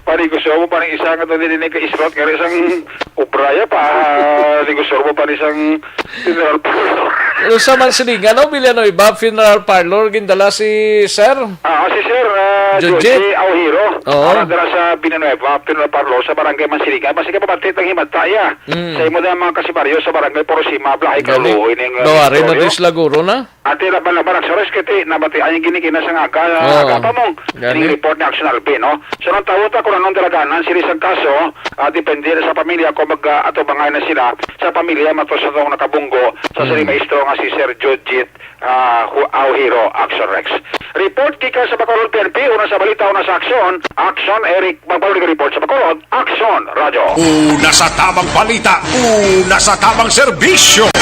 Pare, gusto mo, parang isa nga to, dili ni ka-isrot, kaya isang ubraya pa, ah, di gusto mo, parang isang Funeral parlor. Pero sa Mansilingan, no, Villanueva Funeral Parlor, gindala si Sir Ah, si Sir, ah, Jojit. Jose Aujiro. Oo. Ara dira sa Villanueva Funeral Parlor sa Barangay Mansilingan. Basta ka pabati tang himataya. Mm. Sa imo na mga kasibaryo sa Barangay Porosima, Blahay, Gani. Kaluoy ning, ah, Dawari na istoryo. Dris Laguro na. Ate, laban-laban, Action Rex, kiti, nabatian yung ginikina sa nga ka, Oo. Ka pa mong Gani. Ining report ni Action Alvin, no? So, nang tawag ta kung anong dalaganan, sila isang kaso, ah, depende na sa pamilya kung mag, ah, atubangay na sila sa pamilya, matos sa tong nakabunggo sa Mm. sila maestro nga si Sir Jojit, ah, Hu-, Aujiro, Action Rex. Report gikan sa Bacolod P N P, una sa balita, una sa aksyon, Action Eric Magpaluli report sa Bacolod, Action Radyo. Una sa tamang balita, una sa tamang serbisyo.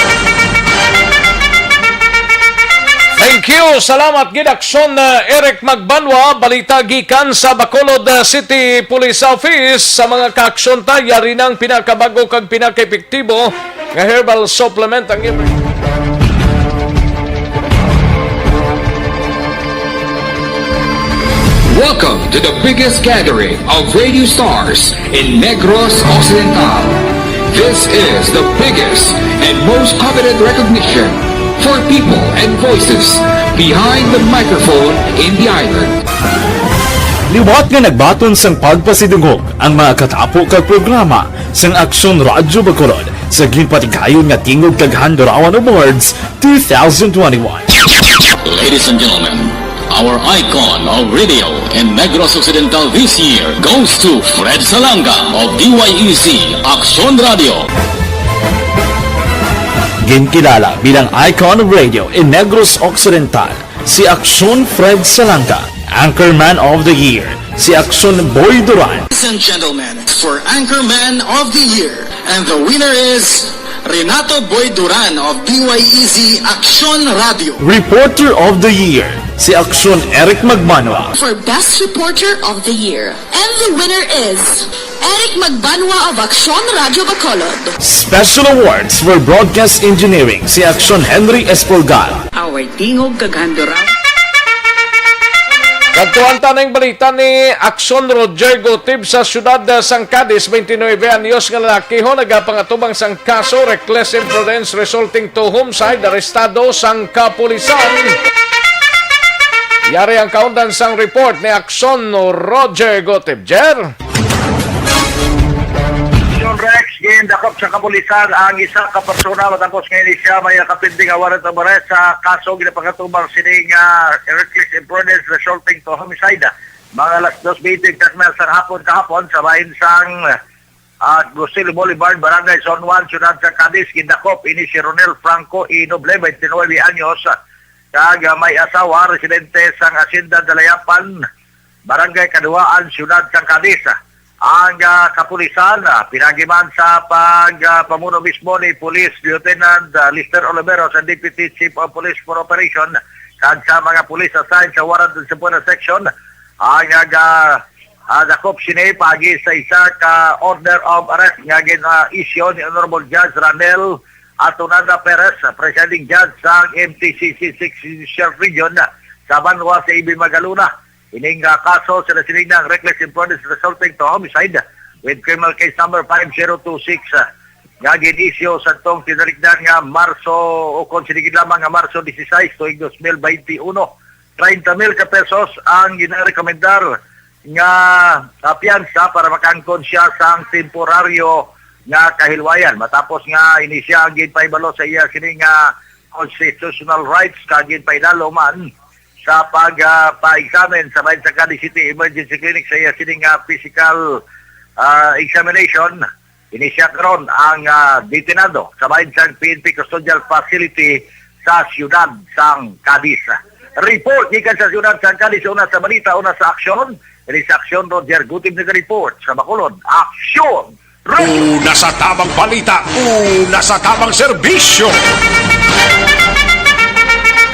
Thank you. Salamat gid, Action, uh, Eric Magbanwa. Balita gikan sa Bacolod, uh, City Police Office. Sa mga kaaksyon ta, yari nang pinakabago kag pinakaepektibo nga herbal supplement ang Ever- Welcome to the biggest gathering of radio stars in Negros Occidental. This is the biggest and most coveted recognition for people and voices behind the microphone in the island. Liwat nga nagbaton sang pagpasidungog ang mga katapo kag programa sang Aksyon Radyo Bacolod sa ginpatigayon nga Tingog kag Handurawan Awards two thousand twenty-one. Ladies and gentlemen, Our icon of radio in Negros Occidental this year goes to Fred Salanga of D Y E Z Aksyon Radio. Ginkilala bilang icon of radio in Negros Occidental si Aksyon Fred Salanga, Anchorman of the Year si Aksyon Boy Duran. Ladies and gentlemen, for Anchorman of the Year, and the winner is Renato Boy Duran of D Y E Z Aksyon Radio. Reporter of the Year si Aksyon Eric Magbanwa. For Best Reporter of the Year, and the winner is Eric Magbanwa of Aksyon Radio Bacolod. Special awards for broadcast engineering si Aksyon Henry Espolgar. Away tingog kag handuraw. Kadtuan ta ning balita ni Aksyon Roger Gotib sa siyudad sang Cadiz, twenty-nine anyos nga lalaki ho nagapangatubang sang kaso reckless imprudence resulting to homicide, arestado sang kapulisan. Yari ang kaundan sang report ni Aksyon Roger Gotib. Jer? Aksyon Rex, gindakop sa kapulisan ang isa ka persona matapos nga ini siya may kapindi nga warrant of arrest sa kaso ginapangatubang sini nga reckless imprudence resulting to homicide. Mga alas dos veinte sa hapon kahapon sa bahin sang, ah, Rosilio Boulevard, Barangay Zone one, Siyudad sa Cadiz, gindakop ini si Ronel Franco Inoble, twenty-nine anyos, kag, ah, may asawa, residente sang Hacienda Dalayapan, Barangay Kaduwaan, Siyudad sang Cadiz. Ang, ah, kapulisan, ah, pinaagi man sa pag, ah, pamuno mismo ni Police Lieutenant, ah, Lester Olivero sa Deputy Chief of Police for Operation kag sa mga police assigned sa Warrant and Subpoena Section, ang, ah, ga-, ah, dakop sini paagi sa isa ka order of arrest nga gin-issue ni Honorable Judge Ranel Atunada Perez, Presiding Judge sang M T C C six Judicial Region sa banwa sa Ibin Magalona. Ining, ah, kaso sila sining ng reckless imprudence resulting to homicide with criminal case number five zero two six, ah, nga gin-issue sa tong tinarikdan nga Marso, o kon sinigid lamang nga Marso dieciséis tuig dos mil veintiuno. Treinta mil ka pesos ang ginarekomendar nga, ah, piyansa para makaangkon siya sang temporaryo nga kahilwayan matapos nga ini siya ang ginpahibalo sa iya sini nga constitutional rights kag ginpailalo man sa pag, ah, pa-examine sa Bayan sa Cadiz City Emergency Clinic sa iya sini nga physical, ah, examination. Ini siya karon ang, ah, detenado sa bahin sang P N P Custodial Facility sa siyudad sang Cadiz. Report gikan sa siyudad sang Cadiz, una sa balita, una sa aksyon. Ini sa aksyon, Roger Gutib nag-report sa Bacolod. Aksyon! Una sa tamang balita, una sa tamang serbisyo.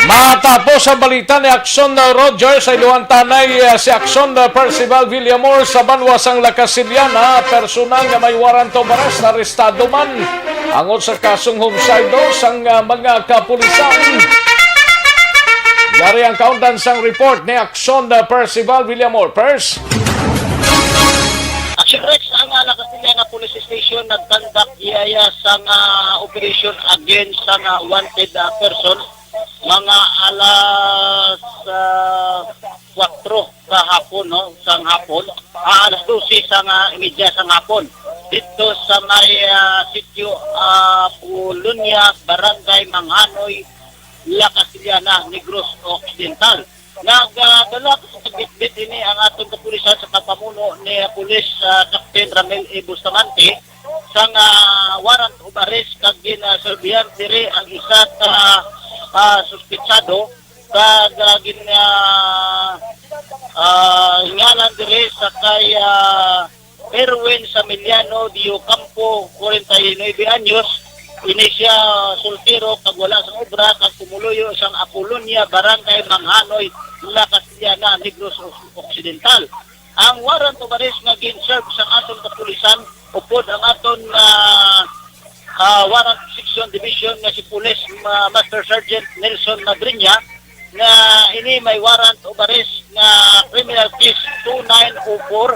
Matapos ang balita ni Aksyon Roger sa Iloan Tanay, eh, si Aksyon Percival Villamor sa banwa sang La Casiliana, personal nga may warrant of arrest, arestado man angot sa kasong homicide sang, ah, mga kapulisan. Yari ang kaundan sang report ni Aksyon Percival Villamor. Pers? Action Rex, ang, ah, La Casiliana Police Station nagkandak iya sang, ah, operation against sang, ah, wanted, ah, person. Mga alas, ah, kuwatro sa hapon, no, sang hapon, ah, alas dose sang, ah, imedya sang hapon, dito sa may, ah, sitio, ah, Polonia, Barangay Manghanoy, La Casiliana, Negros Occidental. Nagdala sa bitbit ini ang aton kapulisan sa pagpamuno ni, ah, Police, ah, Captain Ramil A. Bustamante sang, ah, warrant of arrest kag gin, ah, serbihan diri ang isa ka, ah, suspitsado kag, ah, gin, ah, ah, ngalan diri sa kay, ah, Erwin Samiliano Diocampo, forty-nine anyos. Ini siya soltero kag wala sang obra kag pumuluyo sang Apolonia, Barangay Manghanoy, La Casiliana, Negros Occidental. Ang warrant of arrest nga gin-serve sang aton kapulisan upod ang aton, ah, ah, Warrant Section Division nga si Police Ma-, Master Sergeant Nelson Madriña, nga ini may warrant of arrest nga criminal case two nine oh four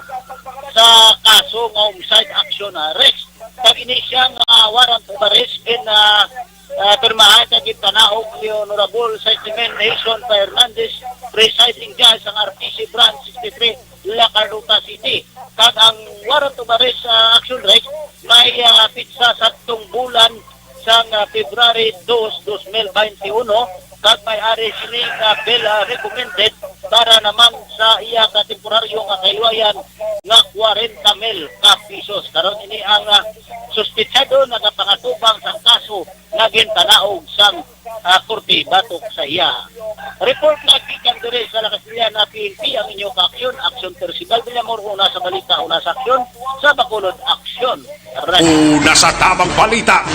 sa kaso nga homicide action, ah, Rex. Kag ini siya nga warrant of arrest in, ah, ah, pirmahan kag gintanaog ni Honorable Saint Simon Nelson Fernandez, Presiding Judge sang R T C Branch sixty-three, La Carlota City. Kag ang warrant of arrest, ah, Action Rex, may, ah, pitsa sa tong bulan sang, ah, February dos, dos mil baynte uno, kag may ari sini nga bail, ah, recommended para naman sa iya ka temporaryo nga kahilwayan nga kwarenta mil ka pisos. Karon ini ang, ah, suspetsado nagapangatubang sa kaso nga gintanaog sang, ah, korte batok sa iya. Report na gikan diri sa La Castellana P N P ang inyo kaaksyon, Aksyon Percival Villamor, una sa balita, una sa aksyon, sa Bacolod Aksyon. Una sa tamang balita,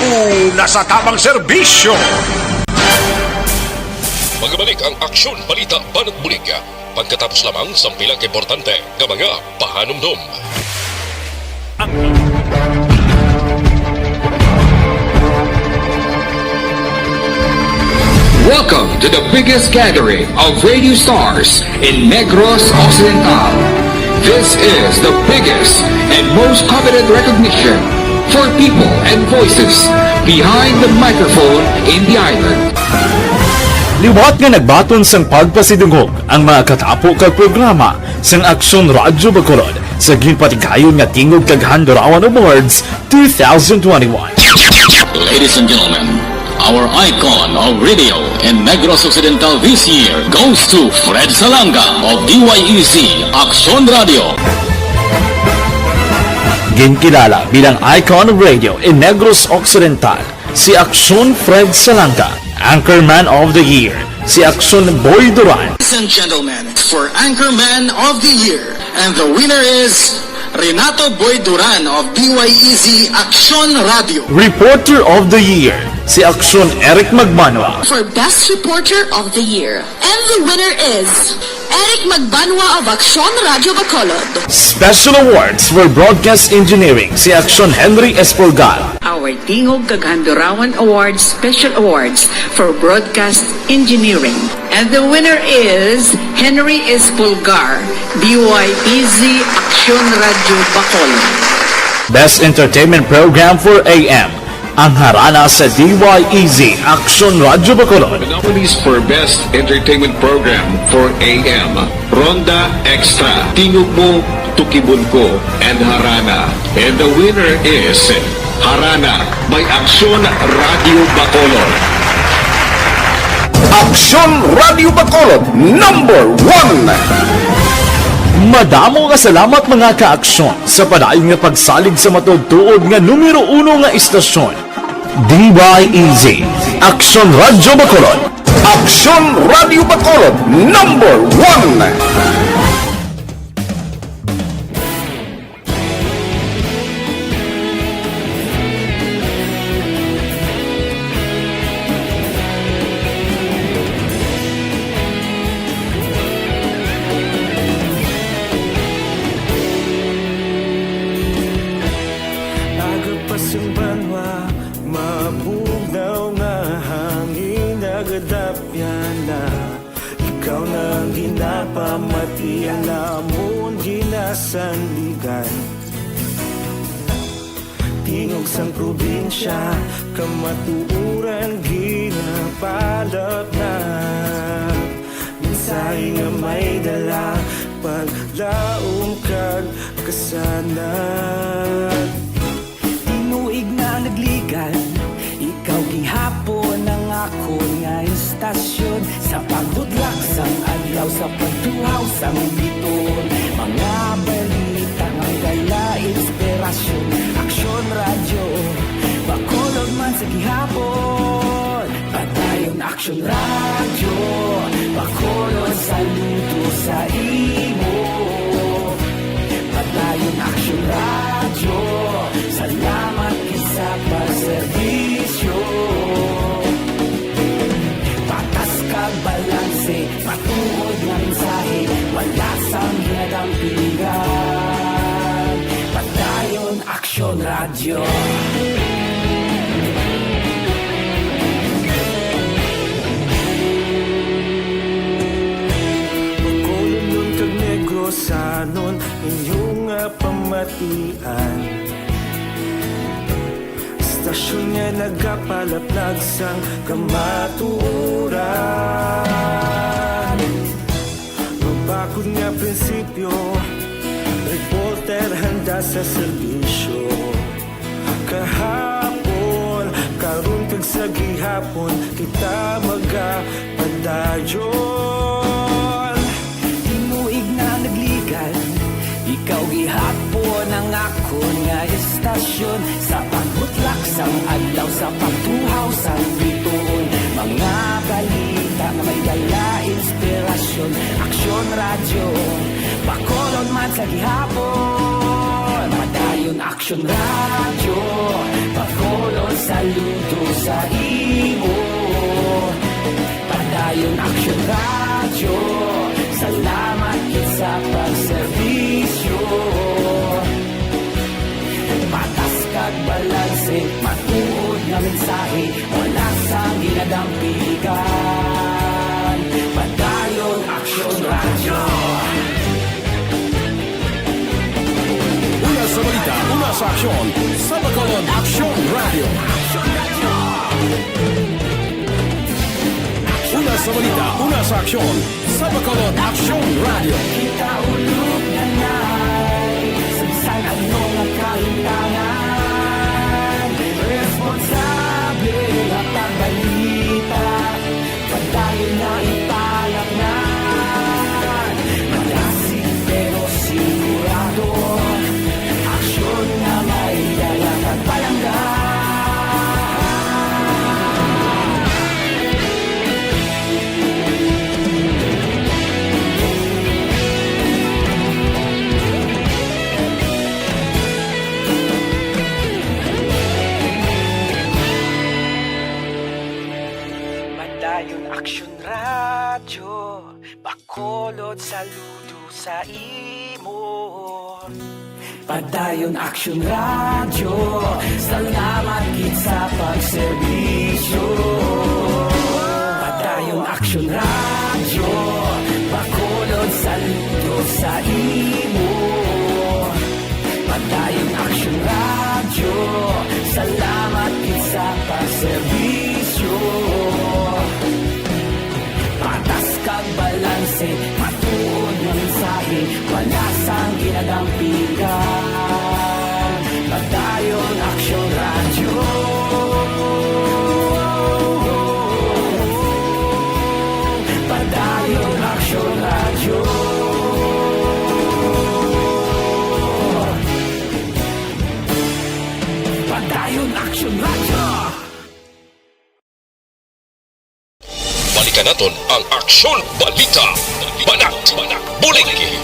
una sa tamang serbisyo. Magbalik ang Aksyon Balita Banat Bulig, pagkatapos lamang sang pila ka importante nga mga pahanumdom. Ang Welcome to the biggest gathering of radio stars in Negros Occidental. This is the biggest and most coveted recognition for people and voices behind the microphone in the island. Liwat nga nagbaton sang pagpasidungog ang mga katapo kag programa sang Aksyon Radyo Bacolod sa ginpatigayon nga Tingog kag Handurawan Awards two thousand twenty-one. Ladies and gentlemen, our icon of radio in Negros Occidental this year goes to Fred Salanga of D Y E Z Aksyon Radio. Ginkilala bilang icon of radio in Negros Occidental si Aksyon Fred Salanga, Anchorman of the Year si Aksyon Boy Duran. Ladies and gentlemen, for Anchorman of the Year, and the winner is Renato Boy Duran of D Y E Z Aksyon Radio. Reporter of the Year si Aksyon Eric Magbanwa. For Best Reporter of the Year, and the winner is Eric Magbanwa of Aksyon Radio Bacolod. Special Awards for Broadcast Engineering si Aksyon Henry Espolgar. Our Tingog kag Handurawan Awards Special Awards for Broadcast Engineering. And the winner is Henry Espolgar, D Y E Z Aksyon Radio Bacolod. Best Entertainment Program for A M, ang harana sa D Y E Z Aksyon Radyo Bacolod. The nominees for Best Entertainment Program for A M, Ronda Extra, Tingog Mo, Tukibon Ko, and Harana. And the winner is Harana by Aksyon Radio Bacolod. Aksyon Radio Bacolod, number one. Madamo nga salamat, mga ka-aksyon, sa padayon nga pagsalig sa matuod-tuod nga numero uno nga istasyon, D Y E Z, Aksyon Radyo Bacolod. Aksyon Radyo Bacolod, number one. Agod pa sing banwa, mabugnaw nga hangin, nagadapyan na. Ikaw na ang ginapamati, ang amon ginasandigan. Tingog sang probinsya, kamatuoran ginapalapnap. Mensahe nga may dala, paglaom kag kasanag. Tinuig na nagligad, ikaw gihapon ang akon nga istasyon. Sa paghudlak sang adlaw, sa pagtuhaw sang biton, mga balita nga dala inspirasyon. Aksyon Radyo Bacolod man sa gihapon. Padayon Aksyon Radyo Bacolod, saludo sa imo. Padayon Aksyon Radyo, salamat gid sa pagserbisyo. Patas kag balanse, matuod nga mensahe, wala sang ginadampingan. Padayon Aksyon Radyo. Bacolodnon kag Negrosanon, inyo nga pamatian. Istasyon nga nagapalaplag sang kamatuoran. Mabakod nga prinsipyo, reporter handa sa serbisyo. Kahapon, karon kag sa gihapon, kita magapadayon. Ikaw gihapon ang akon nga estasyon, sa pagbutlak sang adlaw, sa pagtuhaw sang bituon. Mga balita nga may dala inspirasyon. Aksyon Radyo, Bacolod man sa gihapon. Padayon Aksyon Radyo, Bacolod, saludo sa imo. Padayon Aksyon Radyo, salamat gid sa pagserbisyo. Patas kag balanse, matuod nga mensahe, wala sang ginadampigan. Padayon Aksyon Radyo. Una sa balita, una sa aksyon, sa Bacolod, Aksyon Radyo. Una sa balita, una sa aksyon, sa Bacolod, Aksyon Radyo. Kita ulog na nay, sa bisan ano nga kahintangan, responsable nga pagbalita. Padayon nga ipalaknad, malasig pero sigurado. Aksyon nga may dala kag palangga. Padayon Aksyon Radyo, Bacolod, saludo sa imo. Padayon Aksyon Radyo, salamat gid sa pagserbisyo. Padayon Aksyon Radyo, Bacolod, saludo sa imo. Padayon Aksyon Radyo, salamat gid sa pagserbisyo. Patas kag balanse, matuod nga mensahe, wala sang ginadampigan. Padayon Aksyon Radyo. Padayon Aksyon Radyo. Padayon Aksyon Radyo. Balikan naton ang Aksyon Balita. Banat, Banat, Buligi.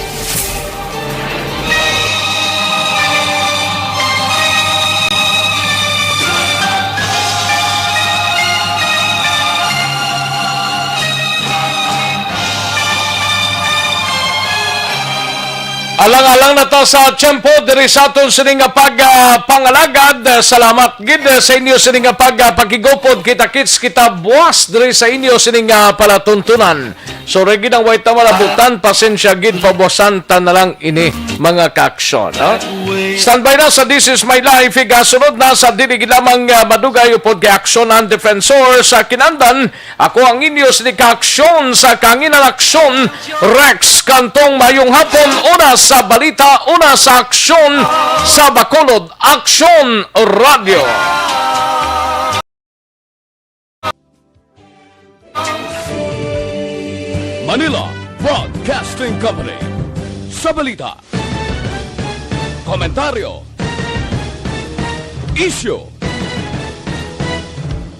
Alang-alang na ta sa tiyempo diri sa aton sini nga pag, ah, pangalagad. Salamat gid, ah, sa inyo sini nga pag, ah, pakigupod. Kita-kits kita buwas diri sa inyo sini nga palatuntunan. Sorry gid ang way ta malabutan, pasensya gid, pabuwasan ta na lang ini, mga kaaksyon, ha? Standby na sa This Is My Life, igasunod na sa dili gid lamang, ah, madugay upod kay Aksyon ang Defensor sa Kinandan. Ako ang inyo sini kaaksyon sa Kahanginan Aksyon, Rex Cantong. Mayong hapon, una sa balita, una sa aksyon sa Bacolod, Aksyon Radyo. Manila Broadcasting Company. Sa balita, komentaryo, isyu,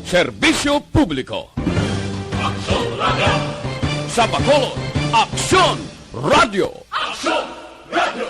serbisyo publiko. Aksyon Radyo. Sa Bacolod, Aksyon Radyo. Aksyon Radyo.